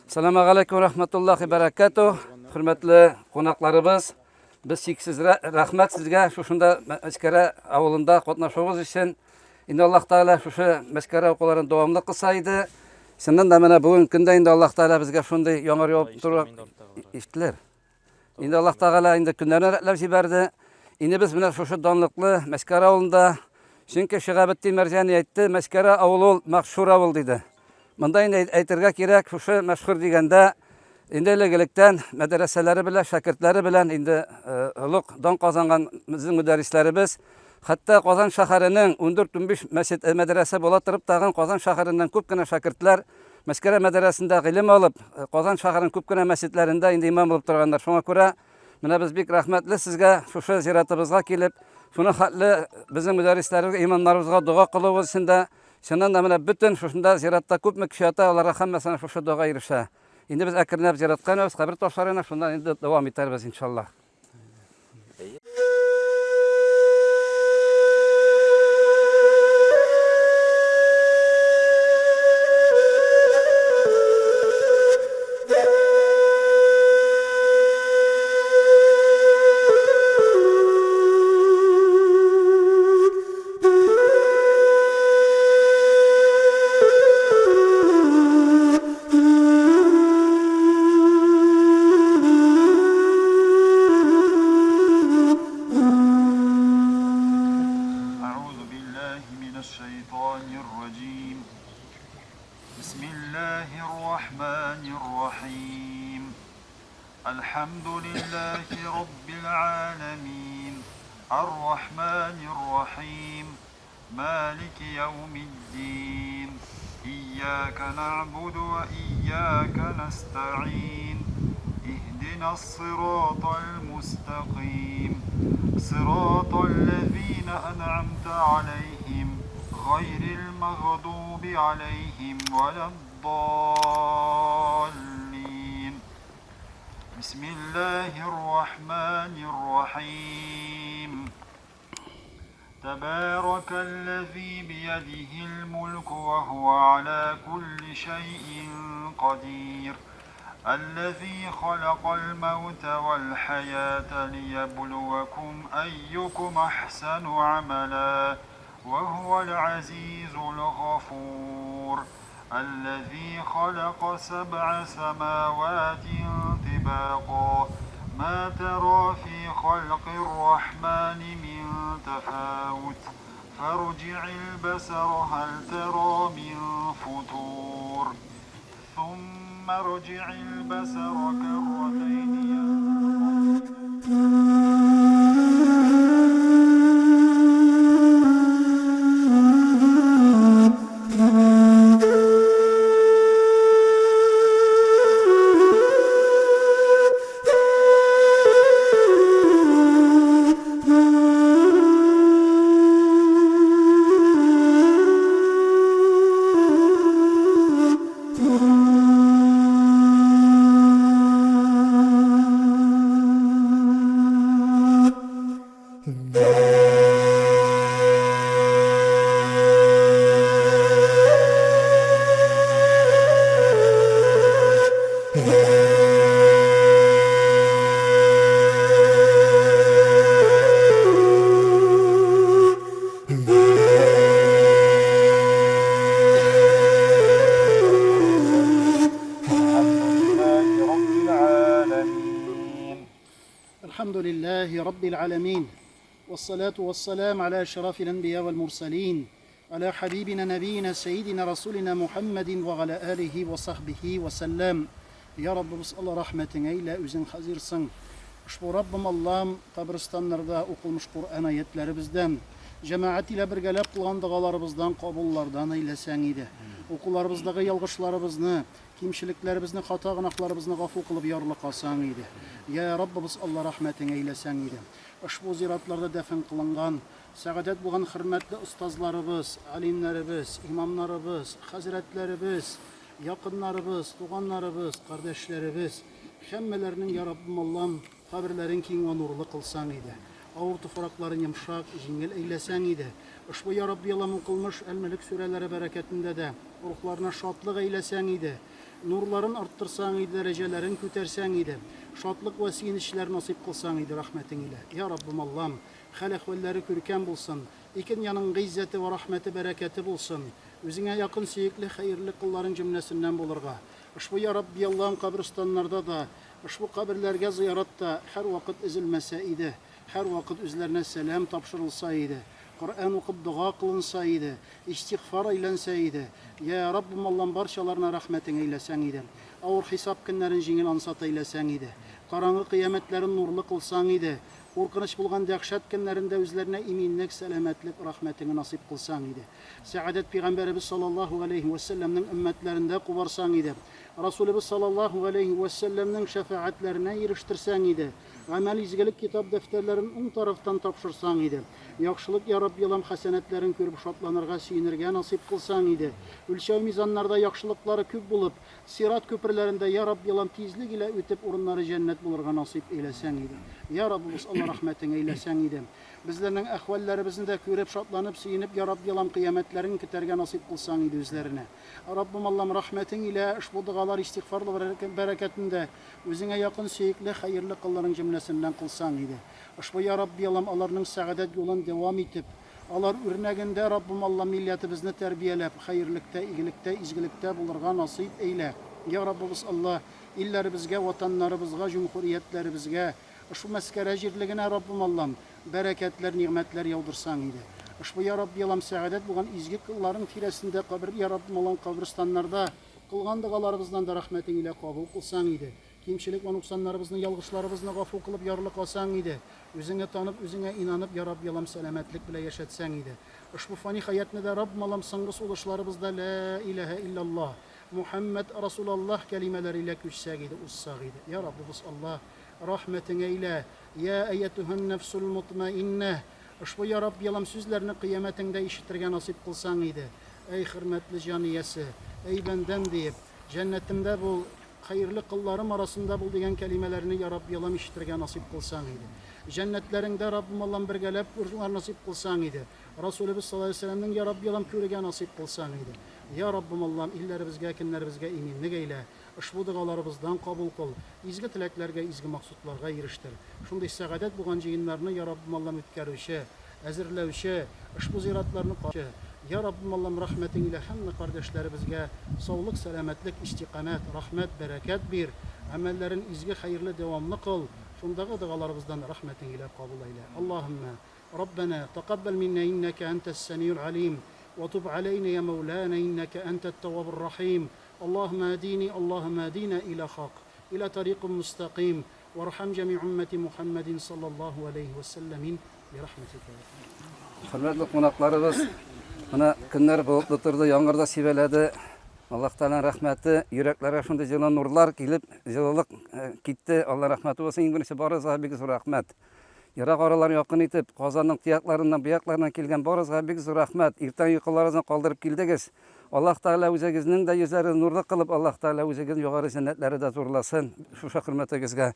Саламу алейкум рахматуллахи баракату. Хөрмәтле кунакларыбыз, без чиксез рәхмәт сезгә шушында Мәскәрә авылында катнашуыгыз өчен. Инде Аллаһ Тәгалә шушы Мәскәрә укуларын дәвамлы кылса иде. Чыннан да менә бүгенге көндә инде Аллаһ Тәгалә безгә шундый яңгыр явып тору иштеләр. Инде Аллаһ Тәгалә инде көннәрне рәтләп җибәрде. Инде без менә шушы данлыклы Мәскәрә авылында, чөнки Шигабетдин Мәрҗани әйтте, Мәскәрә авылы ул мәшһүр авыл диде. Монда инде әйтергә кирәк, шушы мәшһүр дигәндә, инде элек-электән мәдрәсәләре белән, шәкертләре белән инде олуг дан казанган безнең мөдәррисләребез, хәтта Казан шәһәренең 14-15 мәчет, мәдрәсә була торып тагын Казан шәһәреннән күп кенә шәкертләр Мәскәрә мәдрәсендә гыйлем алып, Казан шәһәренең күп кенә мәчетләрендә инде имам булып торганнар. Шуңа күрә менә без бик рәхмәтле сезгә шушы зиратыбызга килеп, шуның хәтле безнең мөдәррисләребезгә, имамнарыбызга дога кылуыгыз өчен дә, чыннан да менә бөтен шушында зиратта күпме кеше ята, аларга һәммәсенә шушы дога ирешә. Инде без әкренләп зиратка менәбез, кабер ташларына, шуннан инде дәвам итәрбез, иншаллаһ. أعوذ بالله من الشيطان الرجيم بسم الله الرحمن الرحيم الحمد لله رب العالمين الرحمن الرحيم مالك يوم الدين إياك نعبد وإياك نستعين اهدنا الصراط المستقيم صراط الذين أنعمت عليهم غير المغضوب عليهم ولا الضالين بسم الله الرحمن الرحيم تبارك الذي بيده الملك وهو على كل شيء قدير الذي خلق الموت والحياة ليبلوكم أيكم أحسن عملا وهو العزيز الغفور الذي خلق سبع سماوات طباقا ما ترى في خلق الرحمن من تفاوت فارجع البصر هل ترى من فطور ثم ارجع البصر كرتين الحمد لله رب العالمين والصلاة والسلام على أشرف الأنبياء والمرسلين على حبيبنا نبينا سيدنا رسولنا محمد وعلى آله وصحبه وسلم Я Раббыбыз Алла рәхмәтеңә илә үзең хазирсың. Ошбу Раббым Аллам, каберстаннарда укылмыш Коръән аятләребездән, җәмәгать илә бергәләп кылган догаларыбыздан кабуллардан әйләсәң иде. Укуларыбыздагы ялгышларыбызны, кимчелекләребезне, хата-гөнаһларыбызны гафу кылып ярлыкасаң иде. Я Раббыбыз Алла рәхмәтеңә әйләсәң иде. Ошбу зиратларда дәфен кылынган, сәгадәт булган хөрмәтле остазларыбыз, алимнәребез, имамнарыбыз, хәзрәтләребез, якыннарыбыз, туганнарыбыз, кардәшләребез, һәммәләренең, Я Раббым Аллам, каберләрен киң вә нурлы кылсаң иде. Авыр туфракларын йомшак, җиңел әйләсәң иде. Ошбу Я Рабби Аллам укылмыш Әл-Мөлек сүрәләре бәрәкәтендә дә рухларына шатлык әйләсәң иде. Нурларын арттырсаң иде, дәрәҗәләрен күтәрсәң иде. Шатлык вә сөенечләр насыйп кылсаң иде рәхмәтең илә. Я Раббым Аллам, хәл-әхвәлләре күркәм булсын, икен яның гыйззәте вә рәхмәте бәрәкәте булсын. Үзеңә якын сөекле хәерле колларың җөмләсеннән булырга. Ошбу Я Рабби Аллам каберстаннарда да, Ошбу каберләргә зыярат та һәрвакыт өзелмәсә иде, һәрвакыт үзләренә сәлам тапшырылса иде, Коръән укып дога кылынса иде, истигъфар әйләнсә иде. Йә, Раббым Аллам, барчаларына рәхмәтең әйләсәң иде. Авыр хисап көннәрен җиңел ансат әйләсәң иде. Караңгы кыямәтләрен нурлы кылсаң иде. Куркыныч булган дәһшәт көннәрендә үзләренә иминлек, сәламәтлек, рәхмәтеңе насыйп кылсаң иде. Сәгадәт пәйгамбәребез саллаллаһу галәйһи вә сәлләмнең өммәтләрендә кубарсаң иде. Расулебез саллаллаһу галәйһи вә сәлләмнең шәфәгатьләренә ирештерсәң иде, гамәл изгелек китап дәфтәрләрен уң тарафтан тапшырсаң иде, яхшылык я Рабби Аллам хәсәнәтләрен күреп шатланырга, сөенергә насыйп кылсаң иде, үлчәү мизаннарда яхшылыклары күп булып, сират күперләрендә я Рабби Аллам тизлек илә үтеп урыннары җәннәт булырга насыйп әйләсәң иде. Я Раббыбыз Алла рәхмәтең әйләсәң иде. Безләрнең әхвәлләребезне дә күреп, шатланып, сөенеп, я Рабби Аллам кыямәтләрен көтәргә насыйп кылсаң иде үзләренә. Раббым Аллам, рәхмәтең илә ошбу догалар, истигъфарлар бәрәкәтендә Үзеңә якын, сөекле, хәерле колларың җөмләсеннән кылсаң иде. Ошбу, йа Рабби Аллам, аларның сәгадәт юлын дәвам итеп, алар үрнәгендә, Раббым Аллам, милләтебезне тәрбияләп, хәерлектә, игелектә, изгелектә булырга насыйп әйлә. Йа Раббыбыз Алла, илләребезгә, ватаннарыбызга, җөмһүриятләребезгә, ошбу Мәскәрә җирлегенә, Раббым Аллам, Бәрәкәтләр, нигъмәтләр яудырсаң иде. Ошбу, йа Рабби Аллам, сәгадәт булган изге кылларың тирәсендә кабер, йа Раббым Аллам, каберстаннарда кылган догаларыбыздан да рәхмәтең илә кабул кылсаң иде. Кимчелек вә нуксаннарыбызны, ялгышларыбызны гафу кылып ярлыкасаң иде. Үзеңне танып, үзеңә инанып, йа Рабби Аллам, сәламәтлек белә яшәтсәң иде. Ошбу фани хәятне дә, Раббым Аллам, соңгы сулышларыбызда Лә иләһә илляллаһ, Мухәммәд Расулаллаһ кәлимәләре илә күчсәк иде, узсак иде. Йа Раббыбыз Аллаһ, рәхмәтең әйлә. Йә әйәтүһән нәфсул мутмаиннәһ, ошбу йа Рабби Аллам сүзләрне кыямәтеңдә ишетергә насыйп кылсаң иде. Әй хөрмәтле җан иясе, әй бәндәм диеп, җәннәтемдә бул, хәерле колларым арасында бул дигән кәлимәләрне йа Рабби Аллам ишетергә насыйп кылсаң иде. Җәннәтләреңдә Раббым Аллам бергәләп күрергә насыйп кылсаң иде. Расулебез саллаллаһу галәйһи ва сәлләмнең йа Рабби Аллам күрергә насыйп кылсаң иде. Йа Раббым Аллам, илләребезгә, көннәребезгә иминлек әйлә. Ошбу догаларыбыздан кабул кыл, изге теләкләргә, изге максутларга ирештер. Шундый сәгадәт булган җыеннарны, йа Раббым Аллам, үткәрүче, әзерләүче, ошбу зиратларны караучы, йа Раббым Аллам, рәхмәтең илә һәммә кардәшләребезгә саулык, сәламәтлек, истикамәт, рәхмәт, бәрәкәт бир, гамәлләрен изге, хәерле, дәвамлы кыл, шундагы догаларыбыздан рәхмәтең илә кабул әйлә. Аллаһуммә, Раббәнә, тәкаббәл миннә иннәкә әнтәс сәмиул алим, вә туб аләйнә йә мәүләнә иннәкә әнтәт тәввабур рәхим. اللهم اهديني اللهم اهدينا إلى حق إلى طريق مستقيم وارحم جميع أمة محمد صلى الله عليه وسلم برحمتك Хөрмәтле кунакларыбыз, менә көннәр болытлы торды, яңгыр да сибәләде. Аллаһ Тәгаләнең рәхмәте, йөрәкләргә шундый җылы нурлар килеп, җылылык э, китте. Алла рәхмәте булсын. Иң беренче барыгызга бик зур рәхмәт. Ерак аралар якын итеп, Казанның тиякларыннан, биякларыннан килгән барыгызга бик зур рәхмәт. Иртән йокыларыгызны калдырып килдегез. Аллаһ Тәгалә үзегезнең дә йөзләрегезне нурлы кылып, Аллаһ Тәгалә үзегезнең югары җәннәтләре дә зурласын шушы хөрмәтегезгә.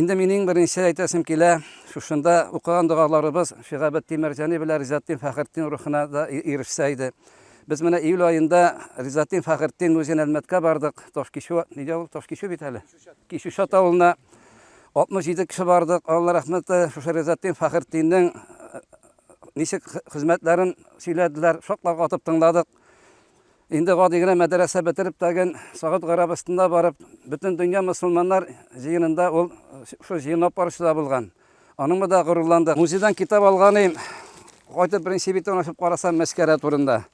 Инде мин иң беренче әйтәсем килә, шушында укыган догаларыбыз Шигабетдин Мәрҗани белән Ризатдин Фәхретдин рухына да ирешсә иде. Без менә июль аенда Ризатдин Фәхретдин музеена Әлмәткә бардык. Ташкичү, нидә ул? Ташкичү бит әле. Кичүчат авылына 67 кеше бардык. Алла рәхмәте, шушы Ризатдин Фәхретдиннең ничек хезмәтләрен сөйләделәр, шаклар атып тыңладык. Инде гади генә мәдрәсә бетереп тәген Согуд Гарәбстанда барып, бөтен дөнья мөселманнар җыенында ул шул җыен алып баручы да булган. Аның да горурландык. Музейдан китап алган идем. Кайтып беренче битен ачып карасам, Мәскәрә турында.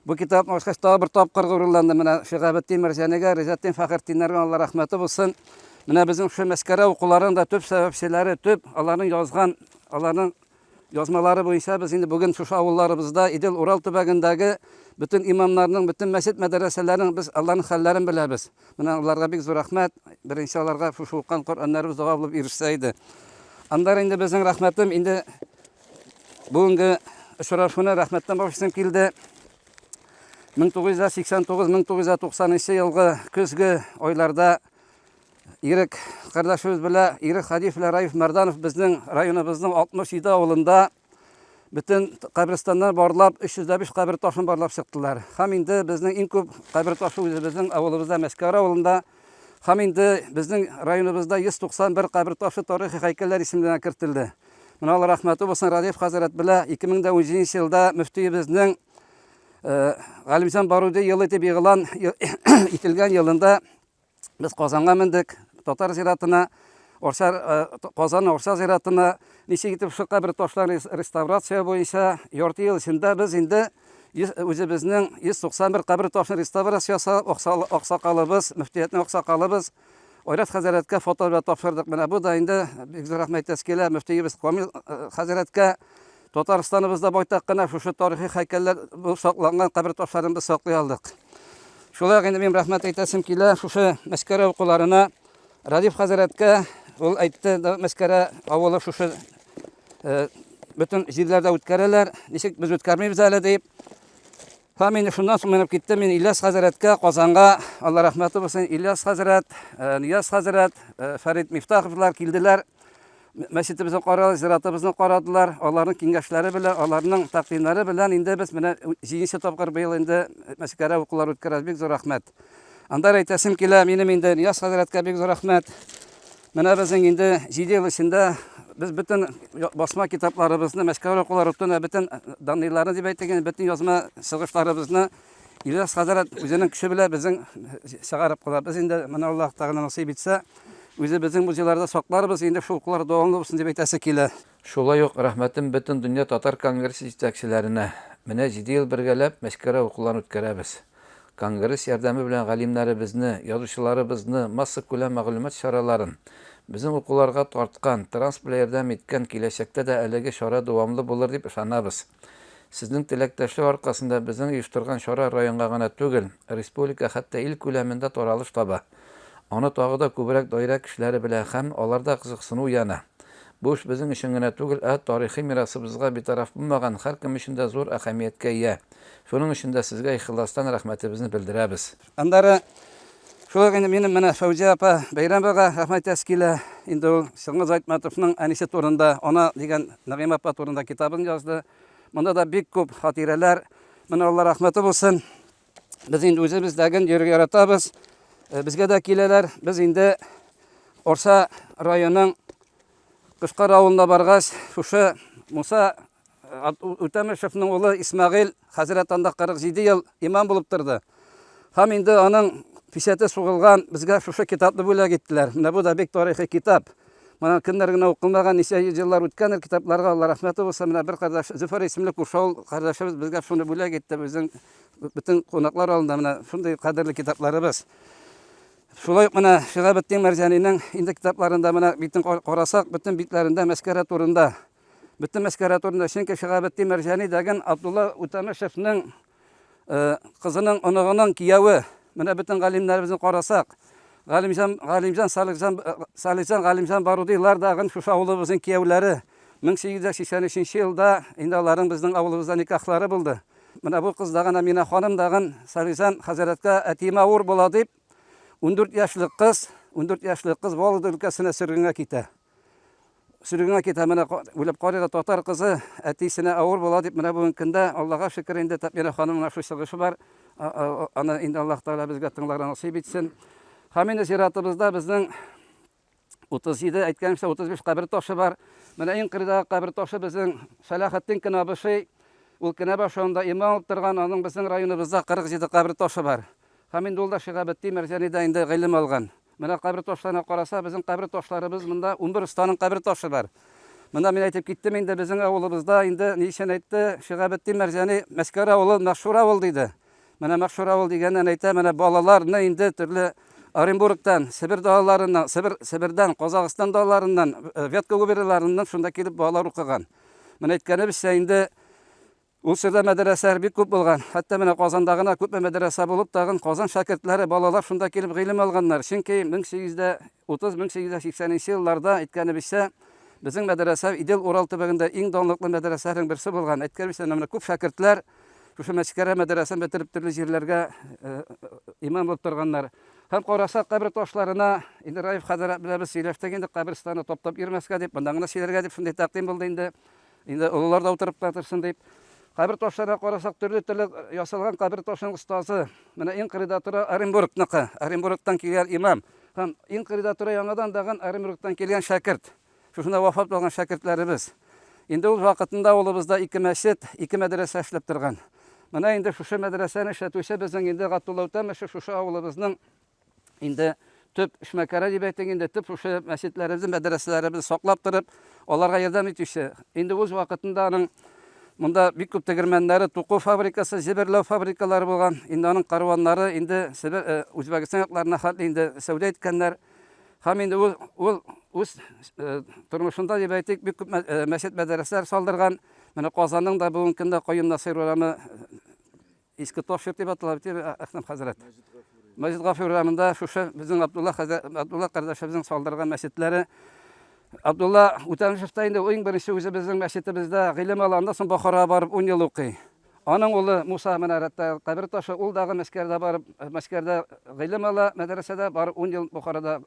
Бу китапны ачкач тагы бер тапкыр горурландым. Менә Шиһабетдин Мәрҗанигә, Ризатдин Фәхретдиннәргә Алла рәхмәте булсын. Менә безнең шушы Мәскәрә укуларының да төп сәбәпчеләре, төп аларның язган, аларның Язмалары буенча без инде бүген шушы авылларыбызда Идел-Урал төбәгендәге бөтен имамнарның, бөтен мәчет мәдрәсәләрнең без аларның хәлләрен беләбез. Менә аларга бик зур рәхмәт. Беренче аларга шушы укыган Коръәннәребез дога булып ирешсә иде. Аннары инде безнең рәхмәтем инде бүгенге очрашуны рәхмәттән башлыйсым килде. 1989-1990 елгы көзге айларда Ирек кардәшебез белән Ирек Хадиев белән Раиф Мәрданов безнең районыбызның 67 авылында бөтен каберстаннар барлап 305 кабер ташын барлап чыктылар. Һәм инде безнең иң күп кабер ташы үзебезнең авылыбызда Мәскәү авылында. Һәм инде безнең районыбызда 191 кабер ташы тарихи һәйкәлләр исемлегенә кертелде. Менә Алла рәхмәте булсын Радиф хәзрәт белән 2017 елда мөфтиебезнең Галимҗан Баруди елы дип игълан ителгән елында без Казанга мендек, татар зиратына, Орса, Казан Орса зиратына ничек итеп шул кабер ташларын реставрация буенча ярты ел эчендә без инде үзебезнең 191 кабер ташын реставрация ясап, аксакалыбыз, мөфтиятнең аксакалыбыз Айрат хәзрәткә фото белән тапшырдык. Менә бу да инде бик зур рәхмәт әйтәсе килә мөфтиебез Камил хәзрәткә. Татарстаныбызда байтак кына шушы тарихи һәйкәлләр булып сакланган кабер ташларын без саклый алдык. Шулай ук инде мин рәхмәт әйтәсем килә шушы Мәскәрә укуларына Радиф хәзрәткә, ул әйтте, Мәскәрә авылы шушы э, бөтен җирләрдә үткәрәләр, ничек без үткәрмибез әле дип. Һәм инде шуннан соң менеп киттем мин Ильяс хәзрәткә Казанга, Алла рәхмәте булсын, Ильяс хәзрәт, э, Нияз хәзрәт, э, Фәрит Мифтаховлар килделәр. Мәчетебезне карадылар, зиратыбызны карадылар. Аларның киңәшләре белән, аларның тәкъдимнәре белән инде без менә җиденче тапкыр быел инде Мәскәрә укулар үткәрәбез. Бик зур рәхмәт. Анда әйтәсем килә, минем инде Нияз хәзрәткә бик зур рәхмәт. Менә безнең инде 7 ел эчендә без бөтен басма китапларыбызны, Мәскәү укулар үткән бөтен данныйларны дип әйтик, бөтен язма чыгышларыбызны Ильяс хәзрәт үзенең көче белән безнең чыгарып куя. Без инде менә Аллаһ Тәгалә насыйп итсә, үзебезнең музейларда сакларбыз, инде шул укулар дәвамлы булсын дип әйтәсе килә. Шулай ук рәхмәтем Бөтендөнья татар конгрессы җитәкчеләренә. Менә җиде ел бергәләп Мәчкәрә укуларын үткәрәбез. Конгресс ярдәме белән галимнәребезне, язучыларыбызны, массакүләм мәгълүмат чараларын безнең укуларга тарткан, транспорт белән ярдәм иткән, киләчәктә дә әлеге чара дәвамлы булыр дип ышанабыз. Сезнең теләктәшлек аркасында безнең оештырган чара районга гына түгел, республика, хәтта ил күләмендә таралыш таба. Аны тагы да күбрәк даирә кешеләре белә һәм аларда кызыксыну уяна. Бу эш безнең өчен генә түгел, ә тарихи мирасыбызга битараф булмаган һәркем өчен дә зур әһәмияткә ия. Шуның өчен дә сезгә ихластан рәхмәтебезне белдерәбез. Аннары шулай ук инде минем менә Фәүзия апа Бәйрәмовага рәхмәт әйтәсе килә. Инде ул Чыңгыз Айтматовның әнисе турында, Ана дигән Нәгыймә апа турында китабын язды. Монда да бик күп хатирәләр. Менә Алла рәхмәте булсын. Без инде үзебез дә гел йөрергә яратабыз. Э, безгә дә киләләр. Без инде Орса районының Кышкар авылына баргач, шушы Муса э, Үтәмешевның улы Исмәгыйль хәзрәт анда 47 ел имам булып торды. Һәм инде аның печате сугылган безгә шушы китапны бүләк иттеләр. Менә бу да бик тарихи китап. Менә кемнәр генә укылмаган, ничә йөз еллар үткәндер китапларга, Алла рәхмәте булсын. Менә бер кардәш Зөфәр исемле күрше авыл кардәшебез безгә шуны бүләк итте. Безнең бөтен кунаклар алдында менә шундый кадерле китапларыбыз. Шулай ук менә Шиһабетдин Мәрҗанинең инде китапларында менә битен карасак, бөтен битләрендә Мәскәрә турында. Бөтен Мәскәрә турында, чөнки Шиһабетдин Мәрҗани дәген Абдулла Үтәмешевнең Э, кызының, оныгының кияве. Менә бөтен галимнәребезне карасак, Галимҗан, Галимҗан, Салихҗан, э, Салихҗан, Галимҗан Барудилар дагын шушы авылыбызның кияүләре. 1883 елда инде аларның безнең авылыбызда никахлары булды. Менә бу кыз дагын Амина ханым дагын Салихҗан хәзрәткә әтием авыр була дип, 14 яшьлек кыз, 14 яшьлек кыз Вологда өлкәсенә сөргенгә китә. Сөргенгә китә, менә уйлап карыйк, татар кызы әтисенә авыр була дип, менә бүгенге көндә Аллага шөкер инде Тәкъмирә ханымның шул чыгышы бар. Аны инде Аллаһ Тәгалә безгә тыңларга насыйп итсен. Һәм инде зиратыбызда безнең 37, әйткәнемчә, 35 кабер ташы бар. Менә иң кырыйдагы кабер ташы безнең Сәлахетдин Кенабышый, ул Кенәбаш авылында имам булып торган, аның безнең районыбызда 47 кабер ташы бар. Һәм инде ул да Шиһабетдин Мәрҗанидә инде гыйлем алган. Менә кабер ташларына караса, безнең кабер ташларыбыз монда 11 останың кабер ташы бар. Монда мин әйтеп киттем инде, безнең авылыбызда инде ни өчен әйтте, Шиһабетдин Мәрҗани Мәскәү авылы мәшһүр авыл диде. Менә мәшһүр авыл дигәннән әйтә, менә балаларны инде төрле Оренбургтан, Себер далаларыннан, Себер, Себердән, Казахстан далаларыннан, э, Вятка губерналарыннан шунда килеп балалар укыган. Менә әйткәнебезчә инде Ул чорда мәдрәсәләр бик күп булган. Хәтта менә Казанда гына күпме мәдрәсә булып, тагын Казан шәкертләре, балалар шунда килеп гыйлем алганнар. Чөнки 1830-1880 елларда, әйткәнебезчә, безнең мәдрәсә Идел-Урал төбәгендә иң данлыклы мәдрәсәләрнең берсе булган. Әйткәнебезчә, менә күп шәкертләр шушы Мәчкәрә мәдрәсәсен бетереп төрле җирләргә э, имам булып торганнар. Һәм карасак кабер ташларына, инде Раиф хәзрәт белән без сөйләштек инде, каберстанны таптап йөрмәскә дип, монда гына сөйләргә дип шундый тәкъдим булды инде. Инде олылар да утырып та торсын дип. Кабер ташларына карасак, төрле-төрле ясалган кабер ташының остазы. Менә иң кырыйда тора Оренбургныкы, Оренбургтан килгән имам. Һәм иң кырыйда тора яңадан дагын Оренбургтан килгән шәкерт. Шушында вафат булган шәкертләребез. Инде ул вакытында авылыбызда ике мәчет, ике мәдрәсә эшләп торган. Менә инде шушы мәдрәсәне эшләтүче безнең инде Габдулла Үтәмышев шушы авылыбызның инде төп эшмәкәре дип әйтик инде, төп шушы мәчетләребезне, мәдрәсәләребезне саклап торып, аларга ярдәм итүче. Инде үз вакытында аның монда бик күп тегермәннәре, туку фабрикасы, җеберләү фабрикалары булган. Инде аның карваннары инде Себер, э, Үзбәкстан якларына хәтле инде сәүдә иткәннәр. Һәм инде ул, ул үз э, тормышында дип әйтик, бик күп э, мәчет мәдрәсәләр салдырган. Менә Казанның да бүгенге көндә Каюм Насыйр урамы Иске таш йорт дип атала бит, Әхтәм хәзрәт. Мәҗит Гафури урамында шушы безнең Абдулла хәзрәт, Абдулла кардәшебезнең салдырган мәчетләре. Абдулла Үтәмышев та инде иң беренче үзебезнең мәчетебездә гыйлем ала, аннан соң Бохарага барып 10 ел укый. Аның улы Муса менә рәттә кабер ташы, ул дагы Мәскәрдә барып, Мәскәрдә гыйлем ала, мәдрәсәдә барып 10 ел Бохарада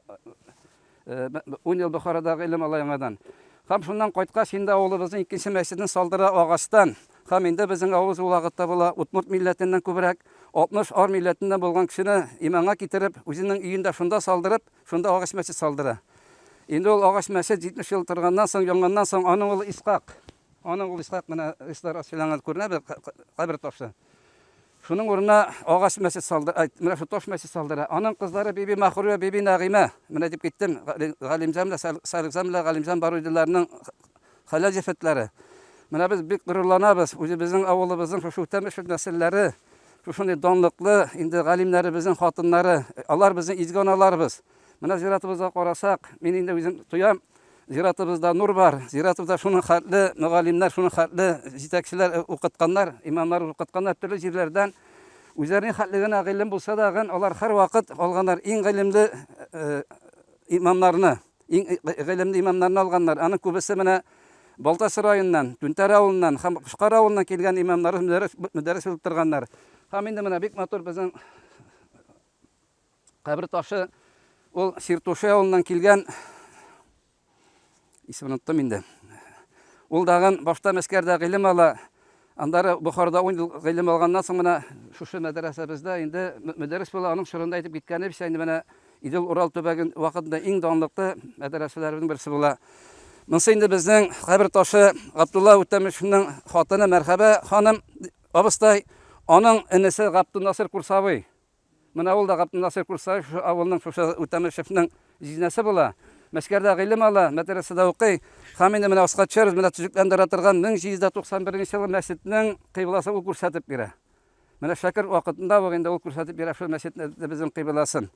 10 ел Бохарада гыйлем ала яңадан. Һәм шуннан кайткач, инде авылыбызның икенче мәчетен салдыра агачтан. Һәм инде безнең авыл ул вакытта була удмурт милләтеннән күбрәк, 60 ар милләтеннән булган кешене иманга китереп, үзенең өен дә шунда салдырып, шунда агач мәчет салдыра. Инде ул агач мәчет 70 ел торганнан соң, янганнан соң, аның улы Исхак, аның улы Исхак менә реставрацияләнгән күренә кабер ташы. Шуның урынына агач мәчет салдыра, менә шул таш мәчет салдыра. Аның кызлары Биби Махруя, Биби Нәгыймә. Менә дип киттем, Галимҗан белән Салихҗан белән Галимҗан Барудиларның хәләл җефетләре. Менә без бик горурланабыз, үзебезнең авылыбызның шушы Үтәмешев нәселләре, шушындый данлыклы инде галимнәребезнең хатыннары, алар безнең изге аналарыбыз. Менә зиратыбызга карасак, мин инде үзем тоям, зиратыбызда нур бар, зиратыбызда шуның хәтле мөгаллимнәр, шуның хәтле җитәкчеләр э, укытканнар, имамнар укытканнар төрле җирләрдән. Үзләренең хәтле генә гыйлем булса да, алар һәрвакыт алганнар иң гыйлемле э, имамнарны, иң э, гыйлемле имамнарны алганнар. Аның күбесе менә Балтач районыннан, Түнтәр авылыннан һәм Кошкар авылыннан килгән имамнар мөдәррис булып торганнар. Һәм инде менә бик матур безнең Кабер ташы ул Сиртуши авылыннан килгән. Исемен оныттым инде. Ул дагын башта Мәскәрдә гыйлем ала. Аннары Бохарада 10 ел гыйлем алганнан соң менә шушы мәдрәсәбездә инде мөдәррис була. Аның чорында әйтеп киткәнебезчә инде менә Идел-Урал төбәген вакытында иң данлыклы мәдрәсәләрнең берсе була. Монысы инде безнең кабер ташы Габдулла Үтәмешевнең хатыны Мәрхәбә ханым абыстай, аның энесе Габдулнасыр Курсавый. Менә ул да Габденнасыйр Курсаев шушы авылның, шушы Үтәмешевнең җизнәсе була. Мәскәрдә гыйлем ала, мәдрәсәдә укый. Һәм инде менә аска төшәрбез, менә төзекләндерә торган 1791 елгы мәчетнең кыйбласын ул күрсәтеп бирә. Менә шәкерт вакытында ук инде ул күрсәтеп бирә шул мәчетнең кыйбласын.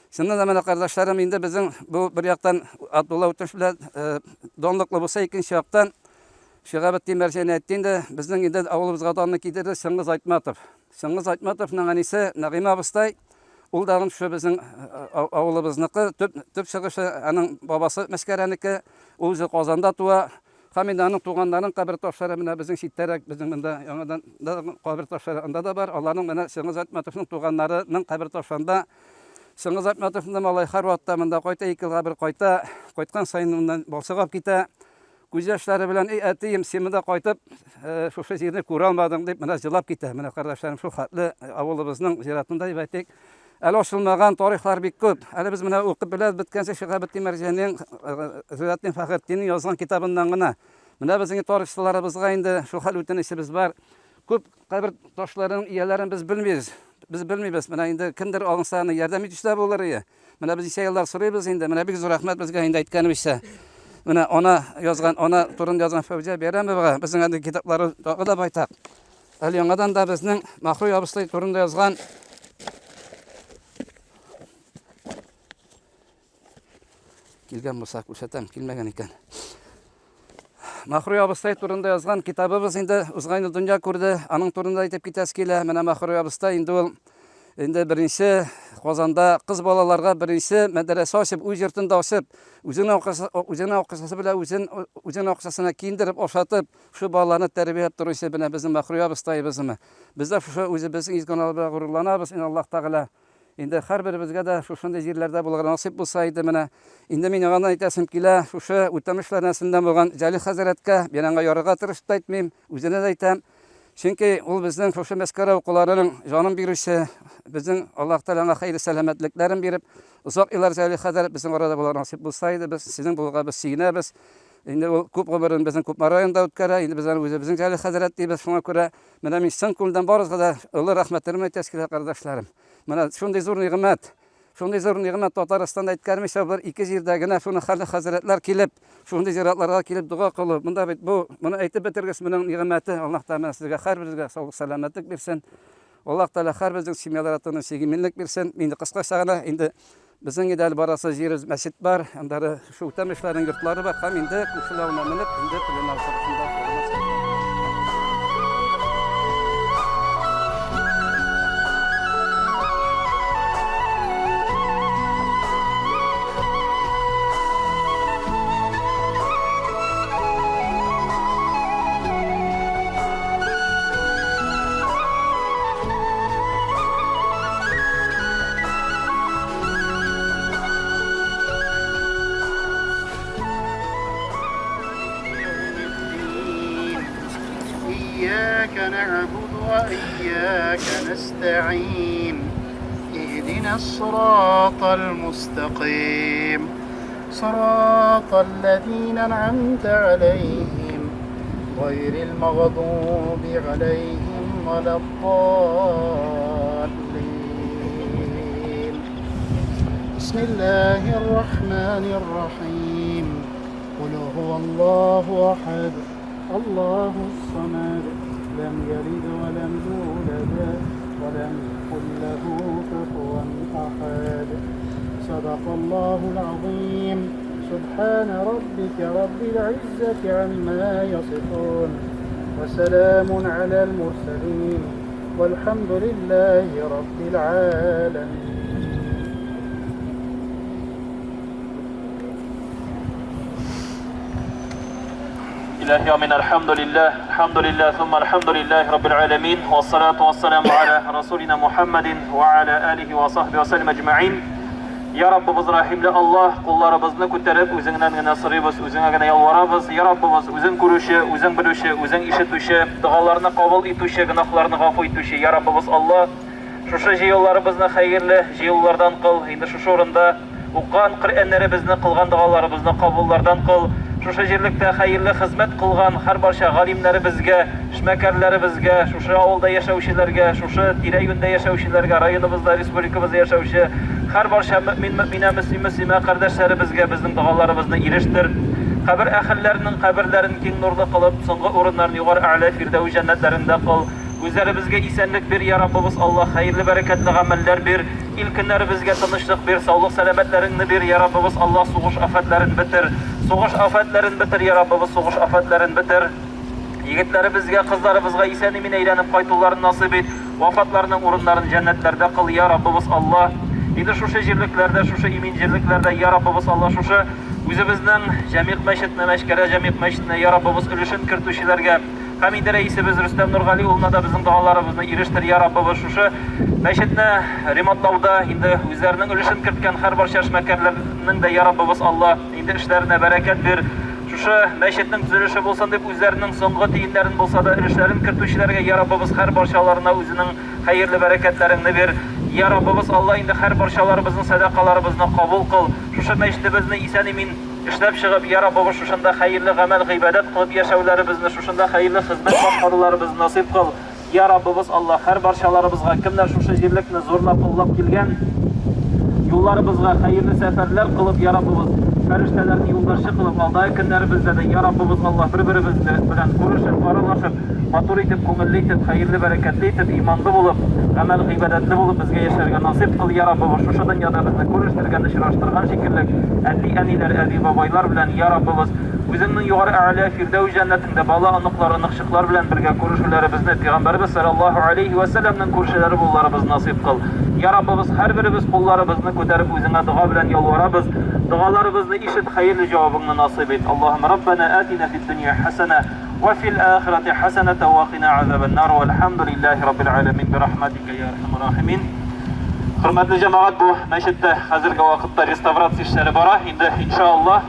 Чыннан да менә кардәшләрем, инде безнең бу бер яктан Абдулла Үтәмеш белән э, данлыклы булса, икенче яктан Шигабетдин Мәрҗани әйтте инде, безнең инде авылыбызга данны китерде Чыңгыз Айтматов. Чыңгыз Айтматовның әнисе Нәгыймә абыстай, ул дагын шушы безнең авылыбызныкы, төп, төп чыгышы аның бабасы Мәскәрәнеке, ул үзе Казанда туа. Һәм инде аның туганнарының кабер ташлары менә безнең читтәрәк, безнең монда яңадан да кабер ташлары анда да бар. Аларның менә Чыңгыз Айтматовның туганнарының кабер ташларында Чыңгыз Айтматовның да малай һәрвакытта монда кайта, ике елга бер кайта. Кайткан саен моннан балчык алып китә. Күз яшьләре белән, эй, әтием, син монда кайтып, э, шушы җирне күрә алмадың, дип, менә җылап китә. Менә кардәшләрем, шул хәтле э, авылыбызның зиратында дип әйтик. Әле ачылмаган тарихлар бик күп. Әле без менә укып беләбез беткәнче Шиһабетдин Мәрҗанинең, э, Зыятдин Фәхретдиннең язган китабыннан гына. Менә безнең тарихчыларыбызга инде шул хәл үтенечебез бар. Күп кабер ташларының ияләрен без белмибез. Без белмибез. Менә инде кемдер алынса, аны ярдәм итүче дә булыр ие. Менә без ничә еллар сорыйбыз инде. Менә бик зур рәхмәт безгә инде әйткәнебезчә. Менә ана язган, ана турында язган Фәүзия Бәйрәмовага безнең андый китаплары тагы да байтак. Әле яңадан да безнең Махруй абыстай турында язган Килгән булса күрсәтәм, килмәгән икән. Махруй абыстай турында язган китабыбыз инде узган ел дөнья күрде. Аның турында әйтеп китәсе килә. Менә Махруй абыстай инде ул инде беренче Казанда кыз балаларга беренче мәдрәсә ачып, үз йортында ачып, үзенең акчасы, үзенең акчасы белән үзен үзенең акчасына киендереп, ашатып, шул балаларны тәрбияләп торучы менә безнең Махруй абыстаебызмы. Без дә шушы үзебезнең изге аналар белән горурланабыз. Инде Аллаһ Тәгалә. Инде һәрберебезгә дә шушындый җирләрдә булырга насыйп булса иде менә. Инде мин яңадан әйтәсем килә, шушы Үтәмешләр нәселеннән булган Җәлил хәзрәткә, мин аңа ярырга тырышып та әйтмим, үзенә дә әйтәм. Чөнки ул безнең шушы Мәскәрә укуларының җанын бирүче, безнең Аллаһ Тәгалә аңа хәерле сәламәтлекләрен биреп, озак еллар Җәлил хәзрәт безнең арада булырга насыйп булса иде, без сезнең булуга без сөенәбез. Инде ул күп гомерен безнең Кукмара районында үткәрә, инде без аны үзебезнең Җәлил хәзрәт дибез. Шуңа күрә менә мин чын күңелдән барыгызга да олы рәхмәтләремне әйтәсе килә, кардәшләрем. Менә шундый зур нигъмәт, шундый зур нигъмәт Татарстанда әйткәрмичә бер ике җирдә генә шуны хәлле хәзрәтләр килеп, шундый зиратларга килеп дога кылу. Монда бит бу, моны әйтеп бетергес моның нигъмәте. Аллаһ Тәгалә сезгә һәрберегезгә саулык, сәламәтлек бирсен. Аллаһ Тәгалә һәрберебезнең семьяларына тыныч иминлек бирсен. Инде кыскача гына инде безнең инде әле барасы җиребез мәчет бар, аннары Шул Үтәмешләрнең йортлары бар һәм инде күршеләр авылына менеп, инде пленар утырышында إياك نعبد وإياك نستعين اهدنا الصراط المستقيم صراط الذين أنعمت عليهم غير المغضوب عليهم ولا الضالين بسم الله الرحمن الرحيم قل هو الله أحد الله الصمد لم يلد ولم يولد ولم يكن له كفوا أحد صدق الله العظيم سبحان ربك رب العزة عما يصفون وسلام على المرسلين والحمد لله رب العالمين. إلهي ومن الحمد لله الحمد لله ثم الحمد لله رب العالمين والصلاة والسلام على رسولنا محمد وعلى آله وصحبه وسلم أجمعين Я Раббыбыз рәхимле Аллаһ, кулларыбызны күтәреп, үзеңнән генә сорыйбыз, үзеңә генә ялварабыз. Я Раббыбыз, үзең күрүче, үзең белүче, үзең ишетүче, догаларны кабул итүче, гөнаһларны гафу итүче, Я Раббыбыз Аллаһ, шушы җыелуларыбызны хәерле җыелулардан кыл. Инде шушы урында Укыган Коръәннәребезне, кылган догаларыбызны кабуллардан кыл. Шушы җирлектә хәерле хезмәт кылган һәрбарча галимнәребезгә, эшмәкәрләребезгә, шушы авылда яшәүчеләргә, шушы тирә-юньдә яшәүчеләргә, районыбызда, республикабызда яшәүче һәрбарча мөэмин-мөэминә, мөслим-мөслимә кардәшләребезгә безнең догаларыбызны ирештер. Кабер әһелләренең каберләрен киң нурлы кылып, соңгы урыннарын югары әгълә фирдәвес җәннәтләрендә кыл. Үзләребезгә исәнлек бир, йа Раббыбыз Аллаһ, хәерле бәрәкәтле гамәлләр бир. Ил-көннәребезгә тынычлык бир, саулык-сәламәтләреңне бир, йа Раббыбыз Аллаһ, сугыш афәтләрен бетер. Сугыш афәтләрен бетер, йа Раббыбыз, сугыш афәтләрен бетер. Егетләребезгә, кызларыбызга исән-имин әйләнеп кайтуларын насыйп ит. Вафатларның урыннарын җәннәтләрдә кыл, йа Раббыбыз Аллаһ. Инде шушы җирлекләрдә, шушы имин җирлекләрдә, йа Раббыбыз Аллаһ, шушы үзебезнең Җәмигъ мәчетенә, Мәчкәрә Җәмигъ мәчетенә, йа Раббыбыз, өлешен кертүчеләргә, Һәм инде рәисебез Рөстәм Нургали улына да безнең догаларыбызны ирештер, я Раббыбыз, шушы мәчетне ремонтлауда инде үзләренең өлешен керткән һәрбарча эшмәкәрләрнең дә, я Раббыбыз Алла, инде эшләренә бәрәкәт бир. Шушы мәчетнең төзелеше булсын дип үзләренең соңгы тиеннәрен булса да өлешләрен кертүчеләргә, я Раббыбыз, һәрбарчаларына үзенең хәерле бәрәкәтләреңне бир. Я Раббыбыз Алла, инде һәрбарчаларыбызның сәдакаларыбызны кабул кыл. Шушы мәчетебезне исән-имин Эшләп чыгып, йа Раббыбыз, шушында хәерле гамәл, гыйбадәт кылып яшәүләребезне, шушында хәерле хезмәт башкаруларыбызны насыйп кыл. Йа Раббыбыз Аллаһ, һәрбарчаларыбызга, кемнәр шушы җирлекне зурлап, олылап килгән, юлларыбызга хәерле сәфәрләр кылып, йа Раббыбыз, фәрештәләрне юлдашчы кылып, алдагы көннәребездә дә, йа Раббыбыз Аллаһ, бер-беребез белән күрешеп, аралашып, Матур итеп, күңелле итеп, хәерле, бәрәкәтле итеп, иманлы булып, гамәл гыйбадәтле булып безгә яшәргә насыйп кыл, я Раббыбыз, шушы дөньяда безне күрештергән, очраштырган шикелле, әти-әниләр, әби-бабайлар белән, я Раббыбыз, Үзеңнең югары әгълә фирдәүс җәннәтеңдә бала, оныклар, оныкчыклар белән бергә күрешүләребезне, Пәйгамбәребез салләллаһу аләйһи вә сәлләмнең күршеләре булуларыбызны насыйп кыл. Я Раббыбыз, һәрберебез кулларыбызны күтәреп Үзеңә дога белән ялварабыз, догаларыбызны ишет, хәерле җавабыңны насыйп ит. Аллаһуммә Раббәнә атина фид-дөнья хәсәнә. وفي الآخرة حسنة وقنا عذاب النار والحمد لله رب العالمين برحمتك يا أرحم الراحمين. Хөрмәтле җәмәгать, бу мәчеттә хәзерге вакытта реставрация эшләре бара. Инде иншаллаһ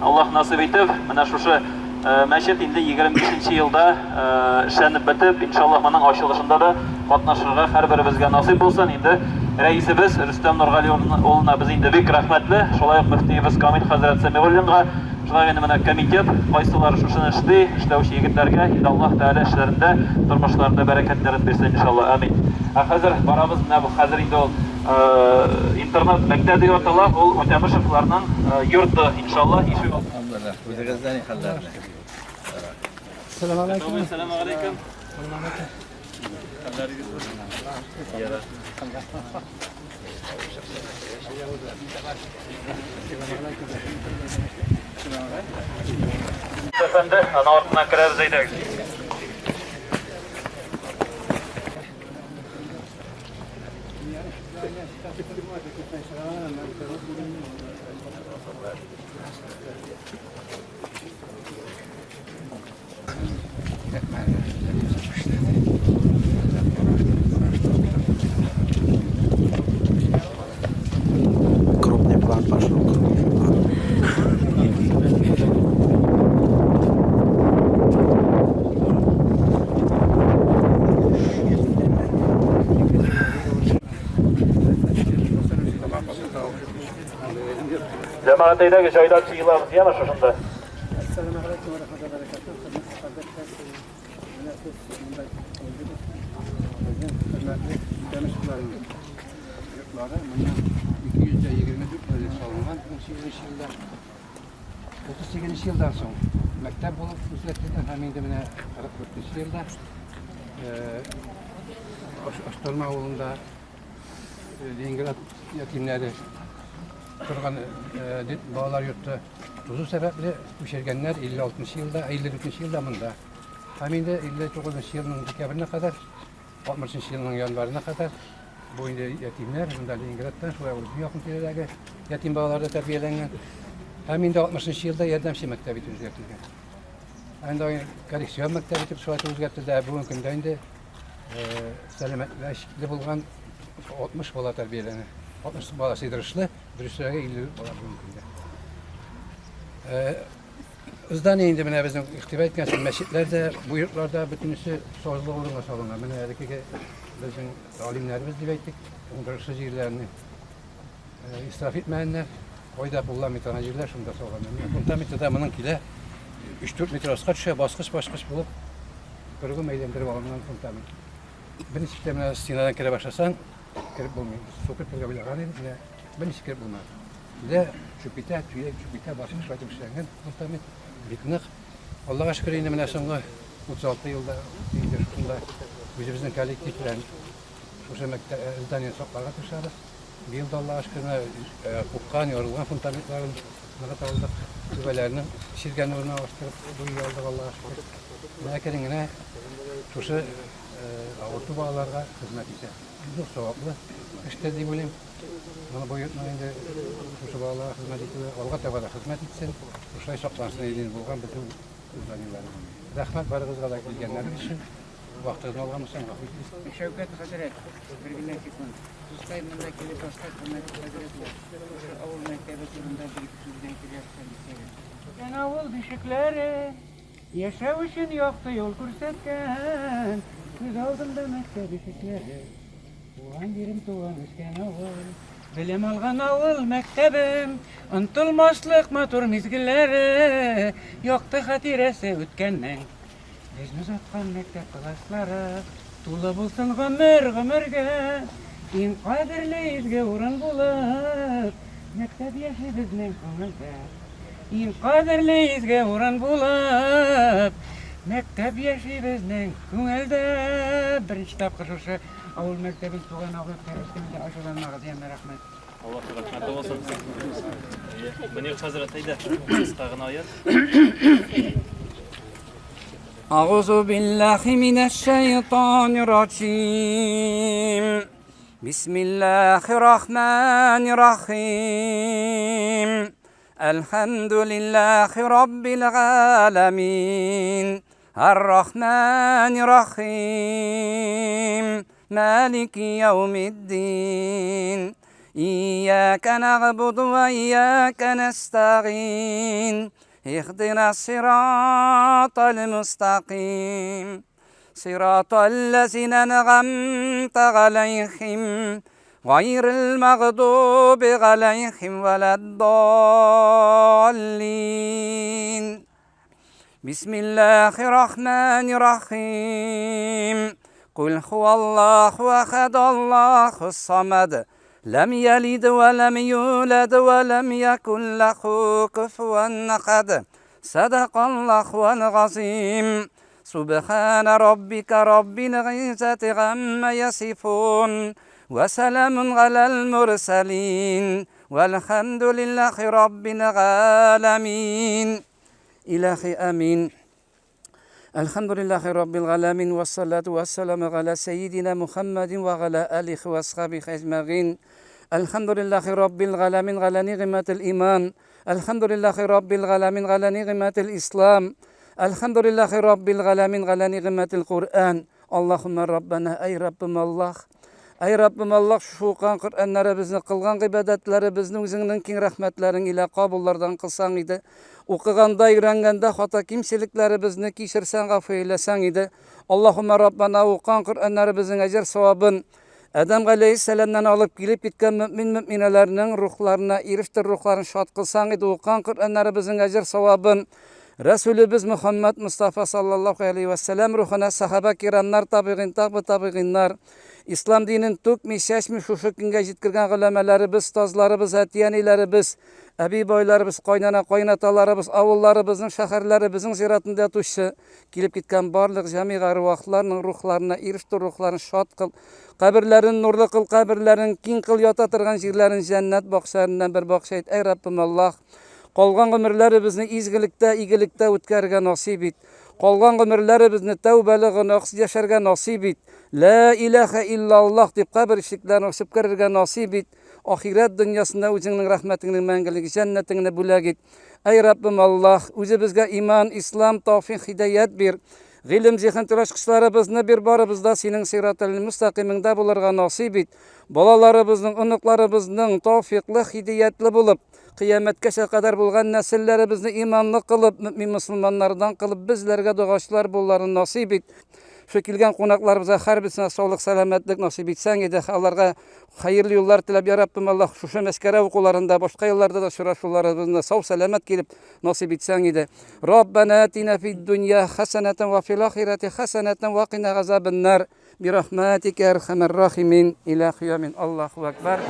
Аллаһ насыйп итеп, менә шушы э, мәчет инде 25 елда э, эшләнеп бетеп, иншаллаһ моның ачылышында да катнашырга һәрберебезгә насыйп булсын. Инде рәисебез Рөстәм Нургали улына без инде бик рәхмәтле. Шулай ук мөфтиебез Камил хәзрәт Сәмигуллинга, шулай инде менә комитет, кайсылары шушыны эшли, эшләүче егетләргә инде Аллаһ Тәгалә эшләрендә, тормышларында бәрәкәтләрен бирсен, иншаллаһ. Амин. Ә хәзер барабыз менә бу хәзер инде ул интернат мәктәп дип атала, ул Үтәмышевларның йорты, иншаллаһ, ишек алды. Алhamdulillah. Үзегездә ни хәлләр? Сәлам алейкум. Сәлам алейкум. Әфәнде, ана артыннан керәбез әйдәгез. Крупный план пошел, крупный план. Җәмәгать әйдәгез, җайлап җыелабыз, яме шушында. Әссәламу алейкум ва рахматуллаһи ва баракатуһ. Хөрмәтле кардәшләр, менә сез монда күрдегез. Безнең хөрмәтле Үтәмешевләрнең йортлары моннан 224 ел элек салынган 18 елда. 38 елдан соң мәктәп булып үзгәртелгән һәм инде менә 44 елда Аштырма авылында Ленинград ятимнәре торган балалар йорты тузу сәбәпле күчергәннәр 56 елда, 54 елда монда. Һәм инде 59 елның декабренә кадәр, 60 елның январына кадәр бу инде ятимнәр монда Ленинградтан, шулай ук якын тирәдәге ятим балалар да тәрбияләнгән. Һәм инде 60 елда ярдәмче мәктәп итеп үзгәртелгән. Инде коррекцион мәктәп итеп шулай үзгәртелде. Ә бүгенге көндә инде сәламәтлеге чикле булган 60 бала тәрбияләнә. 60 бала сыйдырышлы, дөресрәге 50 бала бүгенге көндә. Здание инде менә безнең игътибар иткән мәчетләр дә, бу йортларда бөтенесе сазлы урынга салынган. Менә элеккеге безнең галимнәребез дип әйтик, уңдырышсыз җирләрне исраф итмәгәннәр. Кайда кулланмый торган җирләр шунда салганнар. Менә фундаменты да моның килә 3-4 метр аска төшә, баскыч-баскыч булып кыргым әйләндереп алынган фундамент. Берничек тә менә стенадан керә башласаң, кереп булмый. Су кертергә уйлаган идек, менә берничек кереп булмады. Килә, төшеп китә, төя, төшеп китә, баскыч шулай итеп эшләнгән фундамент, бик нык. Аллага шөкер, инде менә соңгы 36 елда инде шушында үзебезнең коллектив белән шушы мәктәп зданиене сакларга тырышабыз. Быел да Аллага шөкер, менә купкан, ярылган фундаментларын ныгыта алдык. Түбәләрне чиргән урынына алыштырып буй алдык, Аллага шөкер. Менә әкрен генә шушы авырту балаларга хезмәт итә. Зур саваплы эштер дип уйлыйм. Моны бу йортның инде шушы балаларга хезмәт итүе алга таба да хезмәт итсен, шушылай саклансын иде инде булган бөтен зданиеләребез. Рәхмәт барыгызга да килгәннәрегез өчен. Вакытыгызны алган булсам, гафу итегез. Шәүкәт хәзрәт, бер генә секунд. Дускай, монда килеп баскач, хөрмәтле хәзрәтләр, шушы авыл мәктәбе турында бер-ике сүз белән әйтергә рөхсәт итсәгез. Үткән авыл бишекләре, яшәү өчен якты юл күрсәткән, күз алдымда мәктәп ишекләре. Туган җирем, туган үскән авыл, белем алган авыл мәктәбем, онтылмаслык матур мизгелләре, якты хатирәсе үткәннең. Безне озаткан мәктәп класслары Тулы булсын гомер гомергә. Иң кадерле изге урын булып, Мәктәп яши безнең күңелдә. Иң кадерле изге урын булып, Мәктәп яши безнең күңелдә. Беренче тапкыр шушы авыл мәктәбен туган авыл мәктәбе ачуланмагыз, яме, рәхмәт. Аллаһ рәхмәте булсын. Мөнир хәзрәт, әйдә, кыска гына аят. أعوذ بالله من الشيطان الرجيم بسم الله الرحمن الرحيم الحمد لله رب العالمين الرحمن الرحيم مالك يوم الدين إياك نعبد وإياك نستعين اهدنا الصراط المستقيم صراط الذين أنعمت عليهم غير المغضوب عليهم ولا الضالين بسم الله الرحمن الرحيم قل هو الله أحد الله الصمد لم يلد ولم يولد ولم يكن له كفوا أحد صدق الله العظيم سبحان ربك رب العزة عما يصفون وسلام على المرسلين والحمد لله رب العالمين إلهي آمين الحمد لله رب العالمين والصلاة والسلام على سيدنا محمد وعلى آله وأصحابه أجمعين الحمد لله رب العالمين على نعمة الإيمان الحمد لله رب العالمين على نعمة الإسلام الحمد لله رب العالمين على نعمة القرآن اللهم ربنا أي ربم الله Әй Раббым Аллаһ, шушы укыган Коръәннәребезне, кылган гыйбадәтләребезне үзеңнең киң рәхмәтләрең илә кабуллардан кылсаң иде. Укыганда, өйрәнгәндә хата кимчелекләребезне кичерсәң, гафу әйләсәң иде. Аллаһумма Раббана, укыган Коръәннәребезнең әҗер савабын Адәм галәйһиссәламнән алып килеп киткән мөэмин мөэминәләрнең рухларына ирештер, рухларын шат кылсаң иде. Укыган Коръәннәребезнең әҗер савабын Рәсүлебез Мөхәммәд Мостафа саллаллаһу галәйһи вә сәлләм рухына сәхабә кирамнар, табигыйн, табы табигыйннар, ислам динен түкми, чәчми шушы көнгә җиткергән голәмәләребез, остазларыбыз, әти-әниләребез, әби-бабайларыбыз, кайнана, кайнаталарыбыз, авылларыбызның, шәһәрләребезнең зиратында ятучы, килеп киткән барлык җәмигъ әрвахларның рухларына ирештер, рухларын шат кыл, каберләрен нурлы кыл, каберләрен киң кыл, ята торган җирләрен җәннәт бакчаларыннан бер бакча ит, әй Раббым Аллаһ! Калган гомерләребезне изгелектә, игелектә үткәрергә насыйп ит. Калган гомерләребезне тәүбәле, гөнаһсыз яшәргә насыйп ит. Лә иләһә иллаллаһ дип кабер ишекләрен ачып керергә насыйп ит. Ахирәт дөньясында үзеңнең рәхмәтеңне мәңгелек җәннәтеңне бүләк ит. Әй Раббым Аллаһ, үзебезгә иман, ислам, тауфик, һидаять бир. Гыйлем, зиһен ачкычларыбызны бир, барыбыз да синең сирател мөстәкыймеңдә булырга насыйп ит. Балаларыбызның, оныкларыбызның тауфиклы, һидиятле булып, Кыямәткәчә кадәр булган нәселләребезне иманлы кылып, мөэмин мөселманнардан кылып, безләргә догачлар булуларын насыйп ит. Шул килгән кунакларыбызга һәрберсенә саулык, сәламәтлек насыйп итсәң иде. Аларга хәерле юллар теләп, я Раббым Аллаһ, шушы Мәскәрә укуларында, башка елларда да очрашуларыбызны сау-сәламәт килеп насыйп итсәң иде. Раббана атина фид дөнья хәсәнәтән ва фил ахирәти хәсәнәтән ва кина газабеннар. Бирахмәтикә әрхәмәр рахимин, иләхи амин. Аллаһу әкбәр.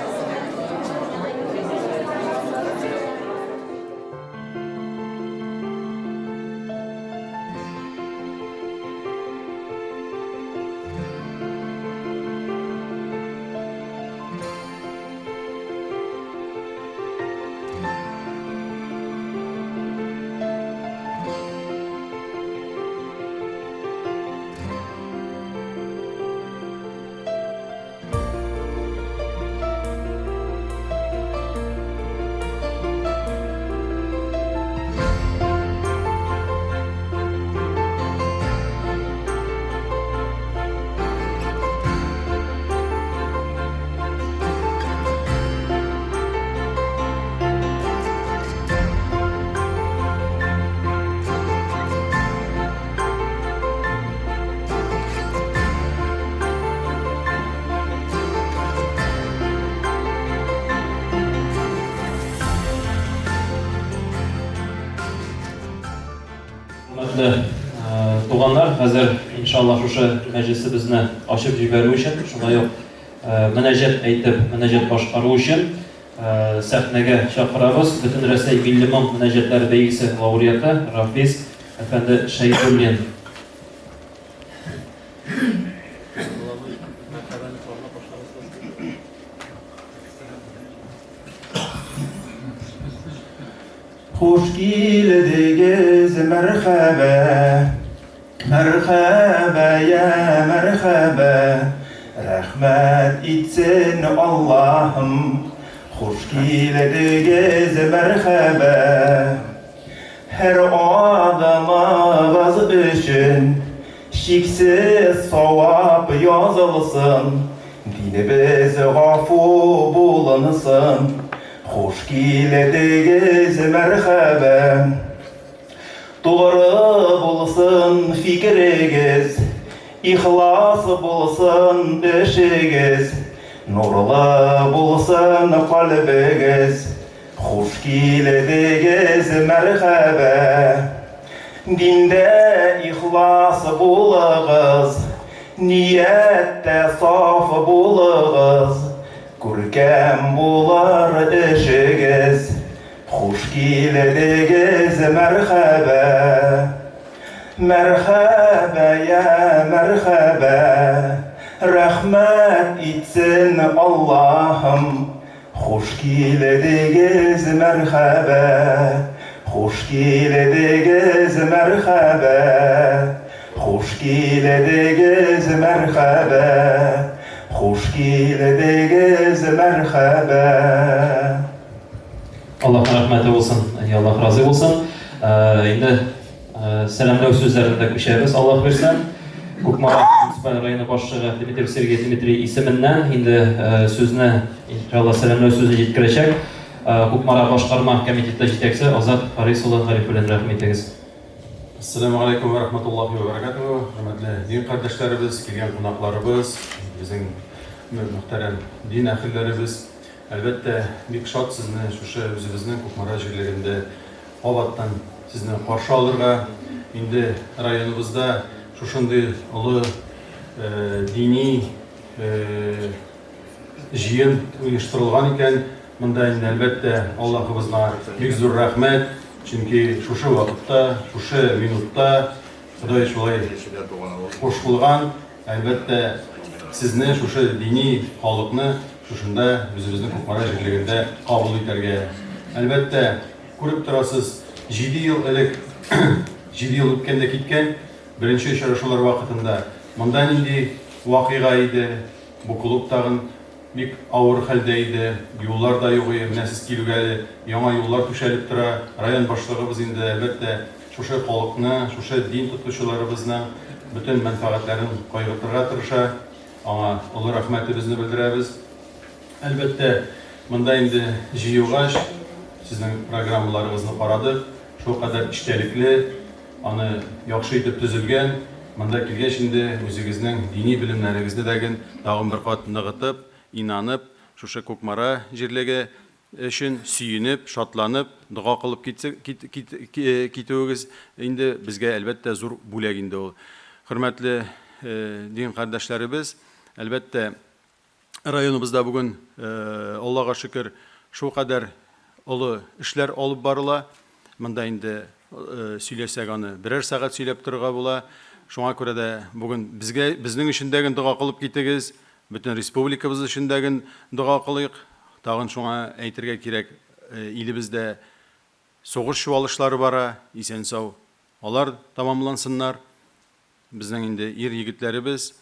Хөрмәтле э, туганнар, хәзер иншалла шушы мәҗлесебезне ачып җибәрү өчен, шулай ук э, мөнәҗәт әйтеп, мөнәҗәт башкару өчен э, сәхнәгә чакырабыз Бөтен Рәсәй милли моң мөнәҗәтләре бәйгесе лауреаты Рафис әфәнде Шәйдуллин. Хуш килдегез, мәрхәбә, Мәрхәбә, йә мәрхәбә, Рәхмәт итсен Аллаһым, Хуш килдегез, мәрхәбә. Һәр адымыгыз өчен. Чиксез савап язылсын, Динебез гафу булынсын. Хуш килдегез, мәрхәбә. Тугры булсын фикерегез, Ихлас булсын эшегез, Нурлы булсын кальбегез. Хуш килдегез, мәрхәбә! Диндә ихлас булыгыз, Нияттә саф булыгыз, Күркәм булыр эшегез. Хуш килдегез, мәрхәбә! Мәрхәбә, я мәрхәбә! Рәхмәт итсен Аллаһым, Хуш килдегез, мәрхәбә, Хуш килдегез, мәрхәбә, Хуш килдегез, мәрхәбә, Хуш килдегез, мәрхәбә. Аллаһның рәхмәте булсын, и Аллаһ разый булсын. Инде сәламләү сүзләренә күчәбез, Аллаһ бирсә. Кукмара муниципаль районы башлыгы Дмитрий Сергей Дмитрий исеменнән инде сүзне, иншалла, сәламләү сүзе җиткерәчәк. Кукмара башкарма комитеты җитәкчесе Азат Харис улы Гарифуллин, рәхим итегез. Ассаламу алейкум ва рахматуллахи ва баракатуху. Хөрмәтле дин кардәшләребез, килгән кунакларыбыз, безнең мөхтәрәм дин әһелләребез. Әлбәттә, бик шат сезне шушы үзебезнең Кукмара җирлегендә кабаттан сезне каршы алырга. Инде районыбызда шушындый олы дини җыен оештырылган икән, монда инде, әлбәттә, Аллаһыбызга бик зур рәхмәт, чөнки шушы вакытта, шушы минутта Ходай шулай кушылган, әлбәттә, сезне, шушы дини халыкны шушында, үзебезнең Кукмара җирлегендә кабул итәргә. Әлбәттә, күреп торасыз, җиде ел элек, җиде ел үткән дә киткән, беренче очрашулар вакытында монда нинди вакыйга иде, бу клуб тагын Бик авыр хәлдә иде, юллар да юк ие, менә сез килүгә әле яңа юллар түшәлеп тора. Район башлыгыбыз инде, әлбәттә, шушы халыкны, шушы дин тотучыларыбызның бөтен мәнфәгатьләрен кайгыртырга тырыша. Аңа олы рәхмәтебезне белдерәбез. Әлбәттә, монда инде җыелгач, сезнең программаларыгызны карадык, шулкадәр эчтәлекле, Аны яхшы итеп төзелгән. Монда килгәч инде үзегезнең дини белемнәрегезне дә ген тагын бер кат ныгытып, инанып, шушы Кукмара җирлеге өчен сөенеп, шатланып, дога кылып китүегез инде безгә, әлбәттә, зур бүләк инде ул. Хөрмәтле дин кардәшләребез, әлбәттә, Районыбызда бүген, Аллага шөкер, шулкадәр олы эшләр алып барыла. Монда инде сөйләсәк аны берәр сәгать сөйләп торырга була. Шуңа күрә дә бүген безгә, безнең өчен дә дога кылып китегез, бөтен республикабыз өчен дә дога кылыйк. Тагын шуңа әйтергә кирәк, илебездә сугыш чуалышлары бара, исән-сау алар тәмамлансыннар. Безнең инде ир-егетләребез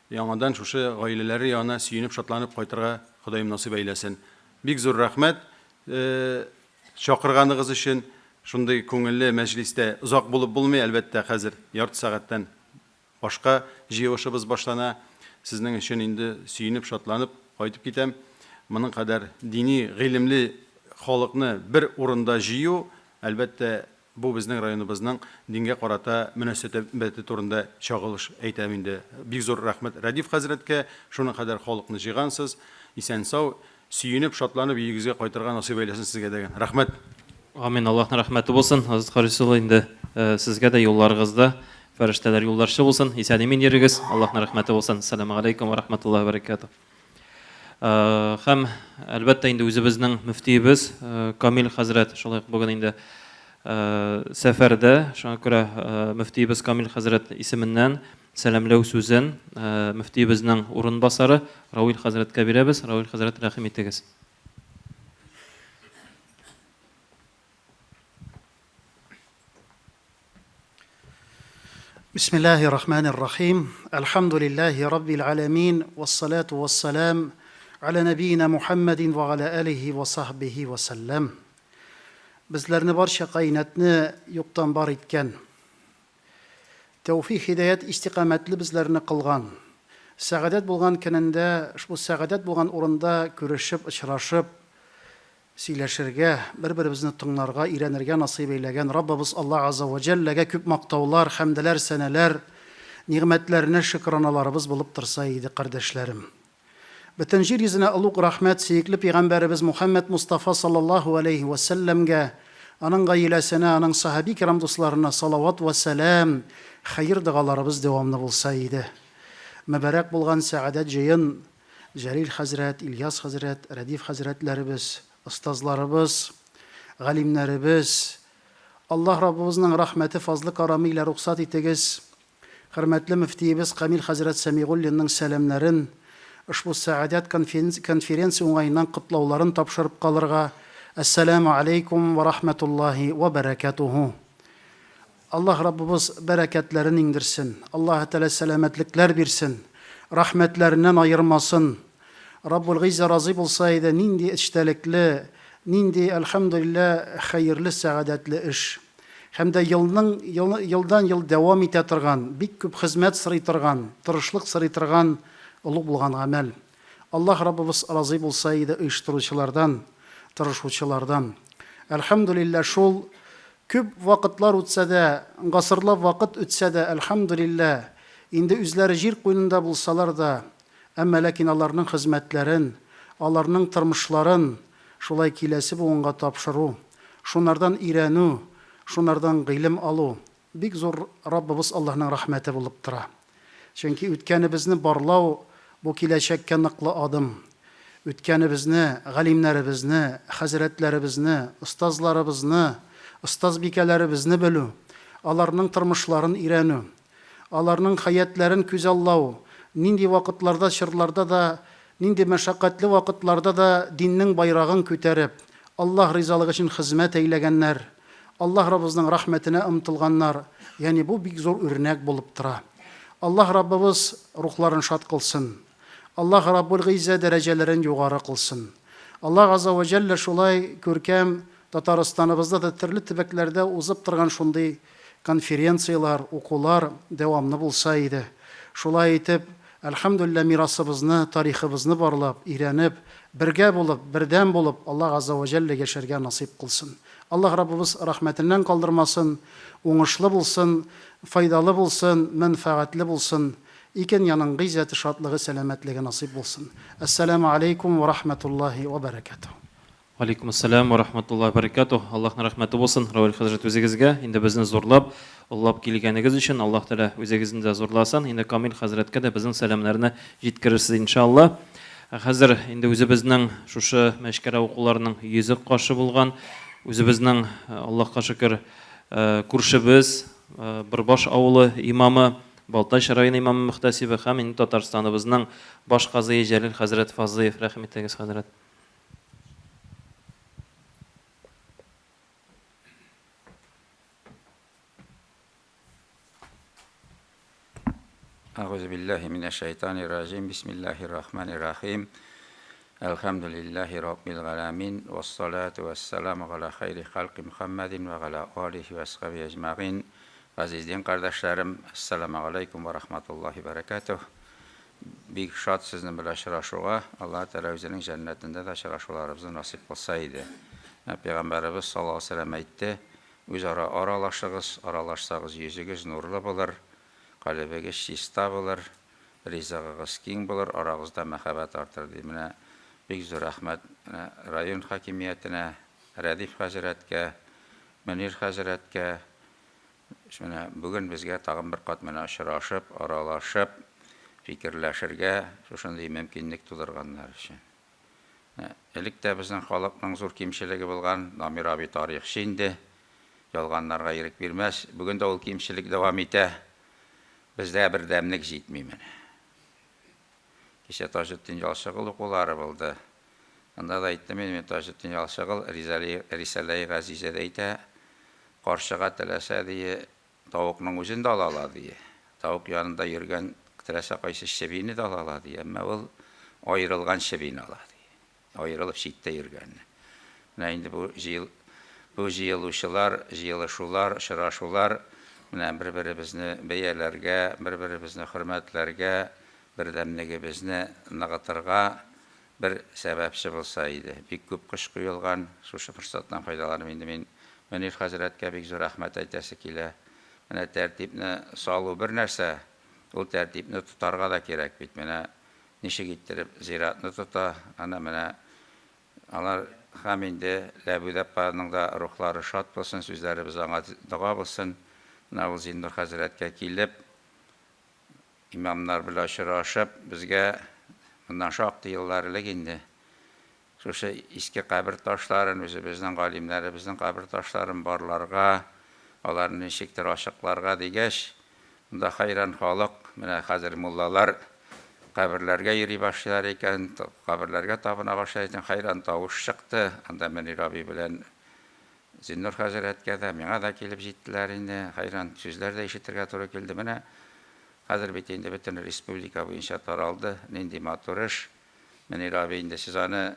яңадан шушы гаиләләре янына сөенеп-шатланып кайтырга Ходаем насыйп әйләсен. Бик зур рәхмәт чакырганыгыз өчен. Шундый күңелле мәҗлистә озак булып булмый, әлбәттә, хәзер ярты сәгатьтән башка җыелышыбыз башлана. Сезнең өчен инде сөенеп-шатланып кайтып китәм. Моның кадәр дини, гыйлемле халыкны бер урында җыю, әлбәттә, Бу безнең районыбызның дингә карата мөнәсәбәте турында чагылыш әйтәм инде. Бик зур рәхмәт Рәдиф хәзрәткә, шуның кадәр халыкны җыйгансыз. Исән-сау, сөенеп, шатланып өегезгә кайтырга насыйп әйләсен сезгә дәген. Рәхмәт! Амин, Аллаһның рәхмәте булсын. Азат Харис улы, инде сезгә дә юлларыгызда фәрештәләр юлдашчы булсын. Исән-имин йөрегез. Аллаһның рәхмәте булсын. Әссәламегаләйкүм вә рахматуллаһи вә бәрәкәтүһ. Һәм, әлбәттә, инде үзебезнең мөфтиебез Камил хәзрәт шулай ук бүген инде сәфәрдә, шуңа күрә мөфтиебез Камил хәзрәт исеменнән сәламләү сүзен мөфтиебезнең урынбасары Равил хәзрәткә бирәбез. Равил хәзрәт, рәхим итегез. بسم الله الرحمن الرحيم الحمد لله رب العالمين والصلاة والسلام على نبينا محمد وعلى آله وصحبه وسلم Безләрне барча каинатны юктан бар иткән, Тәүфик, һидаять, истикамәтле безләрне кылган. Сәгадәт булган көнендә, ошбу сәгадәт булган урында күрешеп, очрашып, сөйләшергә, бер-беребезне тыңларга, өйрәнергә насыйп әйләгән Раббыбыз Аллаһ Азза вә Җәлләгә күп мактаулар, хәмделәр, сәнәләр, нигъмәтләренә шөкраналарыбыз булып торса иде, кардәшләрем. Бөтен җир йөзенә олуг рәхмәт сөекле пәйгамбәребез Мухәммәд Мостафа саллаллаһу галәйһи вә сәлләмгә, аның гаиләсенә, аның сахаби кирам дусларына салават вә сәлам, хәер догаларыбыз дәвамлы булса иде. Мөбарәк булган сәгадәт җыен, Җәлил хәзрәт, Ильяс хәзрәт, Рәдиф хәзрәтләребез, остазларыбыз, галимнәребез, Аллаһ Раббыбызның рәхмәте, фазлы-карамы илә рөхсәт итегез, Хөрмәтле мөфтиебез Камил хәзрәт Сәмигуллинның сәламнәрен, ошбу Сәгадәт конференция уңаеннан котлауларын тапшырып калырга, Әссәләмү аләйкүм вә рахмәтуллаһи вә бәрәкәтүһү. Аллаһ Раббыбыз бәрәкәтләрен иңдерсен, Аллаһы Тәгалә сәламәтлекләр бирсен, рәхмәтләреннән аермасын. Раббул Гыйззә разый булса иде, нинди эчтәлекле, нинди, әлхәмдүлилләһ, хәерле, сәгадәтле эш. Һәм дә елның елдан-ел дәвам итә торган, бик күп хезмәт сорый торган, тырышлык сорый торган олуг булган гамәл. Аллаһ Раббыбыз разый булса иде оештыручылардан, тырышучылардан. Әлхәмдүлилләһ, шул күп вакытлар үтсә дә, гасырлап вакыт үтсә дә, әлхәмдүлилләһ, инде үзләре җир куенында булсалар да, әмма ләкин аларның хезмәтләрен, аларның тормышларын шулай киләсе буынга тапшыру, Шунардан өйрәнү, шунардан гыйлем алу бик зур Раббыбыз Аллаһның рәхмәте булып тора. Чөнки үткәнебезне барлау, бу киләчәккә ныклы адым. Үткәнебезне, галимнәребезне, хәзрәтләребезне, остазларыбызны, остазбикәләребезне белү, аларның тормышларын өйрәнү, аларның хәятләрен күзаллау, нинди вакытларда, чорларда да, нинди мәшәкатьле вакытларда да диннең байрагын күтәреп, Аллаһ ризалыгы өчен хезмәт әйләгәннәр, Аллаһ Раббыбызның рәхмәтенә омтылганнар, ягъни бу бик зур үрнәк булып тора. Аллаһ Раббыбыз рухларын шат кылсын. Аллаһ Раббул Гыйззә дәрәҗәләрен югары кылсын. Аллаһ Газзә вә Җәллә шулай күркәм Татарстаныбызда да төрле төбәкләрдә узып торган шундый конференцияләр, укулар дәвамлы булса иде. Шулай итеп, әлхәмдүлилләһ, мирасыбызны, тарихыбызны барлап, өйрәнеп, бергә булып, бердәм булып, Аллаһ Газзә вә Җәллә яшәргә насыйп кылсын. Аллаһ Раббыбыз рәхмәтеннән калдырмасын, уңышлы булсын, файдалы булсын, мәнфәгатьле булсын, икен яның гыйззәте, шатлыгы, сәламәтлеге насыйп булсын. Әссәләмү аләйкүм вә рахмәтуллаһи вә бәрәкәтүһ. Галәйкүм әссәлам вә рахматуллаһи вә бәрәкәтүһ. Аллаһның рәхмәте булсын, Равил хәзрәт үзегезгә. Инде безне зурлап, олылап килгәнегез өчен Аллаһ Тәгалә үзегезне дә зурласын. Инде Камил хәзрәткә дә безнең сәламнәрне җиткерерсез, иншалла. Ә хәзер инде үзебезнең шушы Мәчкәрә укуларының йөзек кашы булган, үзебезнең, Аллаһка шөкер, күршебез, Борбаш авылы имамы, Балтач районы имамы-мөхтәсибе һәм инде Татарстаныбызның баш казые Җәлил хәзрәт Фазлыев. Рәхим итегез, хәзрәт. أعوذ بالله من الشيطان الرجيم بسم الله الرحمن الرحيم الحمد لله رب العالمين والصلاة والسلام على خير خلق محمد وعلى آله وأصحابه أجمعين Газиз дин кардәшләрем, ассаламу алейкум ва рахматуллахи баракатух. Бик шат сезнең белән очрашуга. Аллаһ Тәгалә үзенең җәннәтендә дә очрашуларыбызны насыйп кылса иде. Менә Пәйгамбәребез саллаллаһу алейһи ва сәлләм әйтте, Үзара аралашыгыз, аралашсагыз йөзегез нурлы булыр, калебегез чиста булыр, ризыгыгыз киң булыр, арагызда мәхәббәт артыр, ди. Менә бик зур рәхмәт менә район хакимиятенә, Рәдиф хәзрәткә, Мөнир хәзрәткә, Менә бүген безгә тагын бер кат менә очрашып, аралашып, фикерләшергә шушындый мөмкинлек тудырганнар өчен. Элек тә безнең халыкның зур кимчелеге булган, Дамир абый тарихчы инде, ялганнарга ирек бирмәс. Бүген дә ул кимчелек дәвам итә. Бездә бердәмлек җитми менә. Кичә Таҗетдин Ялчыгол укулары булды. Анда да әйттем инде мин, Таҗетдин Ялчыгол Рисаләи Газизәдә әйтә, карчыга теләсә, дие, тавыкның үзен дә ала ала, дие. Тавык янында йөргән теләсә кайсы чебине дә ала ала, дие. Әмма ул аерылган чебине ала, дие. Аерылып читтә йөргәнне. Менә инде бу җыел, бу җыелучылар, җыелышулар, очрашулар Менә бер-беребезне бәяләргә, бер-беребезне хөрмәтләргә, бердәмлегебезне ныгытырга бер сәбәпче булса иде. Бик күп көч куелган. Шушы форсаттан файдаланып инде мин Мөнир хәзрәткә бик зур рәхмәт әйтәсе килә. Менә тәртипне салу бер нәрсә, ул тәртипне тотарга да кирәк бит. Менә ничек иттереп зиратны тота, аны менә алар һәм инде Ләбүдә апаның да рухлары шат булсын, сүзләребез аңа дога булсын. Менә ул Зиннур хәзрәткә килеп, имамнар белән очрашып, безгә моннан шактый еллар элек инде шушы иске кабер ташларын, үзебезнең галимнәребезнең кабер ташларын барларга, аларны ничектер ачыкларга дигәч, Монда хәйран халык, менә хәзер муллалар каберләргә йөри башлыйлар икән, каберләргә табына башлыйлар икән, хәйран тавыш чыкты. Анда Мөнир абый белән Зиннур хәзрәткә дә, миңа да килеп җиттеләр инде. Хәйран сүзләр дә ишетергә туры килде. Менә хәзер бит инде бөтен республика буенча таралды. Нинди матур эш. Мөнир абый, инде сез аны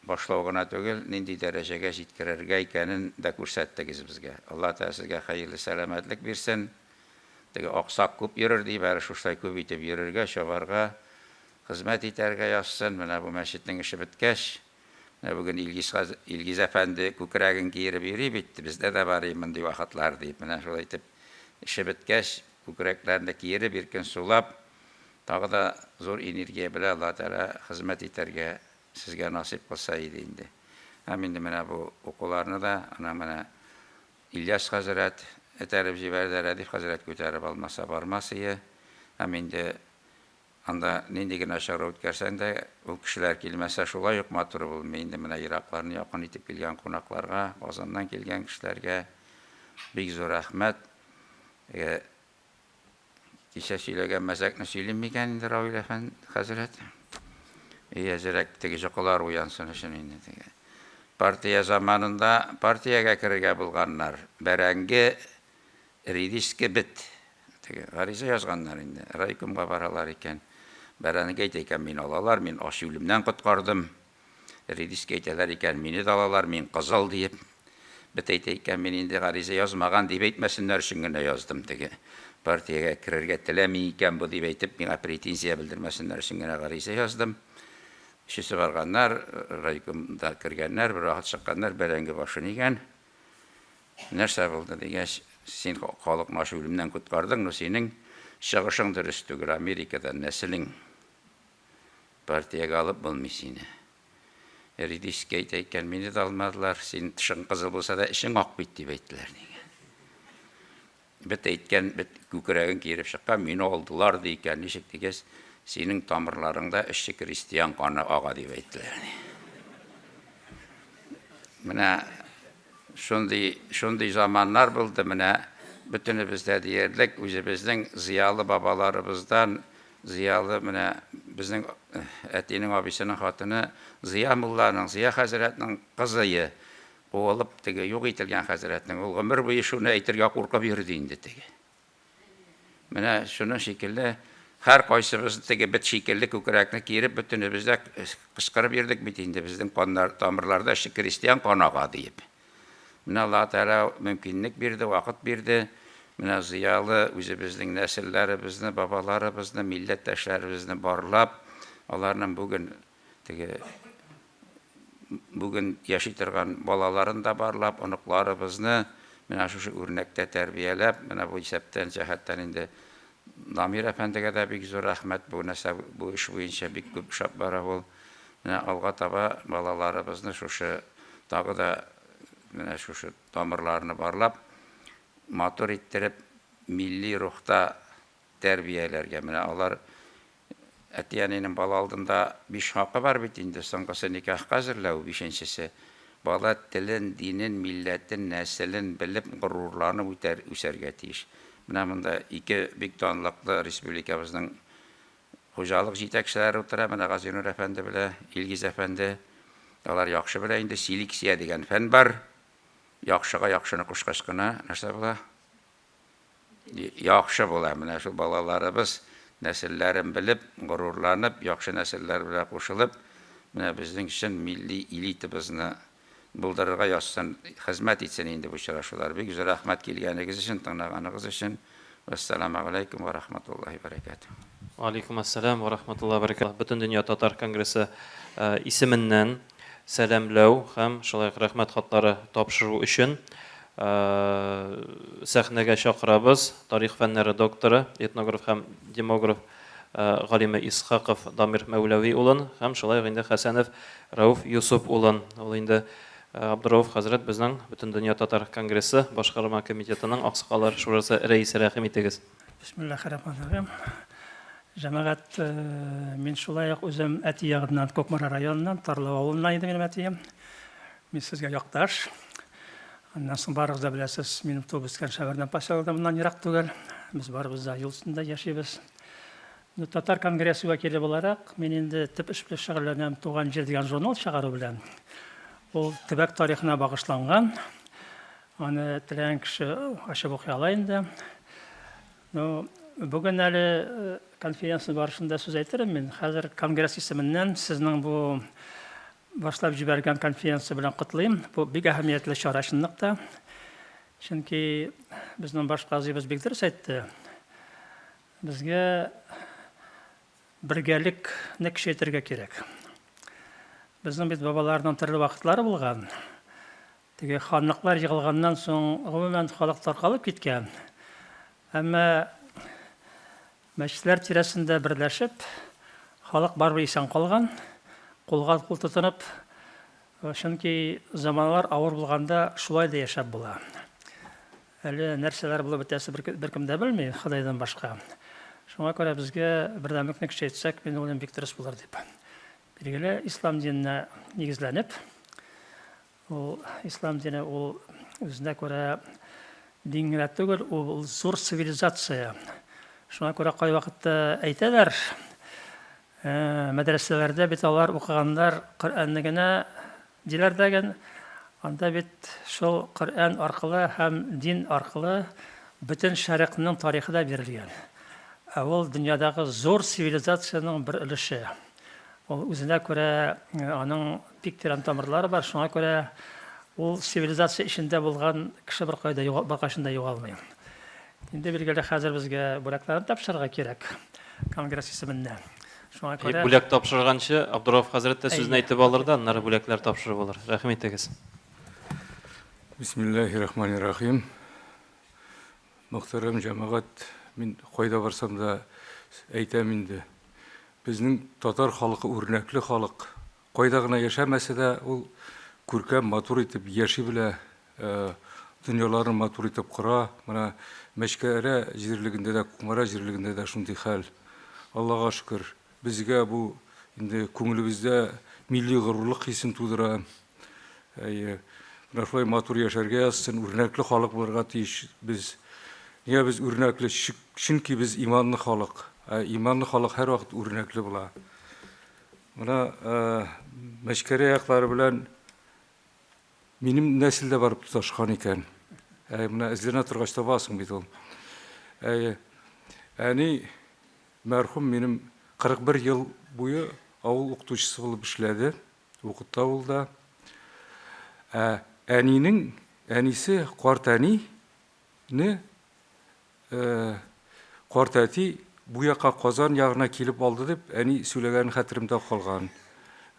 башлау гына түгел, нинди дәрәҗәгә җиткерергә икәнен дә күрсәттегез безгә. Алла Тәгалә сезгә хәерле сәламәтлек бирсен. Теге аксак күп йөрер ди, бәре шушылай күп итеп йөрергә, чабарга, хезмәт итәргә язсын. Менә бу мәчетнең эше беткәч, менә бүген Илгиз Илгиз әфәнде күкрәген киереп йөри бит, бездә дә бар и мондый вакытлар дип. Менә шулай итеп эше беткәч, күкрәкләрне киереп, иркен сулап, тагы да зур энергия белән Алла Тәгалә хезмәт итәргә Сезгә насыйп кылса иде инде. Һәм инде менә бу укуларны да ана менә Ильяс хәзрәт этәреп җибәрде, Рәдиф хәзрәт күтәреп алмаса бармас ие. Һәм инде анда нинди генә чара үткәрсәң дә, ул кешеләр килмәсә шулай ук матур булмый. Инде менә еракларны якын итеп килгән кунакларга, Казаннан килгән кешеләргә бик зур рәхмәт. Кичә сөйләгән мәзәкне сөйлим микән инде, Равил әфән хәзрәт? И, әзерәк теге җокылар уянсын өчен инде теге. Партия заманында партиягә керергә булганнар. Бәрәңге, редиска бет. Теге гариза язганнар инде. Райкомга баралар икән. Бәрәңге әйтә икән, мин алалар, мин ач үлемнән коткардым. Редиска әйтәләр икән, мине дә алалар, мин кызыл диеп. Бет әйтә икән, мин инде гариза язмаган дип әйтмәсеннәр өчен генә яздым теге. Партиягә керергә теләми икән бу дип әйтеп, миңа претензия белдермәсеннәр өчен генә гариза яздым. Өчесе барганнар, райкомда кергәннәр, бервакыт чыкканнар, бәрәңге башын игән. Нәрсә булды дигәч, син халыкны ач үлемнән коткардың, но синең чыгышың дөрес түгел, Америкадан нәселең. Партиягә алып булмый сине. Редиска әйтә икән, мине дә алмадылар, синең тышың кызыл булса да, эчең ак бит, дип әйттеләр дигән. Бет әйткән, бет күкрәген киереп чыккан, мине алдылар, ди икән, ничек дигәч, синең тамырларыңда эшче крестьян каны ага, дип әйттеләр. Менә шундый, шундый заманнар булды, менә бөтенебез дә диярлек үзебезнең зыялы бабаларыбыздан Зыялы менә безнең әтинең абыйсының хатыны Зыя мулланың, Зыя хәзрәтнең кызые, куылып теге юк ителгән хәзрәтнең. Ул гомер буе шуны әйтергә куркып йөрде инде теге. Менә шуның шикелле һәр кайсыбыз теге бет шикелле күкрәкне киереп бөтенебез дә кычкырып йөрдек бит инде безнең каннар тамырларда крестьян кан ага диеп. Менә Аллаһы Тәгалә мөмкинлек бирде, вакыт бирде. Менә зыялы үзебезнең нәселләребезне, бабаларыбызны, милләттәшләребезне барлап, аларның бүген теге бүген яши торган балаларын да барлап, оныкларыбызны менә шушы үрнәктә тәрбияләп, менә бу исәптән, җәһәттән инде Дамир әфәндегә дә бик зур рәхмәт, бу нәрсә, бу эш буенча бик күп эшләп бара ул. Менә алга таба балаларыбызны шушы тагы да менә шушы тамырларны барлап, матур иттереп, милли рухта тәрбияләргә. Менә алар әти-әнинең бала алдында биш хакы бар бит инде, соңгысы никахка әзерләү, бишенчесе, бала телен, динен, милләтен, нәселен белеп, горурланып үтәр, үсәргә тиеш. Менә монда ике бик данлыклы республикабызның хуҗалык җитәкчеләре утыра, менә Газинур әфәнде белә, Илгиз әфәнде. Алар яхшы белә инде, селекция дигән фән бар. Яхшыга яхшыны кушкач кына нәрсә була? Яхшы була. Менә шул балаларыбыз нәселләрен белеп, горурланып, яхшы нәселләр белән кушылып, менә безнең чын милли элитабызны булдырырга язсын, хезмәт итсен инде бу очрашулар. Бик зур рәхмәт килгәнегез өчен, тыңлаганыгыз өчен. Вәссәламегаләйкүм вә рахматуллаһи вә бәрәкәтүһ. Вәгаләйкүм әссәлам вә рахматуллаһи вә бәрәкәтүһ. Бөтендөнья татар конгрессы исеменнән сәламләү һәм шулай ук рәхмәт хатлары тапшыру өчен сәхнәгә чакырабыз тарих фәннәре докторы, этнограф һәм демограф галиме Исхаков Дамир Мәүләви улын һәм шулай ук инде Хәсәнов Рәүф Юсуп улын. Ул инде Абдурауф хәзрәт безнең Бөтендөнья татар конгрессы башкарма комитетының Аксакаллар шурасы рәисе. Рәхим итегез. Бисмиллахир-рахманир-рахим. Җәмәгать, мин шулай ук үзем әти ягыннан Кукмара районыннан, Тарлау авылыннан иде минем әтием. Мин сезгә якташ. Аннан соң барыгыз да беләсез, минем туып үскән Шәмәрдән поселогы да моннан ерак түгел. Без барыбыз да юл өстендә яшибез. Ну, Татар конгрессы вәкиле буларак, мин инде төп эш белән шөгыльләнәм Туган җир дигән журнал чыгару белән. Ул төбәк тарихына багышланган. Аны теләгән кеше ачып укый ала инде. Ну, бүген әле э, конференция барышында сүз әйтермен мин. Хәзер конгресс исеменнән сезнең бу башлап җибәргән конференция белән котлыйм. Бу бик әһәмиятле чара чынлыкта. Чөнки безнең баш казыйбыз бик дөрес әйтте. Безгә бергәлекне көчәйтергә кирәк. Безнең бит бабаларның төрле вакытлары булган. Теге ханлыклар егылганнан соң, гомумән, халык таркалып киткән. Әмма мәчетләр тирәсендә берләшеп, халык барыбер исән калган, кулга кул тотынып. Чөнки заманалар авыр булганда шулай да яшәп була. Әле нәрсәләр булып бетәсе беркем дә белми, Ходайдан башка. Шуңа күрә безгә бердәмлекне көчәйтсәк, мин уйлыйм, бик дөрес булыр дип. Билгеле, ислам диненә нигезләнеп, ул ислам дине ул үзенә күрә дин генә түгел, ул зур цивилизация. Шуңа күрә кайвакытта әйтәләр, мәдрәсәләрдә бит алар укыганнар Коръәнне генә диләр дәген, анда бит шул Коръән аркылы һәм дин аркылы бөтен шәрыкның тарихы да бирелгән. Ә ул дөньядагы зур цивилизациянең бер өлеше. Ул үзенә күрә аның бик тирән тамырлары бар, шуңа күрә ул цивилизация эчендә булган кеше беркайда беркайчан да югалмый. Инде билгеле хәзер безгә бүләкләрне тапшырырга кирәк конгресс исеменнән. Шуңа күрә Бүләк тапшырганчы Абдурауф хәзрәт тә сүзен әйтеп алыр да, аннары бүләкләр тапшыру булыр. Рәхим итегез. Бисмиллаһи-рахмани-рахим. Мөхтәрәм җәмәгать, мин кайда барсам да әйтәм инде. Безнең татар халкы үрнәкле халык. Кайда гына яшәмәсә дә, ул күркәм, матур итеп яши белә, дөньяларын матур итеп кора. Менә Мәчкәрә җирлегендә дә, Кукмара җирлегендә дә шундый хәл. Аллага шөкер, безгә бу инде күңелебездә милли горурлык хисен тудыра. Әйе. Менә шулай матур яшәргә язсын, үрнәкле халык булырга тиеш без. Нигә без үрнәкле? Чөнки без иманлы халык. Ә иманлы халык һәрвакыт үрнәкле була. Менә Мәчкәрә яклары белән минем нәсел дә барып тоташкан икән. Әй, менә эзләнә торгач табасың бит ул. Әйе. Әни мәрхүм минем 41 ел буе авыл укытучысы булып эшләде. Укытты авылда. Ә әнинең әнисе карт әни не карт әти бу якка Казан ягына килеп алды дип әни сөйләгән хәтеремдә калган.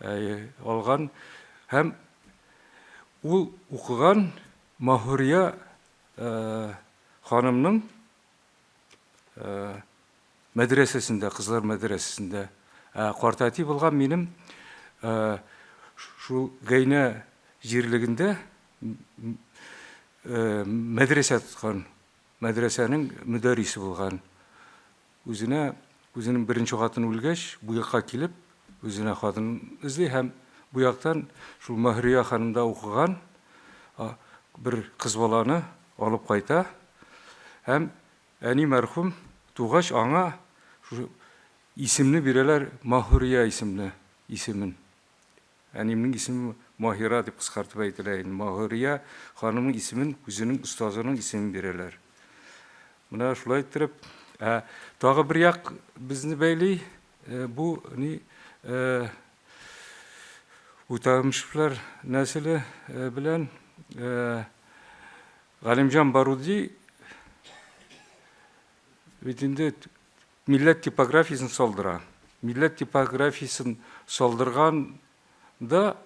Алган һәм ул укыган Маһурия ханымның мәдрәсәсендә, кызлар мәдрәсәсендә. Ә картәти булган минем шул Гәйнә җирлегендә мәдрәсә тоткан, мәдрәсәнең мөдәррисе булган. Үзенә, үзенең беренче хатыны үлгәч, бу якка килеп, үзенә хатын эзли һәм бу яктан шул Маһрия ханымда укыган бер кыз баланы алып кайта һәм Әни мәрхүм тугач аңа шушы исемне бирәләр Маһурия исемле исемен. Әниемнең исеме Маһира дип кыскартып әйтелә инде. Маһурия ханымның исемен үзенең остазының исемен бирәләр. Менә шулай иттереп, ә тагы бер як безне бәйли, бу ни Үтәмышевлар нәселе белән Галимҗан Баруди бит инде милләт типографиясен салдыра. Милләт типографиясен салдырган да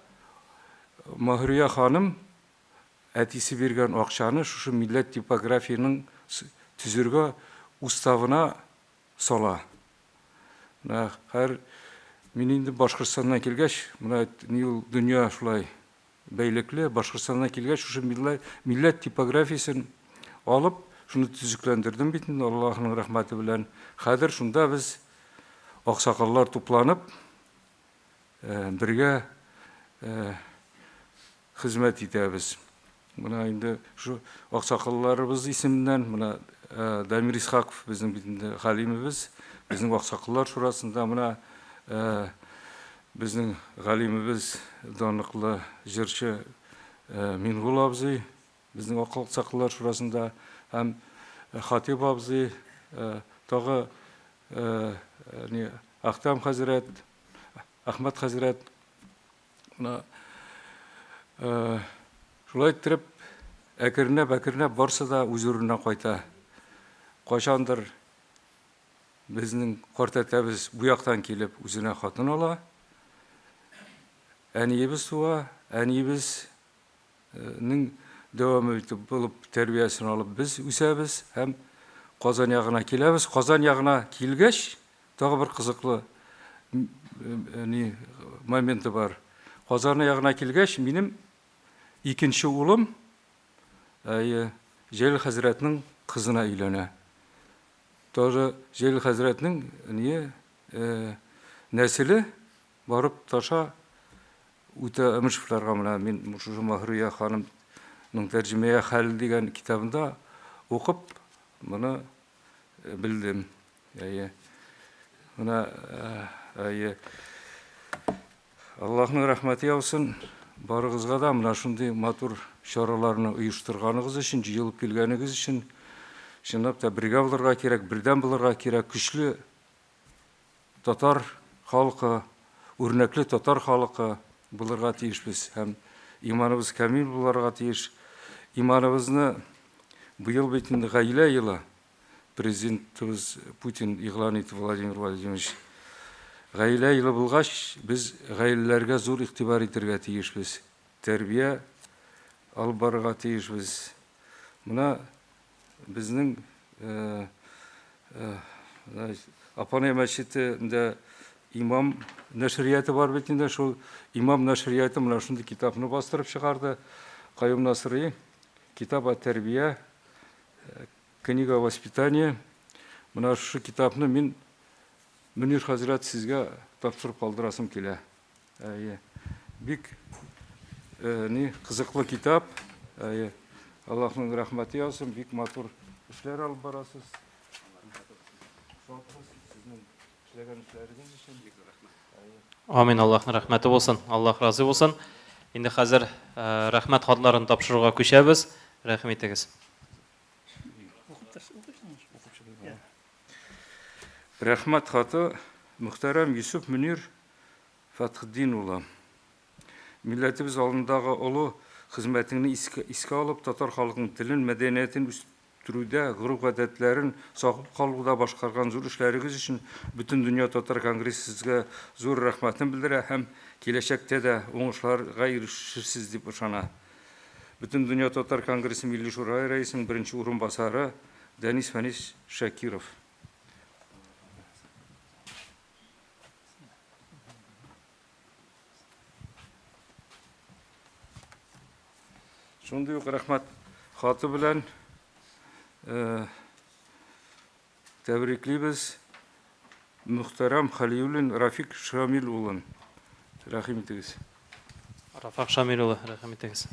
Маһрия ханым әтисе биргән акчаны шушы милләт типографиянең төзергә уставына сала. Менә хәер мин инде Башкортстаннан килгәч, менә ни ул дөнья шулай бәйлекле, Башкортстаннан килгәч шушы милләт, милләт типографиясен алып, шуны төзекләндердем бит инде Аллаһның рәхмәте белән. Хәзер шунда без аксакаллар тупланып, бергә хезмәт итәбез. Менә инде шу аксакалларыбыз исеменнән, менә Дамир Исхаков безнең бит инде галимебез, безнең аксакаллар шурасында менә безнең галимебез, данлыклы җырчы Мингул абзый, безнең аксакаллар шурасында һәм Хатип абзый, тагы ни Ахтам хәзрәт, Әхмәт хәзрәт. Менә шулай иттереп, әкренләп-әкренләп барсы да үз урынына кайта. Кайчандыр безнең картәтәбез бу яктан килеп үзенә хатын ала. Әниебез туа, әниебез нең дәвамы итеп булып тәрбиясен алып без үсәбез һәм Казан ягына киләбез. Казан ягына килгәч, тагы бер кызыклы ни моменты бар. Казан ягына килгәч, минем икенче улым әйе, Җәлил хәзрәтнең кызына өйләнә. Тоже Җәлил хәзрәтнең ние нәселе барып таша Үтәмышевларга менә мин шушы Маһруя ханымның Тәрҗемәя хәл дигән китабында укып моны белдем. Әйе. Менә әйе. Аллаһның рәхмәте яусын барыгызга да менә шундый матур чараларны оештырганыгыз өчен, җыелып килгәнегез өчен. Чынлап та бергә булырга кирәк, бердәм булырга кирәк, көчле Татар халкы, үрнәкле татар халкы булырга тиешбез һәм иманыбыз камил булырга тиеш. Иманыбызны быел бит инде гаилә елы, президентыбыз Путин игълан итте, Владимир Владимирович. Гаилә елы булгач, без гаиләләргә зур игътибар итәргә тиешбез. Тәрбия алып барырга тиешбез. Менә Безнең Апанай мәчетендә имам нәшрияты бар бит инде, шул имам нәшрияты менә шундый китапны бастырып чыгарды. Каюм Насыйри, Китап о тәрбия, книга о воспитании. Менә шушы китапны мин Мөнир хәзрәт сезгә тапшырып калдырасым килә. Әйе. Бик ни кызыклы китап. Әйе. Аллаһның рәхмәте яусын, бик матур эшләр алып барасыз. Шатбыз сезнең эшләгән эшләрегез өчен. Бик рәхмәт. Амин, Аллаһның рәхмәте булсын. Аллаһ разый булсын. Инде хәзер рәхмәт хатларын тапшыруга күчәбез. Рәхим итегез. Рәхмәт хаты мөхтәрәм Юсуф Мөнир Фәтхетдин улы, милләтебез алдындагы олы хезмәтеңне искә алып, татар халкының телен, мәдәниятен үстерүдә, гореф-гадәтләрен саклап калуда башкарган зур эшләрегез өчен Бөтендөнья татар конгрессы сезгә зур рәхмәтен белдерә һәм киләчәктә дә уңышларга ирешерсез дип ышана. Бөтендөнья татар конгрессы Милли Шурае рәисенең беренче урынбасары Дәнис Фәнис Шакиров. Шундый ук рәхмәт хаты белән э, тәбриклибез мөхтәрәм Халиуллин Рафик Шамил улын. Рәхим итегез. Рафак Шамил улы, рәхим итегез.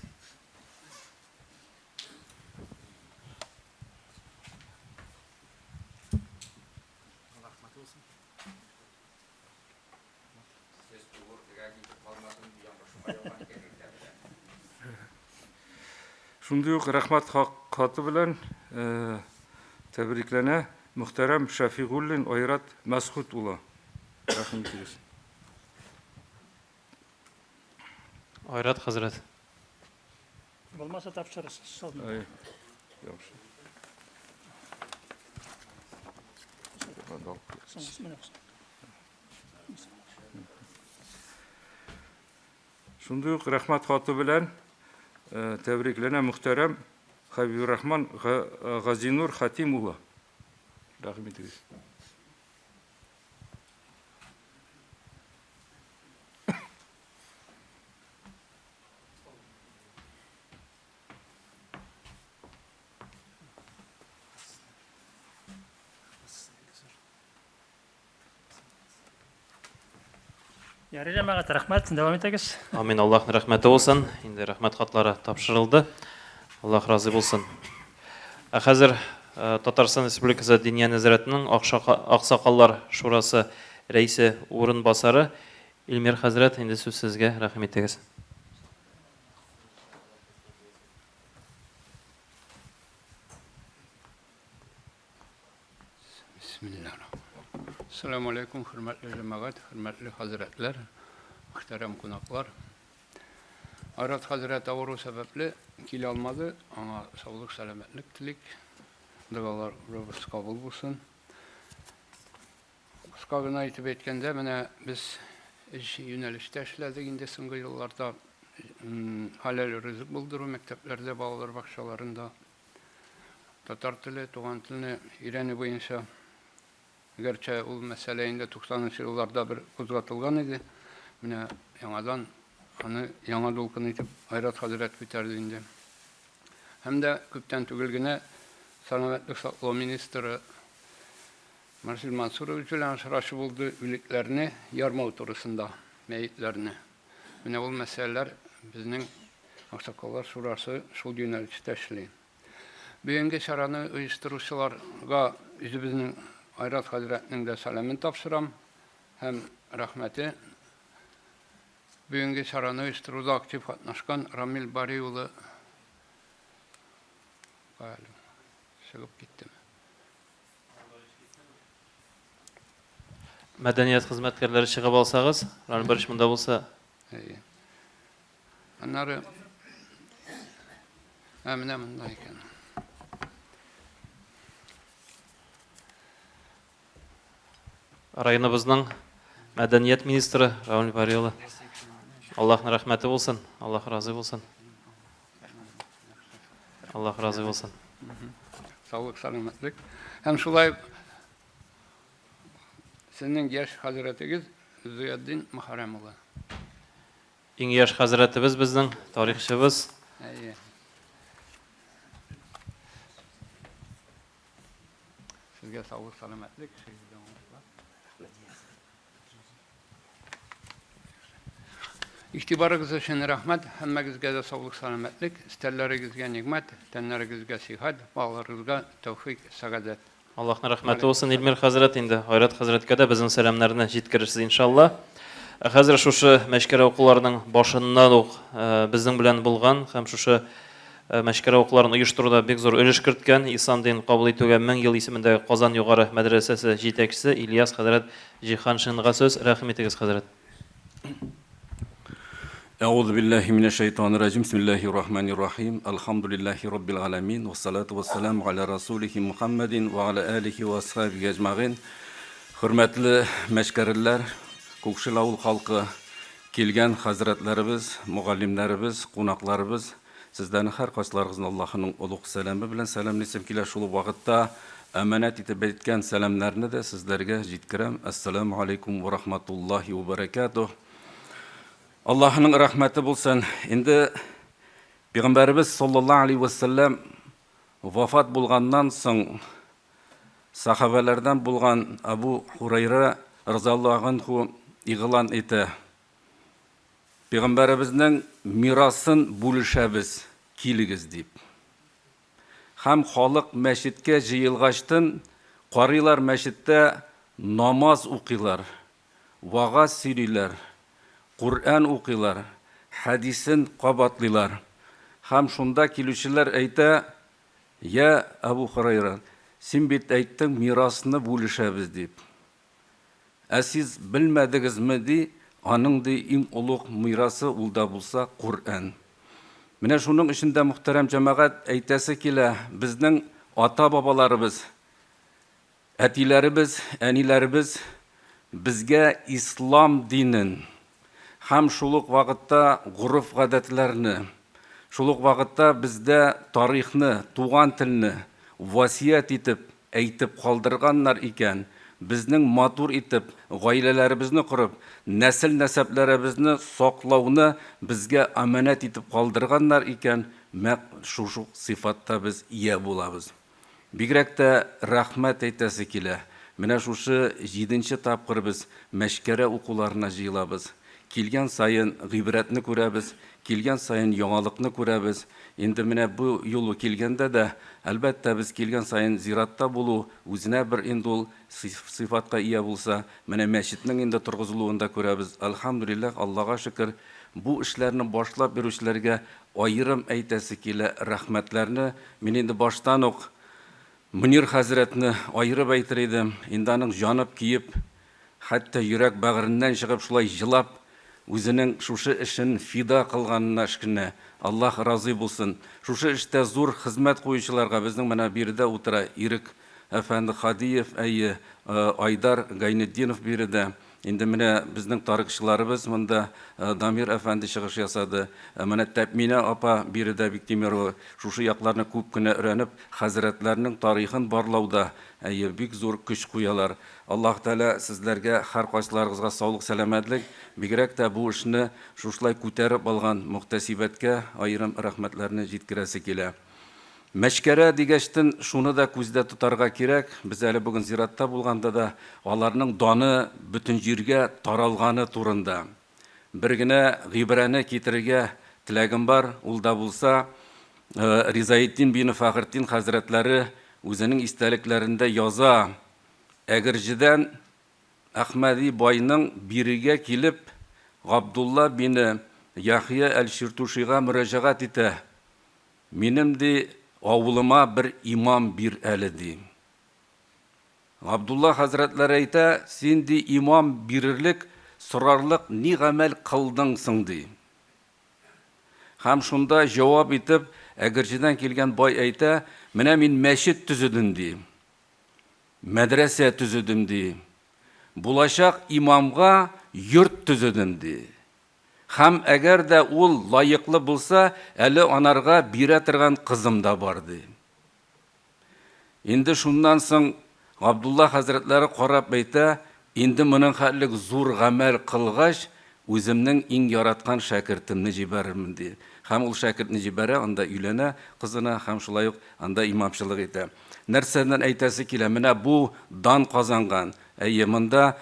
Шундый ук рәхмәт хаты белән тәбрикләнә мөхтәрәм Шәфигуллин Айрат Мәсхүт улы. Рәхим итегез. Айрат хәзрәт. Булмаса тапшырырсыз. Әй, яхшы. Шундый ук рәхмәт хаты белән э, тәбрикләнә мөхтәрәм Хәбибрахман Газинур Хатим улы. Рәхим итегез. Ярый, җәмәгать, рәхмәт, дәвам итегез. Амин, Аллаһның рәхмәте булсын. Инде рәхмәт хатлары тапшырылды. Аллаһ разый булсын. Ә хәзер э, Татарстан Республикасы Диния нәзарәтенең Аксакаллар шурасы рәисе урынбасары Илмир хәзрәт, инде сүз сезгә, рәхим итегез. Ассаламу алейкум, хөрмәтле җәмәгать, хөрмәтле хәзрәтләр, мөхтәрәм кунаклар. Айрат хәзрәт авыру сәбәпле килә алмады. Аңа саулык, сәламәтлек телик. Догаларыбыз кабул булсын. Кыска гына итеп әйткәндә, менә без өч юнәлештә эшләдек инде соңгы елларда. Хәләл ризык булдыру мәктәпләрдә, балалар бакчаларында. Татар теле, туган телне өйрәнү буенча, гәрчә ул мәсьәлә инде 90 нчы елларда бер кузгатылган иде, менә яңадан аны яңа дулкын итеп Айрат хәзрәт күтәрде инде. Һәм дә күптән түгел генә сәламәтлек саклау министры Марсель Мансурович белән очрашу булды, үлекләрне ярмау турысында, мәетләрне. Менә ул мәсьәләләр безнең Аксакаллар шурасы шул юнәлештә эшли. Бүгенге чараны оештыручыларга үзебезнең Айрат хәзрәтнең дә сәламен тапшырам һәм рәхмәте. Бүгенге чараны оештыруда актив катнашкан Рамил Бари улы чыгып киттеме? Мәдәният хезмәткәрләре чыгып алсагыз, Рамил Барич монда булса. Әйе. Аннары Ә менә монда икән. Районыбызның мәдәният министры Равил Бари улы. Аллаһның рәхмәте булсын, Аллаһ разый булсын. Аллаһ разый булсын. Саулык, сәламәтлек. Һәм шулай сезнең яшь хәзрәтегез Зыятдин Мөхәррәм улы. Иң яшь хәзрәтебез безнең, тарихчыбыз. Әйе. Сезгә саулык, сәламәтлек, эшегездә уңышлар. Игътибарыгыз өчен рәхмәт. Һәммәгезгә дә саулык, сәламәтлек, өстәлләрегезгә нигъмәт, тәннәрегезгә сихәт, балаларыгызга тәүфыйк, сәгадәт. Аллаһның рәхмәте булсын, Илмир хәзрәт, инде Айрат хәзрәткә дә безнең сәламнәрне җиткерерсез, иншалла. Ә хәзер шушы мәчкәрә укуларының башыннан ук э, безнең белән булган һәм шушы э, мәчкәрә укуларын оештыруда бик зур өлеш керткән Ислам динен кабул итүгә 1000 ел исемендәге Казан югары мәдрәсәсе җитәкчесе Ильяс хәзрәт Җиһаншинга сүз. Рәхим итегез, хәзрәт. Әгъузу биллаһи минәш шайтанир раҗим. Бисмиллаһир рахманир рахим. Әлхәмдүлиллаһи раббил галәмин. Вассалату вассаламу аля расулихи Мухаммадин ва аля алихи ва асхабихи әҗмәгыйн. Хөрмәтле мәчкәреләр, Күкшел авыл халкы, килгән хәзрәтләребез, мөгаллимнәребез, кунакларыбыз, сезләрнең һәркайсыларыгызны Аллаһының олуг сәламе белән сәламлисем килә. Шул ук вакытта әманәт итеп әйткән сәламнәрне дә сезләргә җиткерәм. Әссәламү алейкум ва рахматуллаһи ва баракатуһ. Аллаһының рәхмәте булсын. Инде Пәйгамбәребез саллаллаһу алейһи ва сәлләм вафат булганнан соң сахабәләрдән булган Абу Хурайра разиаллаһу анху игълан итә. Пәйгамбәребезнең мирасын бүлешәбез, килегез дип. Һәм халык мәчеткә җыелгачтын, карыйлар мәчеттә намаз укыйлар, вагаз сөйлиләр, Коръән укыйлар, хәдисен кабатлыйлар. Һәм шунда килүчеләр әйтә, Йә, Әбу Хөрәйра, син бит әйттең, мирасны бүлешәбез дип. Ә сез белмәдегезме, ди, Аның, ди, иң олуг мирасы ул да булса Коръән. Менә шуның өчен дә, мөхтәрәм җәмәгать, әйтәсе килә, безнең ата-бабаларыбыз, әтиләребез, әниләребез безгә ислам динен һәм шул ук вакытта гореф-гадәтләрне, шул ук вакытта бездә тарихны, туган телне васыять итеп әйтеп калдырганнар икән, безнең матур итеп гаиләләребезне корып, нәсел-нәсәпләребезне саклауны безгә амәнәт итеп калдырганнар икән, нәкъ шушы сыйфатта без ия булабыз. Бигрәк тә рәхмәт әйтәсе килә. Менә шушы җиденче тапкыр без Мәчкәрә укуларына җыелабыз. Килгән саен гыйбрәтне күрәбез, килгән саен яңалыкны күрәбез. Инде менә бу юлы килгәндә дә, әлбәттә, без килгән саен зиратта булу үзенә бер инде ул сыйфатка ия булса, менә мәчетнең инде торгызылуын да күрәбез. Әлхәмдүлилләһ, Аллага шөкер, бу эшләрне башлап йөрүчеләргә Аерым әйтәсе килә рәхмәтләрне. Мин инде баштан ук Мөнир хәзрәтне аерып әйтер идем. Инде аның җанып көеп, хәтта йөрәк бәгыреннән чыгып шулай җылап, үзенең шушы эшен фида кылганына эшкенә Аллаһ разый булсын. Шушы эштә зур хезмәт куючыларга безнең менә биредә утыра Ирек әфәнде Һадиев, әйе, Айдар Гайнетдинов биредә. Инде менә безнең тарихчыларыбыз монда, Дамир әфәнде чыгыш ясады. Менә Тәкминә апа биредә Биктимерова шушы якларны күп кенә өйрәнеп, хәзрәтләрнең тарихын барлауда, әйе, бик зур көч куялар. Аллаһ Тәгалә сезләргә һәркайсыларыгызга саулык-сәламәтлек, бигрәк тә бу эшне шушылай күтәреп алган мөхтәсибәткә аерым рәхмәтләрне җиткерәсе килә. Мәчкәрә дигәчтен, шуны да күздә тотарга кирәк, без әле бүген зиратта булганда да аларның даны бөтен җиргә таралганы турында бер генә гыйбрәне китерергә теләгем бар, ул да булса, Ризаэтдин бине Фәхретдин хәзрәтләре үзенең истәлекләрендә яза, Әгерҗедән Әхмәди байның бирегә килеп, Габдулла бине Яхъя әл-Чиртушига мөрәҗәгать итә, Минем, ди, авылыма бер имам бир әле, ди. Габдулла хәзрәтләре әйтә, син, ди, имам бирерлек, сорарлык ни гамәл кылдың соң, ди. Һәм шунда җавап итеп, Әгерҗедән килгән бай әйтә, менә мин мәчет төзедем, ди. Мәдрәсә төзедем, ди. Булачак имамга йорт төзедем, ди. Һәм әгәр дә ул лаеклы булса, әле анарга бирә торган кызым да бар, ди. Инде шуннан соң Габдулла хәзрәтләре карап әйтә, инде моның хәтлек зур гамәл кылгач, үземнең иң яраткан шәкертемне җибәрермен, ди. Һәм ул шәкертне җибәрә, анда өйләнә кызына һәм шулай ук анда имамчылык итә. Нәрсәдән әйтәсе килә, менә бу дан казанган, Әйе, монда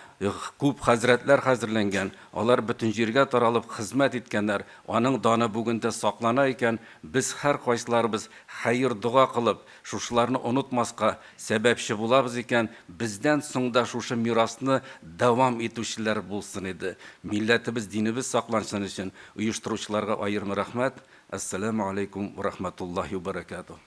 күп хәзрәтләр хәзерләнгән, алар бөтен җиргә таралып хезмәт иткәннәр, аның даны бүген дә саклана икән, без һәркайсыларыбыз хәер-дога кылып, шушыларны онытмаска сәбәпче булабыз икән, бездән соң да шушы мирасны дәвам итүчеләр булсын иде. Милләтебез, динебез саклансын өчен оештыручыларга аерым рәхмәт. Әссәләмү аләйкүм вә рахмәтуллаһи вә бәрәкәтүһ.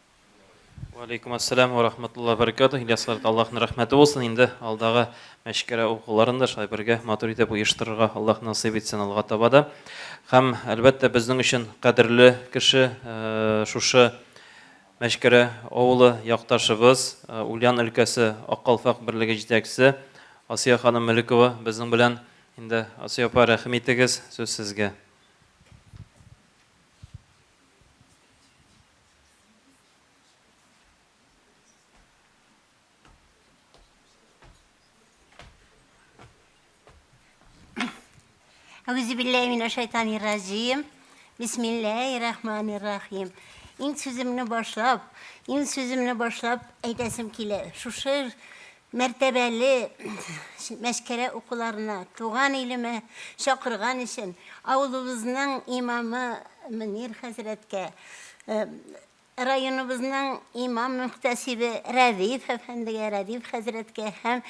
Валейкум ассалам ва рахматуллаһи ва баракатуһ. Ильяс хәзрәт, Аллаһның рәхмәте булсын. Инде алдагы мәчкәрә укуларын да шулай бергә матур итеп оештырырга Аллаһ насыйп итсен алга таба да. Һәм, әлбәттә, безнең өчен кадерле кеше, шушы Мәчкәрә авылы якташыбыз, Ульян өлкәсе Ак калфак берлеге җитәкчесе Асия ханым Мөлекова безнең белән. Инде, Асия апа, рәхим итегез, сүз сезгә. Әүзү билләһи минәш шайтанир раҗим. Бисмиллаһир рахманир рахим. Иң сүземне башлап, иң сүземне башлап әйтәсем килә. Шушы мәртәбәле мәшкәрә укуларына, туган илемә чакырган өчен авылыбызның имамы Мөнир хәзрәткә, районыбызның имам-мөхтәсибе Рәдиф әфәндегә, Рәдиф хәзрәткә һәм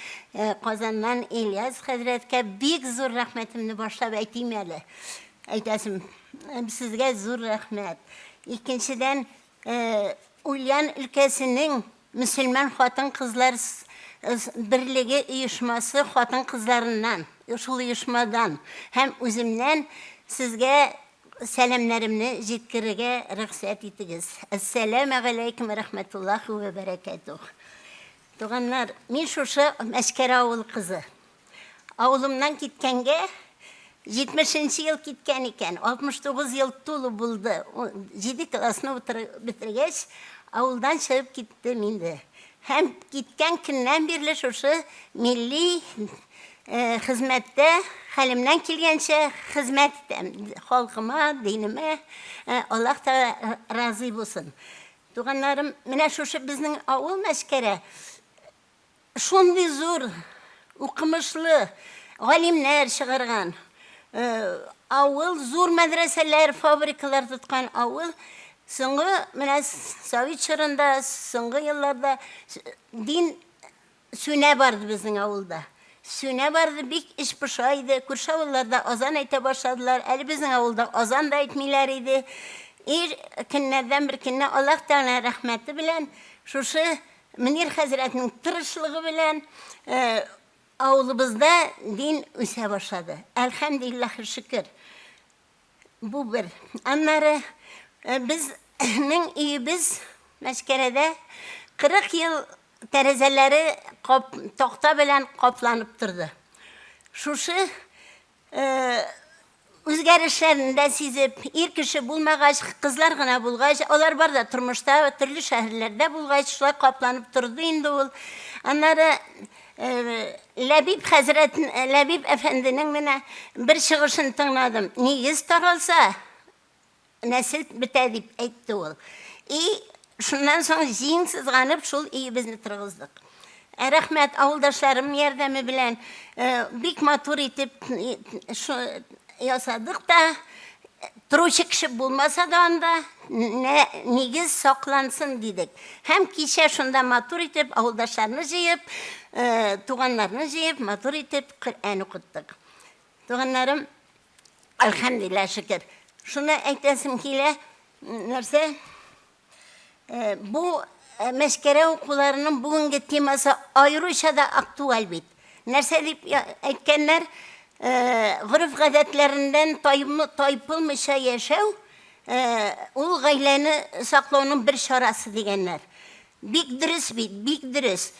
Казаннан Ильяс хәзрәткә бик зур рәхмәтемне башлап әйтим әле. Әйтәсем, сезгә зур рәхмәт. Икенчедән, Ульян өлкәсенең Мөселман хатын-кызлар берлеге оешмасы хатын-кызларыннан, шул оешмадан һәм үземнән сезгә сәламнәремне җиткерергә рөхсәт итегез. Әссәламегаләйкүм вә рәхмәтуллаһи вә бәрәкәтүһ. Туганнар, мин шушы Мәчкәрә авылы кызы. Авылымнан киткәнгә 70 нче ел киткән икән, 69 ел тулы булды. Җиде классны утырып бетергәч, авылдан чыгып киттем инде. Һәм киткән көннән бирле шушы милли э, хезмәттә хәлемнән килгәнчә хезмәт итәм. Халкыма, динемә э, Аллаһ Тәгалә разый булсын. Туганнарым, менә шушы безнең авыл Мәчкәрә шундый зур укымышлы галимнәр чыгарган э, авыл, зур мәдрәсәләр, фабрикалар тоткан авыл. Соңгы менә совет чорында, соңгы елларда дин Сүнә барды безнең авылда. Сүнә барды, бик эч поша иде. Күрше авылларда азан әйтә башладылар. Әле безнең авылда азан да әйтмиләр иде. И көннәрдән бер көнне Аллаһ Тәгалә рәхмәте белән шушы Мөнир хәзрәтнең тырышлыгы белән э, авылыбызда дин үсә башлады. Әлхәмдүлилләһ шөкер. Бу бер. Аннары э, безнең өебез Мәчкәрәдә 40 ел тәрәзәләре кап, такта белән капланып торды. Шушы э, үзгәрешләрне дә сизеп, ир кеше булмагач, кызлар гына булгач, алар бар да тормышта, төрле шәһәрләрдә булгач, шулай капланып торды инде ул. Аннары Ләбиб хәзрәт, Ләбиб әфәнденең менә бер чыгышын тыңладым. Нигез таралса, нәсел бетә дип әйтте ул. И шуннан соң җиң сызганып шул өебезне торгыздык. Ә рәхмәт авылдашларым ярдәме белән бик матур итеп ясадык та, торучы кеше булмаса да анда нигез саклансын дидек. Һәм кичә шунда матур итеп авылдашларны җыеп, туганнарны җыеп, матур итеп Коръән укыттык. Туганнарым, әлхәмдүлилләһ, шөкер. Шуны әйтәсем килә, нәрсә? Бу Мәчкәрә укуларының бүгенге темасы аеруча да актуаль бит. Нәрсә дип әйткәннәр? Гореф-гадәтләреннән тайпылмыйча яшәү, ул гаиләне саклауның бер чарасы дигәннәр. Бик дөрес бит, бик дөрес.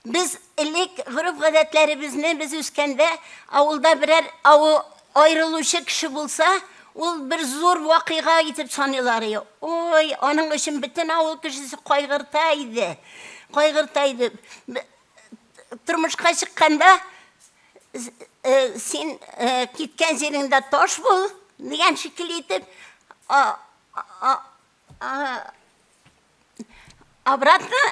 Без элек гореф-гадәтләребезне без үскәндә авылда берәр аерылучы кеше булса, ул бер зур вакыйга итеп саныйлар иде. Ой, аның өчен бөтен авыл кешесе кайгырта иде. Кайгырта иде. Тормышка чыкканда э, син э, киткән җиреңдә таш бул дигән шикелле итеп обратно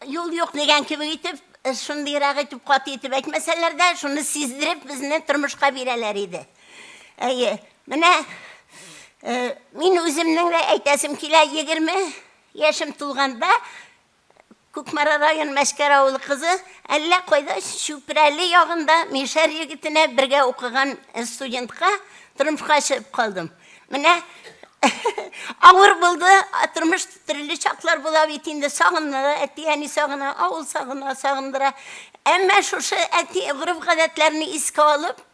Юл юк дигән кебек итеп, шундыйрак итеп, каты итеп әйтмәсәләр дә, шуны сиздереп безне тормышка бирәләр иде. Әйе, менә мин үземнең дә әйтәсем килә, 20 яшем тулганда Кукмара район Мәчкәр авылы кызы әллә кайда Чүпрәле ягында мишәр егетенә бергә укыган студентка тормышка чыгып калдым. Менә авыр булды, тормыш төрле чаклар була бит инде, сагындыра, әти-әни сагына, авыл сагына, сагындыра. Әмма шушы әти гореф-гадәтләрне искә алып,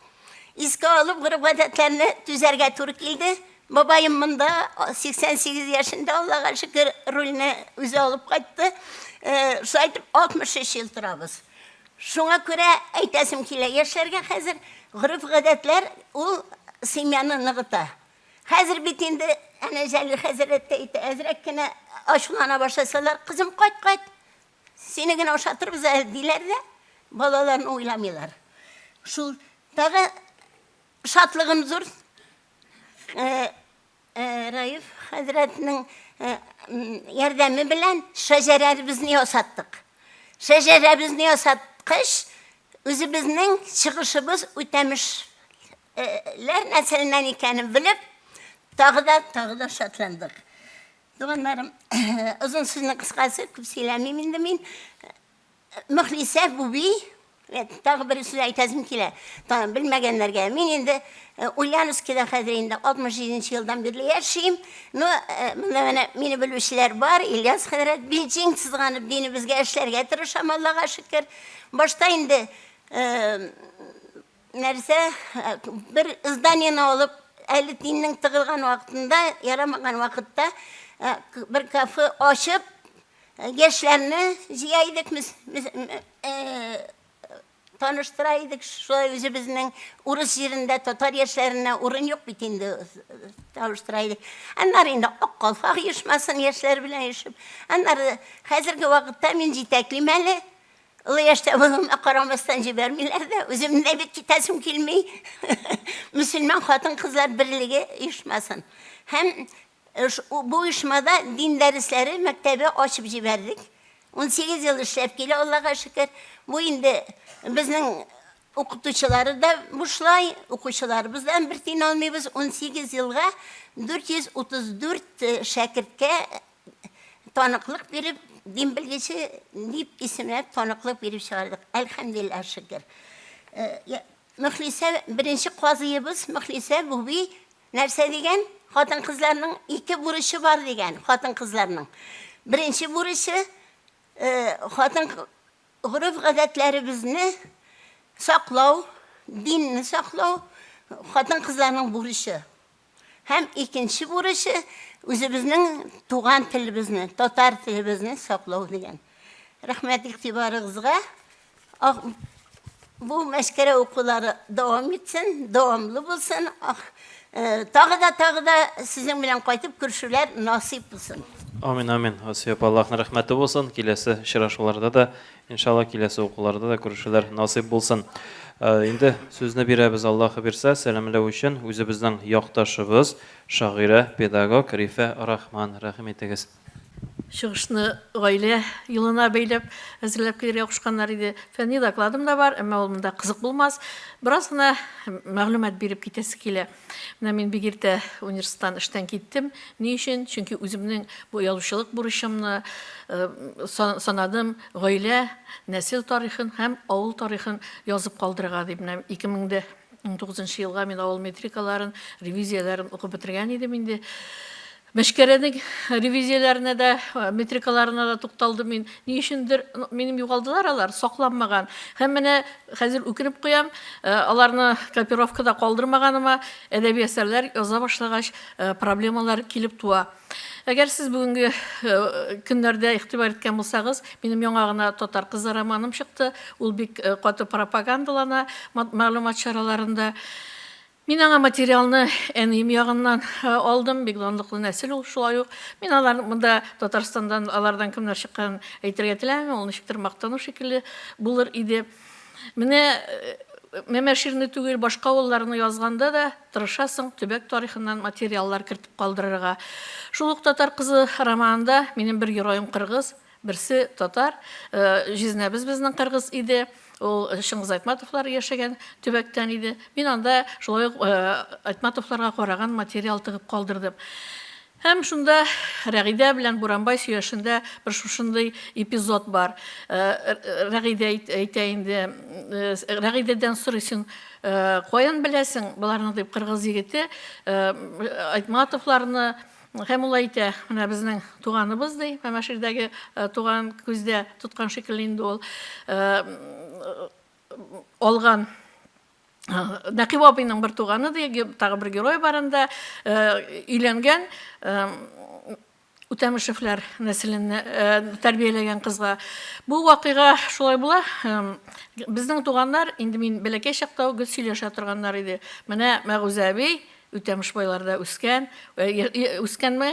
искә алып гореф-гадәтләрне түзәргә туры килде. Бабаем монда 88 яшендә, Аллага шөкер, рульне үзе алып кайтты. Э, шулай итеп 63 ел торабыз. Шуңа күрә әйтәсем килә, яшьләргә хәзер гореф-гадәтләр ул семьяны ныгыта. Хәзер бит инде әнә Җәлил хәзрәт тә әйтә, әзрәк кенә ачулана башласалар, кызым кайт, кайт, сине генә ашатырбыз әле диләр дә, балаларны уйламыйлар. Шул тагы шатлыгым зур. Э, э, Раиф хәзрәтнең э, ярдәме белән шәҗәрәбезне ясаттык. Шәҗәрәбезне ясаткач, үзебезнең чыгышыбыз Үтәмеш Ләр нәселеннән икәнен белеп, тагы да, тагы да шатландык. Туганнарым, озын сүзнең кыскасы, күп сөйләмим инде мин. Мөхлисә Буби, Тагы бер сүз әйтәсем килә. Белмәгәннәргә. Мин инде Ульяновскида хәзер инде 67 нче елдан бирле яшим. Ну, монда менә мине белүчеләр бар. Ильяс хәзрәт бил-җиң сызганып динебезгә эшләргә тырышам, Аллага шөкер. Башта инде нәрсә, бер зданиене алып, әле диннең тыгылган вакытында, ярамаган вакытта бер кафе ачып, яшьләрне җыя идек без, таныштыра идек шулай үзебезнең урыс җирендә татар яшьләренә урын юк бит инде таныштыра идек. Аннары инде Ак калфак оешмасын яшьләр белән оешып, аннары хәзерге вакытта мин җитәклим әле. Олы яшьтә булуыма карамастан җибәрмиләр дә, үземнең дә бик китәсем килми. Мөселман хатын-кызлар берлеге оешмасын. Һәм бу оешмада дин дәресләре мәктәбе ачып җибәрдек. 18 ел эшләп килә, Аллага шөкер. Бу инде безнең укытучылары да бушлай, укучыларыбыздан бер тиен алмыйбыз. 18 елга 434 шәкерткә таныклык биреп, дин белгече дип исемләп таныклык биреп чыгардык. Әлхәмдүлилләһ, шөкер. Э, Мөхлисә, беренче казыебыз Мөхлисә Буби нәрсә дигән? Хатын-кызларның ике бурычы бар дигән, хатын-кызларның. Беренче бурычы, э, хатын гореф-гадәтләребезне саклау, динне саклау, хатын-кызларның бурычы. Һәм икенче бурычы, үзебезнең туган телебезне, татар телебезне саклау дигән. Рәхмәт игътибарыгызга. Бу мәшкәрә укулары дәвам итсен, дәвамлы булсын. Э, тагы да, тагы да сезнең белән кайтып күрешүләр насыйп булсын. Амин, амин. Асия апа, Аллаһның рәхмәте булсын. Киләсе очрашуларда да Иншалла, киләсе укуларда да күрешүләр насыйп булсын. Инде сүзне бирәбез, Аллаһы бирсә, сәламләү өчен үзебезнең якташыбыз, шагыйрә, педагог Рифә Рахман. Рәхим итегез. Чыгышны гаилә елына бәйләп әзерләп килергә кушканнар иде. Фәнни докладым да бар, әмма ул монда кызык булмас. Бераз гына мәгълүмат биреп китәсе килә. Менә мин бик иртә университеттан эштән киттем. Ни өчен? Чөнки үземнең бу язучылык бурычымны санадым, гаилә, нәсел тарихын һәм авыл тарихын язып калдырырга дип. Менә 2019 елга мин авыл метрикаларын, ревизияләрен укып бетергән идем инде. Мәчкәрәнең ревизияләренә дә, метрикаларына да тукталдым мин. Ни өчендер минем югалдылар алар, сакланмаган. Һәм менә хәзер үкенеп куям, аларны копировкада калдырмаганыма, әдәби әсәрләр яза башлагач, проблемалар килеп туа. Әгәр сез бүгенге көннәрдә игътибар иткән булсагыз, минем яңа гына Татар кызы романым чыкты. Ул бик каты пропагандалана мәгълүмат чараларында. Мин аңа материалны әнием ягыннан алдым, бик данлыклы нәсел ул шулай ук. Мин алар монда Татарстаннан алардан кемнәр чыкканын әйтергә теләмим, ул ничектер мактану шикелле булыр иде. Менә Мәмәширне түгел, башка авылларны язганда да тырышасың төбәк тарихыннан материаллар кертеп калдырырга. Шул ук Татар кызы романында минем бер героем кыргыз, Берсе татар, җизнәбез безнең кыргыз иде. Ул Чыңгыз Айтматовлар яшәгән төбәктән иде. Мин анда шулай ук Айтматовларга караган материал тыгып калдырдым. Һәм шунда Рәгыйдә белән Буранбай сөйләшендә бер шушындый эпизод бар. Рәгыйдә әйтә инде, Рәгыйдәдән сорыйсың, каян беләсең боларны дип, кыргыз егете Айтматовларны Һәм ул әйтә, менә безнең туганыбыз, ди, Мәмәширдәге туган күздә тоткан шикелле инде ул, алган Нәкыйп абыйның бер туганы, ди, тагы бер герой бар анда, өйләнгән Үтәмешевләр нәселен тәрбияләгән кызга. Бу вакыйга шулай була. Безнең туганнар, инде мин бәләкәй чакта ук гел сөйләшә торганнар иде. Менә Мәгүзә әби Үтәмеш байларда үскән, үскәнме,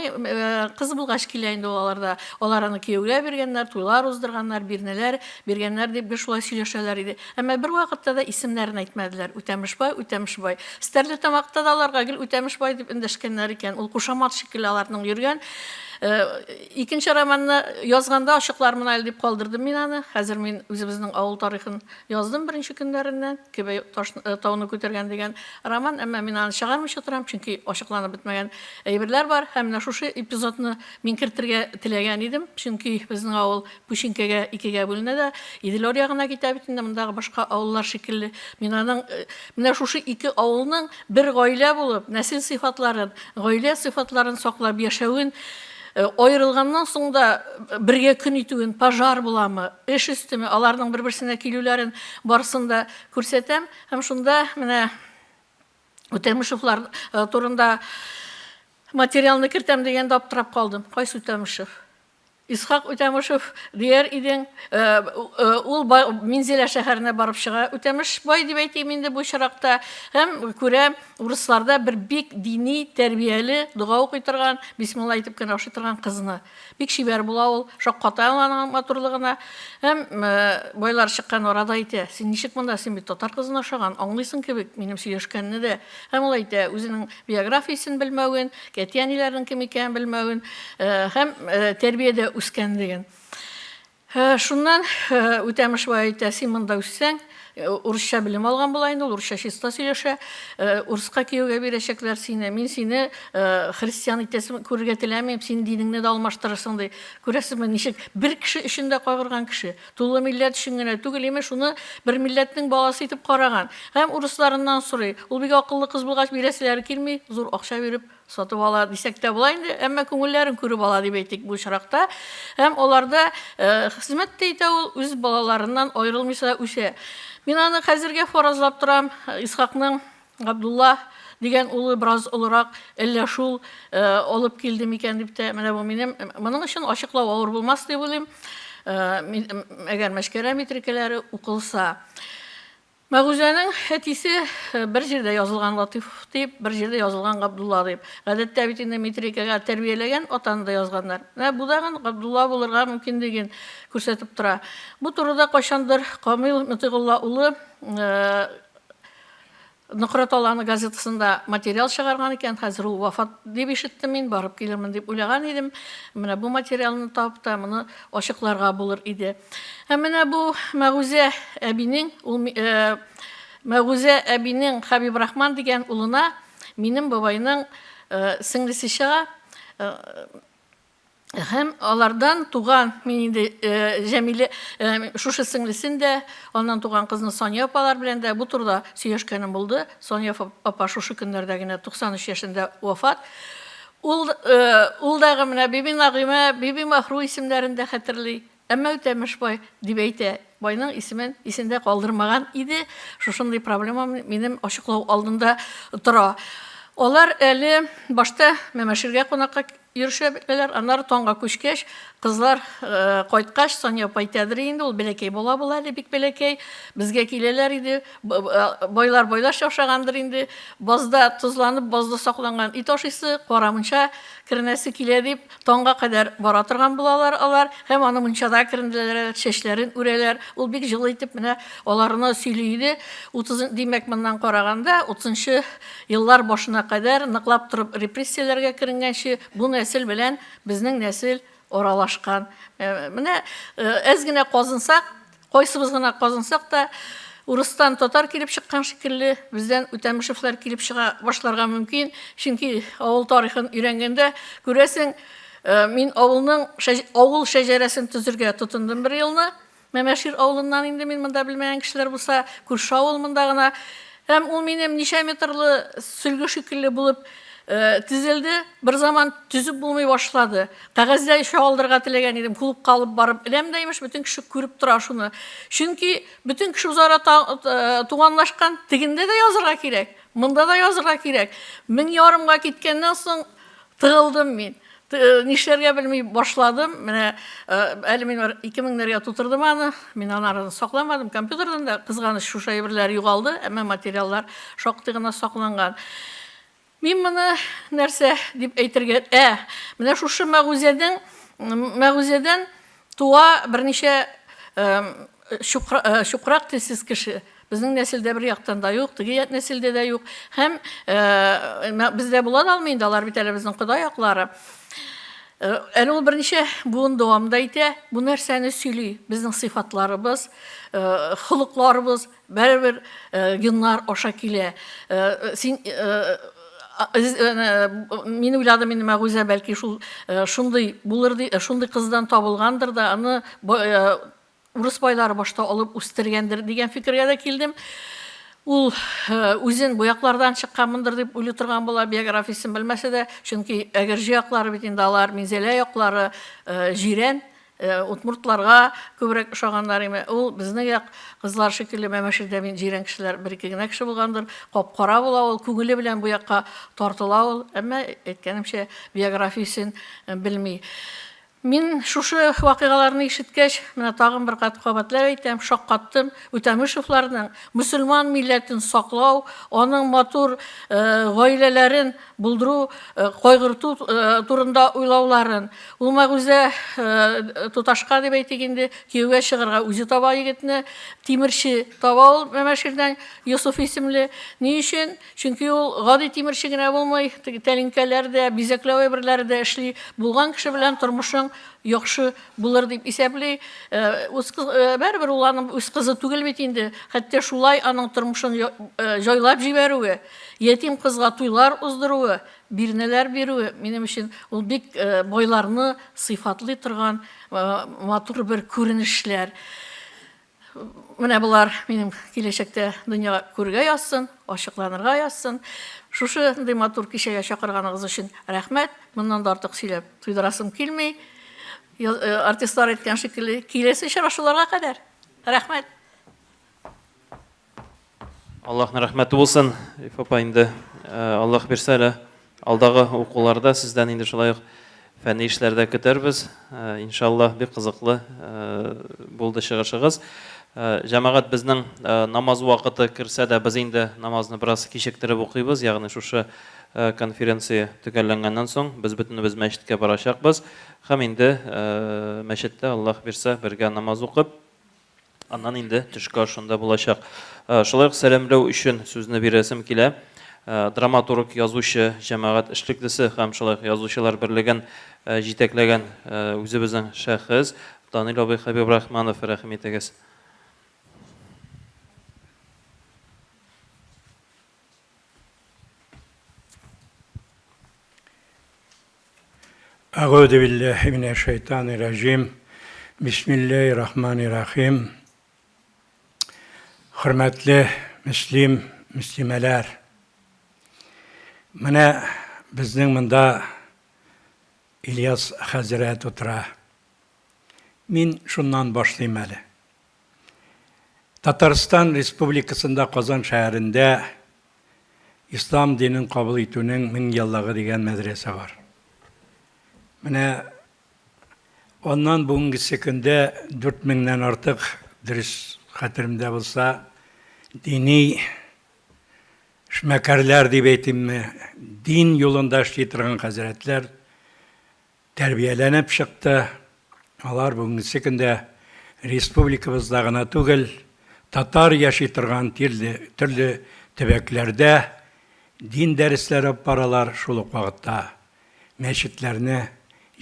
кыз булгач килә инде ул аларда. Алар аны кияүгә биргәннәр, туйлар уздырганнар, бирнәләр биргәннәр дип гел шулай сөйләшәләр иде. Әмма бервакытта да исемнәрен әйтмәделәр. Үтәмеш бай, Үтәмеш бай. Стәрлетамакта да аларга гел Үтәмеш бай дип эндәшкәннәр икән. Ул кушамат шикелле аларның йөргән. Икенче романны язганда ачыклармын әле дип калдырдым мин аны. Хәзер мин үзебезнең авыл тарихын яздым беренче көннәреннән. Кебе таш тауны күтәргән дигән роман, әмма мин аны чыгармыйча торам, чөнки ачыкланып бетмәгән әйберләр бар. Һәм менә шушы эпизодны мин кертергә теләгән идем, чөнки безнең авыл Пүчинкәгә икегә бүленә дә, Идел аръягына китә бит инде, мондагы башка авыллар шикелле. Мин аның менә шушы ике авылның бер гаилә булып, нәсел сыйфатларын, гаилә сыйфатларын саклап яшәвен, аерылганнан соң да бергә көн итүен, пожар буламы, эш өстеме, аларның бер-берсенә килүләрен барысын да күрсәтәм. Һәм шунда менә Үтәмышевлар турында материалны кертәм дигәндә аптырап калдым. Кайсы Үтәмышев? Исхак Үтәмышев дияр идең, ул Минзәлә шәһәренә барып чыга. Үтәмеш бай дип әйтим инде бу очракта. Һәм күрә, урысларда бер бик дини, тәрбияле, дога укый торган, бисмилла әйтеп кенә ашый торган кызны. Бик чибәр була ул, шакката ул аның матурлыгына. Һәм байлар чыккан арада әйтә, син ничек монда, син бит татар кызына ошаган, аңлыйсың кебек минем сөйләшкәнне дә. Һәм ул әйтә, үзенең биографиясен белмәвен, әти-әниләренең кем икәнен белмәвен һәм тәрбиядә үскәнлеген. Шуннан Үтәмеш бай әйтә, син монда үссәң, урысча белем алган була инде, ул урысча чиста сөйләшә, урыска кияүгә бирәчәкләр сине, мин сине христиан итәсем, күрергә теләмим, син динеңне дә алмаштырырсың, ди. Күрәсезме, ничек бер кеше өчен дә кайгырган кеше. Тулы милләт өчен генә түгел, имеш, шуны бер милләтнең баласы итеп караган. Һәм урысларыннан сорый. Ул бик акыллы кыз булгач, бирәселәре килми, зур акча биреп сатып ала дисәк тә була инде, әмма күңелләрен күреп ала дип әйтик бу очракта. Һәм аларда хезмәт тә итә ул, үз балаларыннан аерылмыйча үсә. Мин аны хәзергә фаразлап торам, Исхакның Габдулла дигән улы бераз олырак, әллә шул алып килде микән дип тә, менә бу минем, моның өчен ачыклау авыр булмас дип уйлыйм, әгәр Мәчкәрә метрикәләре укылса. Мәгүзәнең әтисе бер җирдә язылган Латыйфов дип, бер җирдә язылган Габдулла дип. Гадәттә бит инде метрикәгә тәрбияләгән атаны да язганнар. Менә бу тагын Габдулла булырга мөмкинлеген күрсәтеп тора. Бу турыда кайчандыр Камил Мотыйгулла улы Нократ Аланы газетасында материал чыгарган икән, хәзер ул вафат дип ишеттем мин, барып килермен дип уйлаган идем. Менә бу материалны табып та моны ачыкларга булыр иде. Һәм менә бу Мәгүзә әбинең, ул Мәгүзә әбинең Хәбибрахман дигән улына минем бабайның сеңлесе чыга. Һәм алардан туган, мин инде Җәмилә, шушы сеңлесен дә, аннан туган кызны Сания апалар белән дә бу турыда сөйләшкәнем булды. Сания апа шушы көннәрдә генә 93 яшендә вафат. Ул, ул дагы менә Биби Нагыймә, Биби Маһру исемнәрен дә хәтерли. Әмма Үтәмеш бай, дип әйтә, байның исемен исендә калдырмаган иде. Шушындый проблема минем ачыклау алдында тора. Алар әле башта Мәмәширгә кунакка йөрешә беләләр, аннары таңга күчкәч, кызлар кайткач, Сания апа әйтәдер инде, ул бәләкәй бала була әле, бик бәләкәй, безгә киләләр иде, байлар байларча ашагандыр инде, базда тозланып, базда сакланган ит ашыйсы, кара мунча керенәсе килә дип, Таңга кадәр бара торган булалар алар һәм аны мунчада керенделәр, чәчләрен үрәләр. Ул бик җылы итеп менә аларны сөйли иде. 30, димәк, моннан караганда, 30 нчы еллар башына кадәр ныклап торып репрессияләргә керенгәнче бу нәсел белән безнең нәсел аралашкан. Менә әз генә казынсак, Кайсыбыз гына казынсак та, урыстан татар килеп чыккан шикелле, бездән Үтәмешевләр килеп чыга башларга мөмкин. Чөнки авыл тарихын өйрәнгәндә, күрәсең, мин авылның авыл шәҗәрәсен төзергә тотындым бер елны. Мәмәшир авылыннан инде мин монда белмәгән кешеләр булса, күрше авыл монда гына. Һәм ул минем ничә метрлы сөлге шикелле булып тезелде. Бер заман төзеп булмый башлады. Кәгазьдә чагылдырырга теләгән идем, клубка алып барып эләм дә, имеш, бөтен кеше күреп тора шуны. Чөнки бөтен кеше үзара туганлашкан, тегендә дә язырга кирәк, монда да язырга кирәк. Мең ярымга киткәннән соң тыгылдым мин. Нишләргә белми башладым. Менә әле мин бер 2000-нәргә тутырдым аны. Мин анарын сакламадым. Компьютердан да кызганыч шушы әйберләр югалды, әмма материаллар шактый гына сакланган. Мин моны нәрсә дип әйтергә... Ә, менә шушы Мәгүзәдән, Мәгүзәдән туа берничә чукрак телсез кеше. Безнең нәселдә бер яктан да юк, теге нәселдә дә юк. Һәм бездә була да алмый инде, алар бит әле безнең кода яклары. Әле ул берничә буын дәвам да итә. Бу нәрсәне сөйли? Безнең сыйфатларыбыз, холыкларыбыз барыбер геннар аша килә. Син мин уйладым инде Мәгүзә бәлки шул шундый булыр ди, шундый кыздан табылгандыр да, аны Урыс байлары башта алып үстергәндер дигән фикергә дә килдем. Ул үзен бу яклардан чыкканмындыр дип уйлый торган була, биографиясен белмәсә дә, чөнки Әгерҗе яклары бит инде алар, Минзәлә яклары, җирән, удмуртларга күбрәк ошаганнар име. Ул безнең як кызлар шикелле Мәмәширдә мин җирән кешеләр бер-ике генә кеше булгандыр. Кап-кара була ул, күңеле белән бу якка тартыла ул, әмма, әйткәнемчә, биографиясен белми. Мин шушы вакыйгаларны ишеткәч, менә тагын бер кат кабатлап әйтәм, шаккаттым. Үтәмешевларның мөселман милләтен саклау, аның матур гаиләләрен булдыру, кайгырту турында уйлауларын. Ул Мәгүзә туташка дип әйтик инде, кияүгә чыгарга үзе таба егетне, тимерче таба ул Мәмәширдән, Йосыф исемле. Ни өчен? Чөнки ул гади тимерче генә булмый, теге тәлинкәләр дә, бизәкләү әйберләре дә эшли. Булган кеше белән тормышың яхшы булыр дип исәпли. Үз кыз, барыбер ул аның үз кызы түгел бит инде. Хәтта шулай аның тормышын җайлап җибәрүе, ятим кызга туйлар уздыруы, бирнәләр бирүе, минем өчен ул бик байларны сыйфатлый торган матур бер күренешләр. Менә болар минем киләчәктә дөнья күрергә язсын, ачыкланырга язсын. Шушындый матур кичәгә чакырганыгыз өчен рәхмәт. Моннан да артык сөйләп туйдырасым килми. Артистлар әйткән шикелле, киләсе очрашуларга кадәр. Рәхмәт. Аллаһның рәхмәте булсын, Риф апа, инде Аллаһ бирсә әле алдагы укуларда сездән инде шулай ук фәнни эшләрдә көтәрбез. Иншаллаһ, бик кызыклы булды чыгышыгыз. Җәмәгать, безнең намаз вакыты керсә дә, без инде намазны бераз кичектереп укыйбыз, ягъни шушы конференция төгәлләнгәннән соң без бөтенебез мәчеткә барачакбыз һәм инде мәчеттә Аллаһ бирсә бергә намаз укып, Аннан инде төшке аш шунда булачак. Шулай ук сәламләү өчен сүзне бирәсем килә. Драматург, язучы, җәмәгать эшлеклесе һәм шулай ук Язучылар берлеген җитәкләгән үзебезнең шәхес Данил абый Хәбибрахманов, рәхим итегез. Әгуду билләһи минәш шайтанир раҗим. Бисмиллаһир рахманир рахим. Хөрмәтле мөслим, мөслимәләр. Менә безнең монда Ильяс хәзрәт утыра. Мин шуннан башлыйм әле. Татарстан Республикасында Казан шәһәрендә Ислам динен кабул итүнең меңьеллыгы дигән мәдрәсә бар. Менә аннан бүгенгесе көндә 4000 нән артык, дөрес хәтеремдә булса, дини эшмәкәрләр дип әйтимме, дин юлында эшли торган хәзрәтләр тәрбияләнеп чыкты. Алар бүгенгесе көндә республикабызда гына түгел, татар яши торган төрле, төрле төбәкләрдә дин дәресләре алып баралар, шул ук вакытта мәчетләрне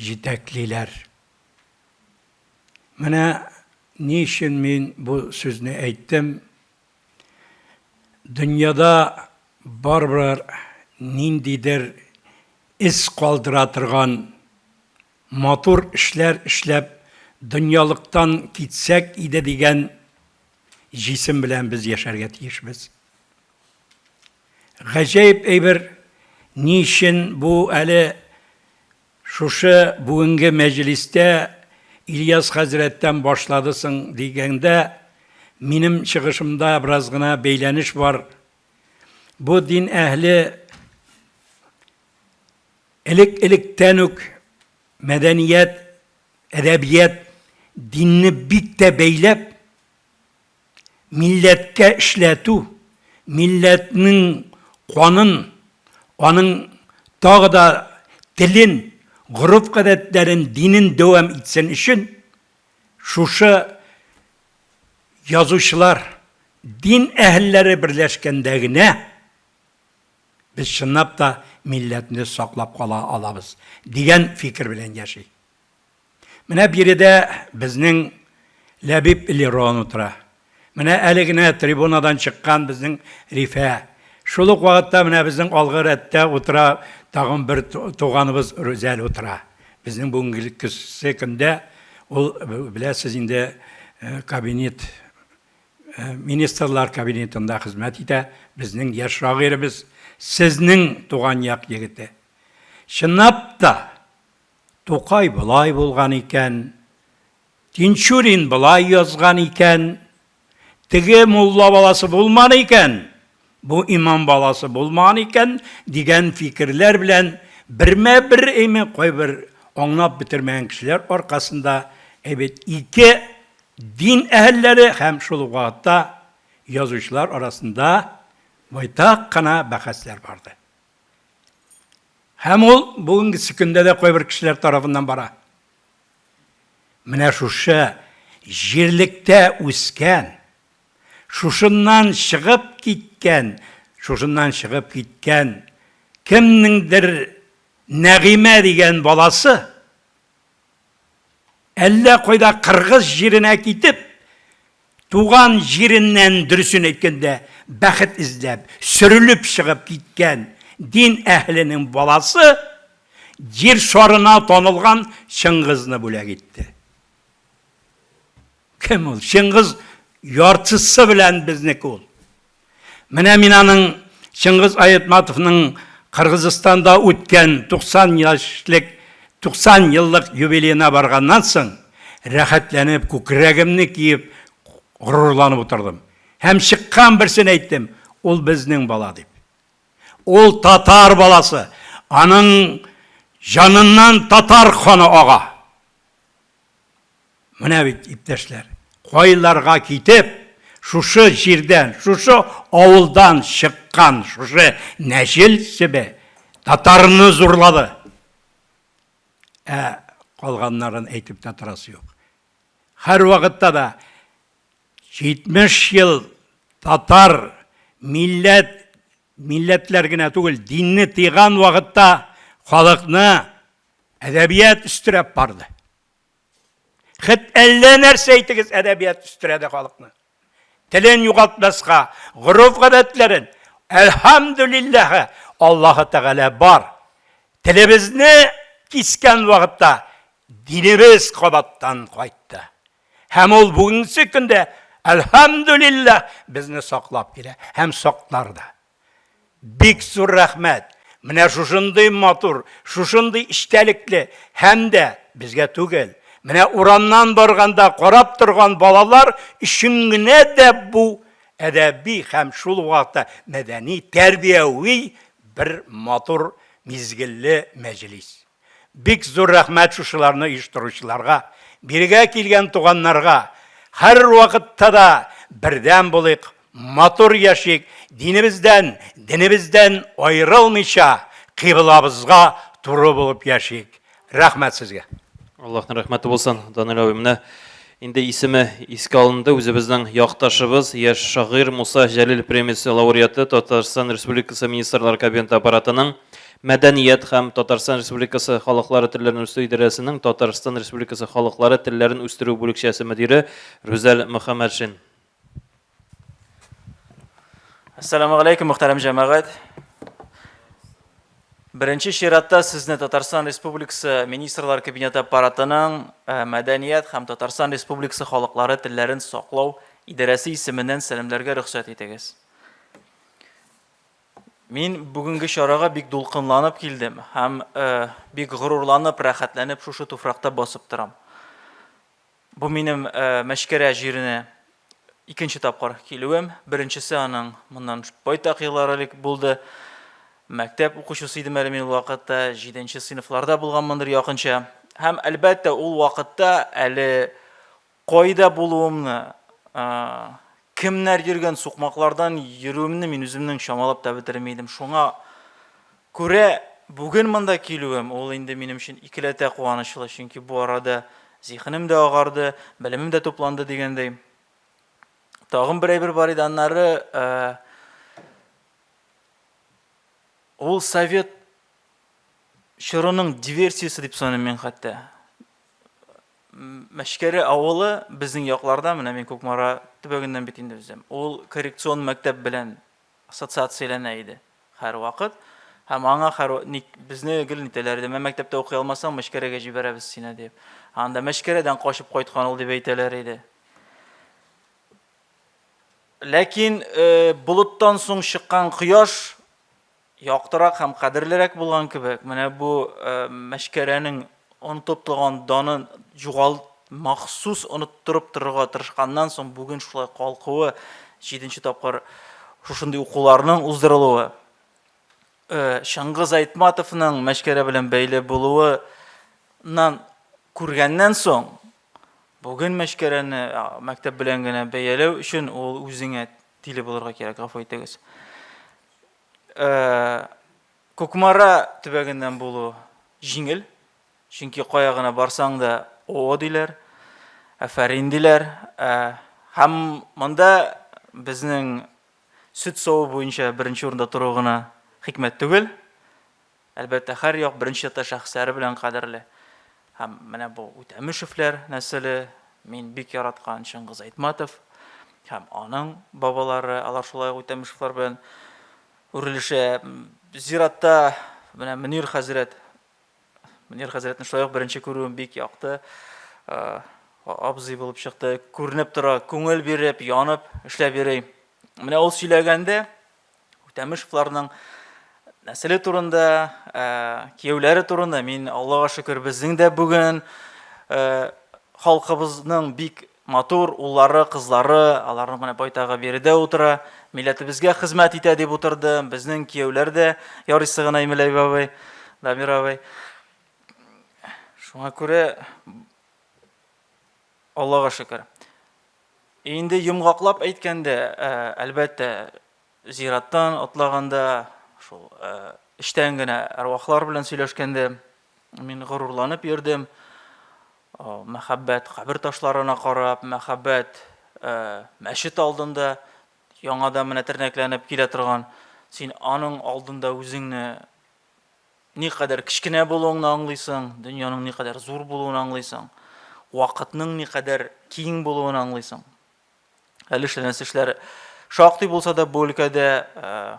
җитәклиләр. Менә ни өчен мин бу сүзне әйттем. Дөньяда барыбер ниндидер эз калдыра торган матур эшләр эшләп дөньялыктан китсәк иде дигән җисем белән без яшәргә тиешбез. Гаҗәеп әйбер, ни өчен бу әле Шушы бүгенге мәҗлистә Ильяс хәзрәттән башлады соң дигәндә, минем чыгышымда бераз гына бәйләнеш бар. Бу дин әһле элек-электән үк мәдәният, әдәбият, динне бик тә бәйләп, милләткә эшләтү, милләтнең канын, аның тагы да телен, гореф-гадәтләрен, динен дәвам итсен өчен шушы язучылар, дин әһелләре берләшкәндә генә без чынлап та милләтне саклап кала алабыз, дигән фикер белән яши. Менә биредә безнең Ләбиб Лерон утыра. Менә әле генә трибунадан чыккан безнең Рифә. Шул ук вакытта менә безнең алгы рәттә утыра тагын бер туганыбыз Рүзәл утыра. Безнең бүгенгесе көндә ул, беләсез инде, кабинет Министрлар кабинетында хезмәт итә, безнең яшь шагыйребез, сезнең туган як егете. Чынлап та, Тукай болай булган икән, Тинчурин болай язган икән, теге мулла баласы булман икән, бу имам баласы булмаган икән дигән фикерләр белән бермә-бер әйме кайбер аңлап бетермәгән кешеләр аркасында әйбәт ике дин әһелләре һәм шул ук вакытта язучылар арасында байтак кына бәхәсләр барды. Һәм ул бүгенгесе көндә дә кайбер кешеләр тарафыннан бара. Менә шушы җирлектә үскән, шушыннан чыгып киткән, шушыннан чыгып киткән кемнеңдер Нәгыймә дигән баласы әллә кайда кыргыз җиренә китеп, туган җиреннән, дөресен әйткәндә, бәхет эзләп, сөрелеп чыгып киткән дин әһеленең баласы җир шарына танылган Чыңгызны бүләк итте. Кем ул? Чыңгыз яртысы белән безнеке ул. Менә мин аның Чыңгыз Айтматовның Кыргызстанда үткән 90 яшьлек 90 еллык юбилеена барганнан соң, рәхәтләнеп, күкрәгемне киеп, горурланып утырдым. Һәм чыккан берсен әйттем, ул безнең бала дип. Ул татар баласы, аның җаныннан татар каны ага. Менә бит, иптәшләр, кайларга китеп, шушы җирдән, шушы авылдан чыккан шушы нәҗел себе татарны зурлады. Ә калганнарын әйтеп тә торасы юк. Һәрвакытта да 70 ел татар милләт, милләтләр генә түгел, динне тыйган вакытта халыкны әдәбият өстерәп барды. Хет әллә нәрсә әйтегез, әдәбият үстерә дә халыкны. Телен югалтмаска, гореф-гадәтләрен. Әлхәмдүлилләһ, Аллаһы Тәгалә бар. Телебезне кискән вакытта динебез кабаттан кайтты. Һәм ул бүгенге көндә, әлхәмдүлилләһ, безне саклап килә һәм саклар да. Бик зур рәхмәт! Менә шушындый матур, шушындый эчтәлекле һәм дә безгә түгел, менә урамнан барганда карап торган балалар өчен генә дә бу әдәби һәм шул ук вакытта мәдәни, тәрбияви бер матур мизгелле мәҗлис. Бик зур рәхмәт шушыларны оештыручыларга, бирегә килгән туганнарга. Һәрвакытта да бердәм булыйк, матур яшик, динебездән, денебездән аерылмыйча, кыйблабызга туры булып яшик. Рәхмәт сезгә. Аллаһның рәхмәте булсын, Данил абый. Менә инде исеме искә алынды, үзебезнең якташыбыз, яшь шагыйрь Муса Җәлил премиясе лауреаты, Татарстан Республикасы Министрлар Кабинеты аппаратының Мәдәният һәм Татарстан Республикасы халыклары телләрен үстерү идарәсенең Татарстан Республикасы халыклары телләрен үстерү бүлекчәсе мөдире Рүзәл Мөхәммәтшин. Ассаламу алейкум, мөхтәрәм җәмәгать. Беренче чиратта сезне Татарстан Республикасы Министрлар Кабинеты аппаратының э, Мәдәният һәм Татарстан Республикасы халыклары телләрен саклау идарәсе исеменнән сәламләргә рөхсәт итегез. Мин бүгенге чарага бик дулкынланып килдем һәм бик горурланып, рәхәтләнеп шушы туфракта басып торам. Бу минем Мәчкәрә җиренә икенче тапкыр килүем. Беренчесе аның моннан байтак еллар элек булды. Мәктәп укучысы идем әле мин ул вакытта, җиденче сыйныфларда булганмындыр якынча. Һәм, әлбәттә, ул вакытта әле Кайда булуымны, кемнәр йөргән сукмаклардан йөрүемне мин үземнең чамалап та бетерми идем. Шуңа күрә бүген монда килүем, ул инде минем өчен икеләтә куанычлы, чөнки бу арада зиһенем дә агарды, белемем дә тупланды дигәндәй. Тагын бер әйбер бар иде, аннары ул совет. чорының диверсиясе дип саныйм мин хәтта. Мәчкәрә авылы безнең якларда, менә мин Кукмара төбәгеннән бит инде үзем. Ул коррекцион мәктәп белән ассоциацияләнә иде һәрвакыт. Һәм аңа һәр ник безне гел нитәләр иде. Менә мәктәптә укый алмасаң, Мәчкәрәгә җибәрәбез сине дип. Анда Мәчкәрәдән качып кайткан ул дип әйтәләр иде. Ләкин э, болыттан соң чыккан кояш яктырак һәм кадерлерәк булган кебек, менә бу э, Мәчкәрәнең онытып торган данын югал махсус оныттырып торырга тырышканнан соң бүген шулай калкуы, җиденче тапкыр шушындый укуларның уздырылуы, э, Чыңгыз Айтматовның Мәчкәрә белән бәйле булуыннан күргәннән соң, бүген Мәчкәрәне мәктәп белән генә бәяләү өчен ул үзеңә тиле булырга кирәк, гафу итегез. Э, Кукмара төбәгеннән булу җиңел, чөнки кая гына барсаң да о диләр, афәрин диләр. Э, һәм монда безнең сөт саву буенча беренче урында тору гына хикмәт түгел. Әлбәттә, һәр як беренче чиратта шәхесләре белән кадерле. Һәм менә бу Үтәмешевләр нәселе, мин бик яраткан Чыңгыз Айтматов һәм аның бабалары, алар шулай ук Үтәмешевлар белән үрелешә. Зиратта менә Мөнир хәзрәт, Мөнир хәзрәтне шулай ук беренче күрүем бик якты абзый булып чыкты. Күренеп тора, күңел биреп, янып эшләп йөри. Менә ул сөйләгәндә Үтәмешевларның нәселе турында, кияүләре турында мин Аллага шөкер, безнең дә бүген халкыбызның бик матур уллары, кызлары, аларның менә байтагы биредә утыра, милләтебезгә хезмәт итә дип утырды. Безнең кияүләр дә ярыйсы гына Имәләй бабай, Дамир абый. Шуңа күрә Аллага шөкер. Инде йомгаклап әйткәндә, әлбәттә, зираттан атлаганда, шул эчтән генә әрвахлар белән сөйләшкәндә мин горурланып йөрдем. Мәхәббәт кабер ташларына карап, мәхәббәт мәчет алдында яңадан менә тернәкләнеп килә торган. Син аның алдында үзеңне никадәр кечкенә булуыңны аңлыйсың, дөньяның никадәр зур булуын аңлыйсың, вакытның никадәр киң булуын аңлыйсың. Әле эшләнәсе эшләр шактый булса да бу өлкәдә, э,